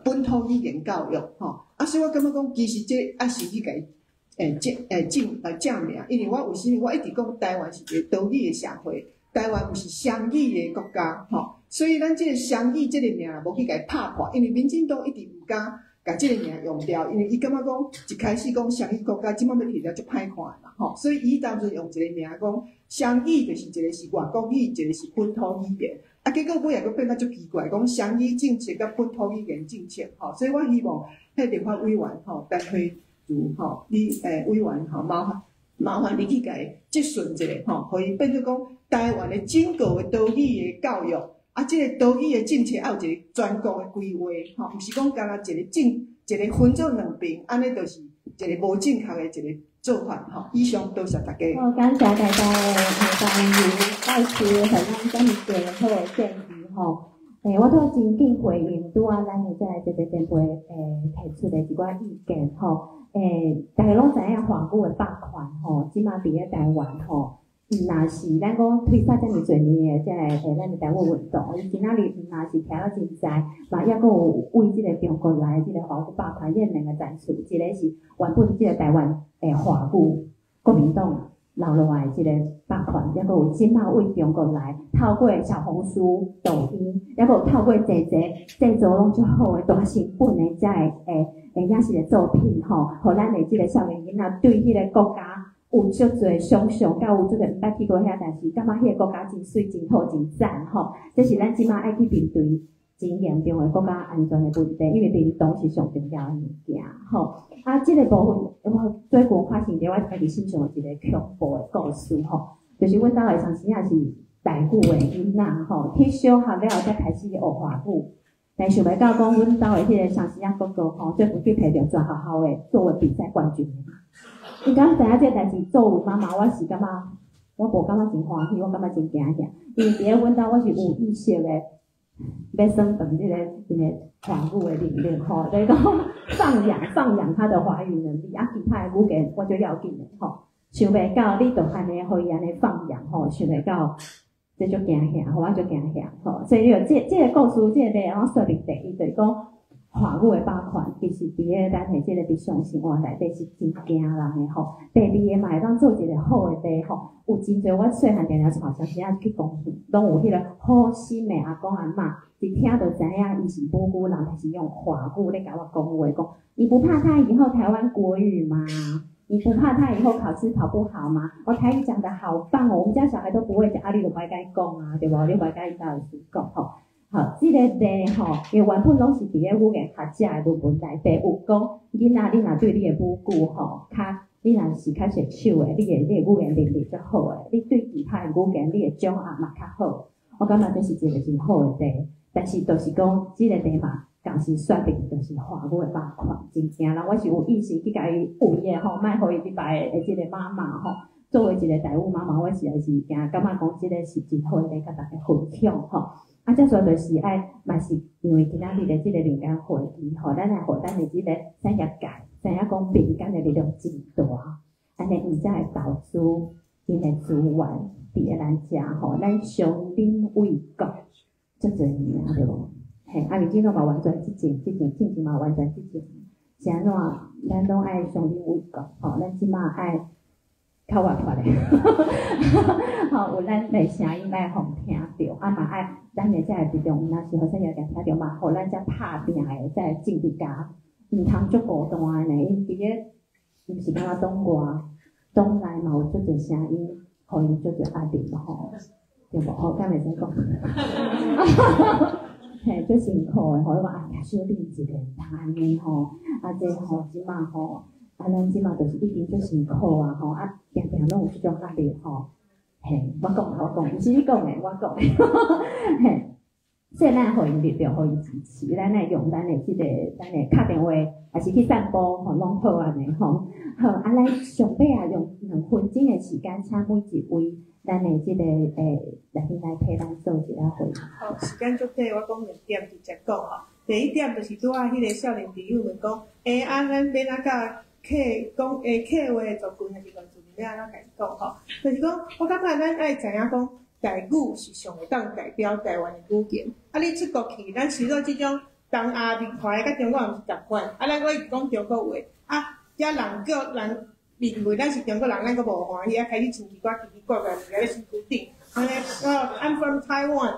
本土語言教育吼。啊，所以我感覺講，其實這愛是去共伊正名，因為我為啥物我一直講台灣是一個多語的社會，台灣毋是雙語的國家吼，所以咱這個雙語這個名無去共伊拍破，因為民進黨一直毋敢共這個名用掉，因為伊感覺講一開始講雙語國家，這擺欲提了足歹看的嘛吼，所以伊當陣用一個名講雙語，就是一個是外國語，一個是本土語言。啊，結果尾仔閣變甲足奇怪，講雙語政策佮本土語言政策吼，所以我希望彼立法委員吼，陳佩如吼，你委員吼，麻煩你去共伊質詢一下吼，予伊變做講台灣的整個的多語的教育，啊，這個多語的政策愛有一個全國的規劃吼，毋是講干焦一個政一個分做兩邊，按呢就是一個無正確的一個做法吼。以上多謝大家。好，感謝大家的參與，老師予咱遮爾濟好的建議吼。我拄仔真緊回應拄仔咱的這个這個前輩提出的一寡意見吼。大家攏知影華語的霸權吼，這馬佇咧台灣吼，毋若是咱講推捒遮爾濟年的這个咱的台語運動，伊今仔日毋若是徛了真知，嘛抑閣有為這个中國來的這个華語霸權，這兩個層次，一個是原本這个台灣的華語國民黨留落來這個霸權，抑閣有這馬為中國來透過小紅書、抖音，抑閣有透過濟濟製作攏足好的大成本的遮个影視的作品吼，予咱的這个少年囡仔對彼个國家有足濟想像，佮有足濟毋捌去過遐，但是感覺彼个國家真媠、真好、真讚吼。這是咱這馬愛去面對真嚴重的國家安全的問題，因為認同是上重要的物件吼。啊，這个部分我最近發生佇我家己身上一個恐怖的故事吼，就是阮兜的相生仔是台語的囡仔吼，去小學了後才開始學華語，但想袂到講阮兜的彼個相生仔哥哥吼，最近去提著全學校的作文比賽冠軍。你敢知影這个代誌？作為媽媽，我是感覺我無感覺真歡喜，我感覺真驚嚇，因為佇咧阮兜我是有意識的，欲耍斷這個𪜶的華語的能力吼，就是講放養他的華語能力，啊，其他的語言我就要緊的吼。想袂到你就按呢，予伊按呢放養吼，想袂到這足驚嚇，予我足驚嚇吼。所以你這個故事，這個例我說明第一，就是講華語的霸權，其實佇咧咱的這個日常生活內底是真驚人的吼。第二个嘛會當做一個好的例吼，有真濟我細漢定定帶相生仔去公園，攏有彼個好心的阿公阿嬤，一聽就知影伊是母語人，但是用華語咧共我講話，講你不怕他以後台灣國語嗎？你不怕他以後考試考不好嗎？我台語講得好棒哦，我們家小孩都不會講，啊，你就無愛共伊講啊，對無？你無愛共伊教師講吼。好，這個例吼，因為原本攏是佇咧語言學者的論文內底有講，囡仔你若對你的母語吼，較你若是較熟手的，你的語言能力較好的，你對其他的語言你的掌握嘛較好。我感覺這是一個真好的例，但是就是講這個題嘛，同時說明就是華語的霸權真驚人。我是有意識去共伊餵的吼，莫予伊入來的這個媽媽吼。作為一個台語媽媽，我實在是驚，感覺講這個是真好的，共大家分享吼。啊，這所就是愛，嘛是因為今仔日的這個民間會議吼，咱來予咱的這個產業界知影講民間的力量真大，按呢𪜶才會投資𪜶的資源佇咧咱遮吼，咱相忍為國，足濟年啊，對無？嘿，啊，民進黨嘛完全執政，執政進前嘛完全執政，是按怎？咱攏愛相忍為國，吼，咱這馬愛較活潑咧，吼，有咱的聲音愛予聽著，啊嘛愛咱的這個力量，毋但是予產業界聽著，嘛予咱遮拍拚的這個政治家，毋通足孤單的呢。𪜶佇咧，毋是干焦黨外，黨內嘛有足濟聲音，予𪜶足濟壓力吼，對無？吼，敢會使講？嘿，足辛苦的吼，我啊，小忍一下，毋通按呢吼，啊這吼，這馬吼，啊咱這馬就是已經足辛苦啊吼，啊定定攏有這種壓力吼，嘿，我講啊，我講，毋是你講的，我講的，嘿，所以咱予𪜶力量，予𪜶支持，咱愛用咱的這個，咱的敲電話，抑是去散步，吼，攏好按呢吼，好，啊，咱上尾啊，用2分鐘的時間，請每一位咱的這個來賓來替咱做一下回應。好，時間足短，我講兩點直接講吼。第一點就是拄仔彼個少年朋友問講，啊，咱欲按怎佮客講，客話族群抑是原住民欲按怎共𪜶講吼？就是講，我感覺咱愛知影講，台語是上會當代表台灣的語言。啊，你出國去，咱除了這種東亞文化的，佮中國人毋是仝款。啊，咱閣一直講中國話，啊，遮人叫人認為咱是中國人，咱閣無歡喜，啊，開始穿奇怪奇奇怪怪物件咧身軀頂，按呢，哦，I'm from Taiwan，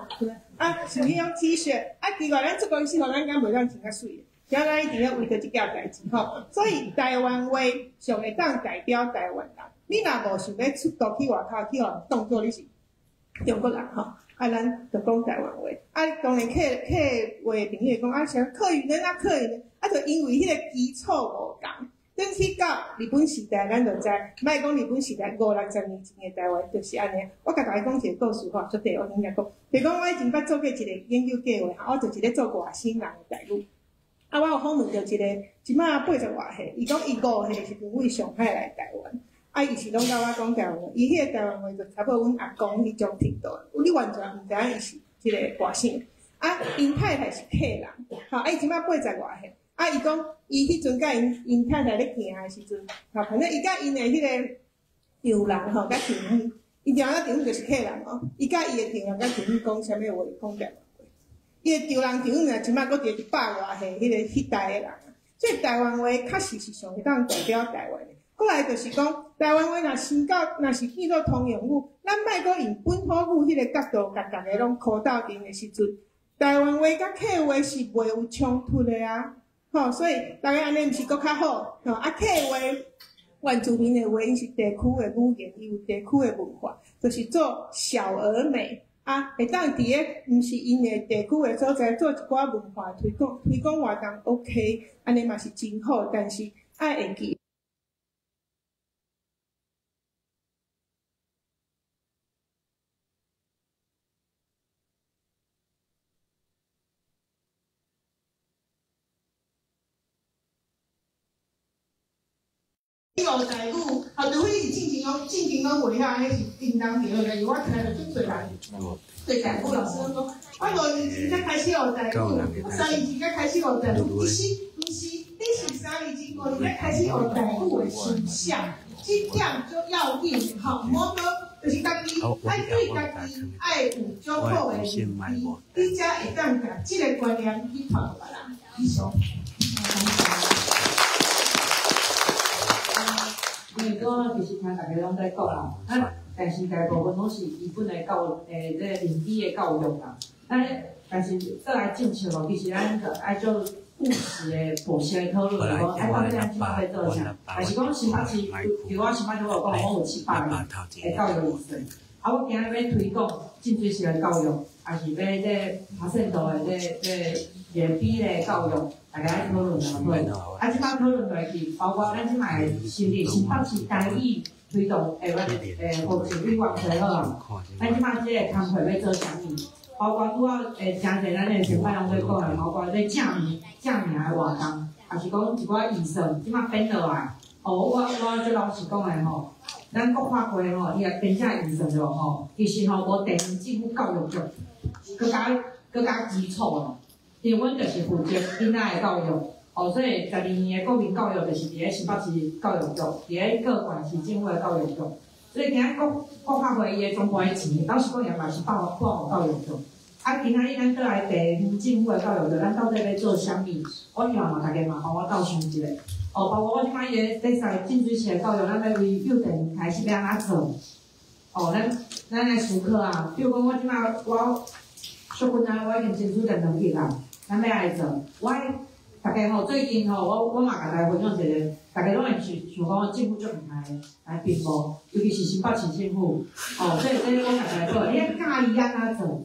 啊，穿彼種 T-shirt，啊，奇怪，咱出國時，予咱敢袂當穿較媠的，所以咱一定要為著這件代誌吼。所以台灣話上會當代表台灣人。你若無想欲出國去外口去予人當做你是中國人吼，啊，咱就講台灣話。啊，當然客客話朋友講啊，啥客語呢？哪客語呢？啊，就因為彼個基礎無仝。轉去到日本時代，咱就知，莫講日本時代五六十年前的台灣就是按呢。我共大家講一個故事吼，足短，我頂下講。就講我以前捌做過一個研究計劃，我就是咧做外省人的台語。啊，我有訪問著一個，這馬80外歲，伊講伊5歲的時陣為上海來台灣，啊，伊是攏佮我講台灣話，伊彼個台灣話就差不多阮阿公彼種程度，你完全毋知影伊是這個外省。啊，𪜶太太是客人，吼，啊，伊這馬80外歲。啊！伊講，伊彼陣佮𪜶𪜶太太咧行的時陣，吼，反正伊佮𪜶的彼個丈人吼，佮丈夫，伊丈人佮丈夫就是客人哦。伊佮伊的丈人佮丈夫講啥物話？講台灣話。伊的丈人丈夫若這馬閣佇100外歲，彼個彼代的人，所以台灣話確實是上會當代表台灣的。過來就是講，台灣話若升到，若是變做通用語，咱莫閣用本土語彼個角度，共逐个攏箍鬥陣的時陣，台灣話佮客話是袂有衝突的啊。吼，所以逐家按呢毋是閣較好？吼，啊，客話原住民的話，𪜶是地區的語言，伊有地區的文化，就是做小而美啊，會當佇個毋是𪜶的地區的所在做一寡文化推廣，推廣活動 OK，按呢嘛是真好，但是愛會記。學台語，吼，除非是進前攏進前攏袂曉，彼是叮當著，但是我聽著足濟人對台語老師攏講，我5年前才開始學台語，我3年前才開始學台語，其實毋是，你是3年前、5年才開始學台語的思想，這點足要緊，吼，毋好閣就是家己愛對家己愛有足好的認知，你才會當共這个觀念去傳予別人。以上。因為講其實聽大家攏在講啦，啊，但是大部分攏是基本的教，這個認知的教育啦。啊，但是倒來政策哦，其實咱著愛做務實的、務實的討論，就是講，啊，到底咱這擺欲做啥？但是講新北市，比如我新北市我有講，我有700個的教育預算，啊，我今日欲推廣浸水式的教育，抑是欲這個爬線度的這個比例教育。大家愛討論啊，好。啊，這擺討論落去，包括咱這擺成立新北市台語推動的學習委員會好啊。咱這擺這个工課欲做啥物？包括拄仔誠濟咱的前擺攏咧講啊，包括咧正名正名的活動，抑是講一寡預算，這擺變落來。哦，我足老實講的吼，咱国发会吼，伊来编写预算对无吼？其实吼，无地方政府教育局，阁较基础啦。因为阮就是负责囡仔的教育，哦，所以12年的国民教育就是伫咧新北市教育局，伫咧各县市政府的教育局。所以今仔国发会伊的全部的钱，老实讲也嘛是拨予教育局。啊，今仔日咱倒来地方政府的教育局，咱到底欲做啥物？我希望嘛，大家嘛帮我斗想一下。哦，包括我这摆迄个咧在净水池的教育，咱欲为幼稚园开始欲按怎做？哦，咱来思考啊。比如讲，我这摆我小困难，我已经争取10-2亿啊，咱欲来做。我大家吼，最近吼，我嘛共大家分享一个，大家拢会想想讲政府足毋歹的，但并无，尤其是新北市政府。哦，所以这我共大家讲，你爱教伊按怎做？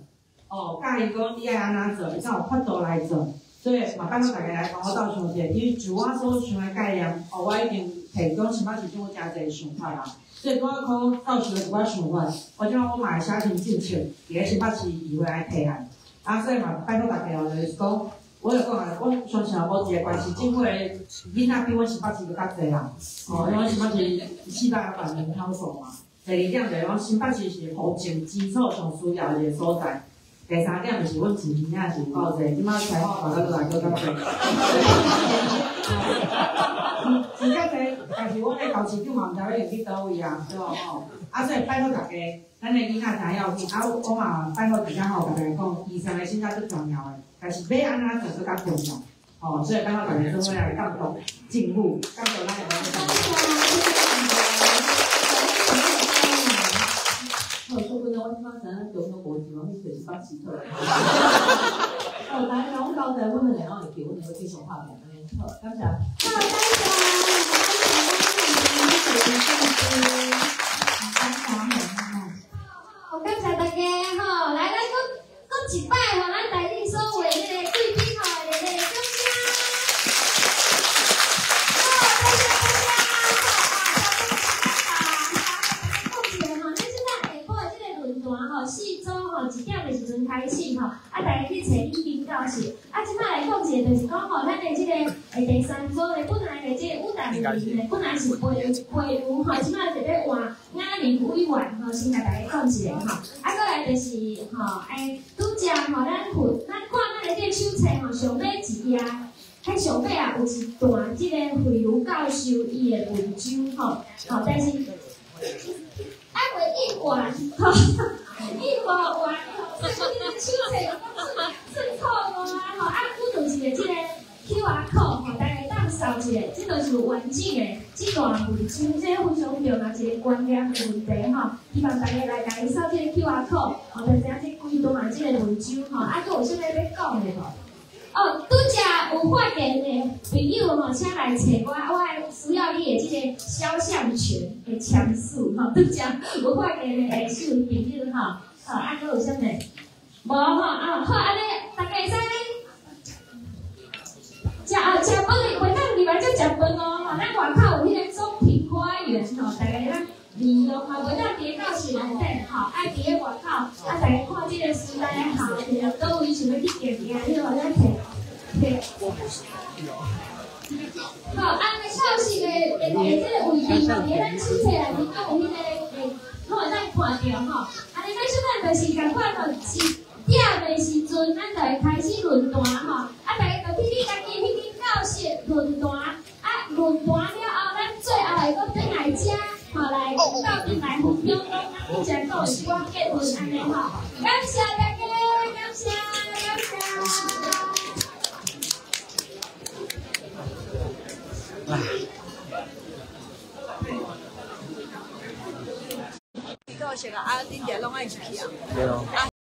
哦，教伊讲你爱按怎做，伊才有法度来做。所以嘛，拜托大家来帮我斗想一下，因为就我所想的概念，哦，我已经提供新北市政府诚济想法啊。所以拄仔讲斗想的一寡想法，我这摆我嘛会写成政策，伫咧新北市议会来提案。啊，所以嘛，拜托大家哦，就是讲，我就讲啊，我相信无一个县市政府的囡仔比阮新北市阁较济啦。哦，因为阮新北市400万人口数嘛。第二点就是讲，新北市是户政基础上需要的一个所在。第三点就是阮钱真正是有够济，这摆财务大家落来阁较济。钱较济，但是阮的高市长嘛毋知欲用去佗位啊，对无吼？啊，所以拜托大家，咱的囡仔诚要紧，啊，我嘛拜托大家吼，大家讲，预算的审查足重要的，但是欲按怎做阁较重要，吼，所以拜托大家做伙来监督政府，监督咱的领导。好，说真的，我这摆知影中央无钱，我去揣新北市好。哦，大家讲交代，阮们两个会记，阮两个继续拍拼按呢。好，感谢。好，感谢。好，感谢大家吼，来，咱阁一摆吼，咱台顶所有的这个贵宾吼，热烈的掌声。好，多谢多谢。好，讲一下吼，咱这摆下晡的这个论坛吼，四组吼，1点的时阵开始吼，啊，大家去揣恁间教室。啊，这摆来讲一下，就是讲吼，咱的这个第三组的本来的这个舞台里面，本来是陪舞吼，这摆就咧换雅玲委员吼，先共大家讲一下吼。啊，阁来就是吼，哎，拄则吼，咱看咱的这个手册吼，上尾一页，彼上尾啊有一段这个惠如教授伊的文章吼，吼，但是还袂印完，吼，印无完，吼，所以这个手册算错误啊，吼，啊，阮有一个这个 QR code 吼，大家会当扫一下，这就是完整的这段文章，这非常重要一个观念的问题吼，希望大家来共伊扫这个 QR code，吼，就知影这规段这个文章吼，啊，阁有啥物欲讲的无？哦，拄则有发言的朋友吼，请来找我，我需要你的这个肖像权的签署吼。拄则有发言的秀朋友吼，好，啊，阁有啥物？无吼，啊，好，按呢，大家会使食啊，食饭袂当入来才食饭哦。吼，咱外口有彼个中庭花园吼，大家咱利用吼，袂当伫咧教室内底吼，爱伫咧外口，啊，大家看这个时代校，佗位想欲去行行，你互咱摕摕。好，啊，教室的这个位置吼，伫咱手册内面拢有彼个拢会当看著吼。按呢，咱小可就是仝款吼，1点的时阵，咱就会开始论坛吼。啊，大家就去你家己彼间教室论坛，啊，论坛了后，咱最后会阁转来遮，吼，来斗阵来分享讲咱目前讲的一寡结论按呢吼。感谢大家，感谢，感谢。教室啊，啊，恁定拢爱入去啊。对啊。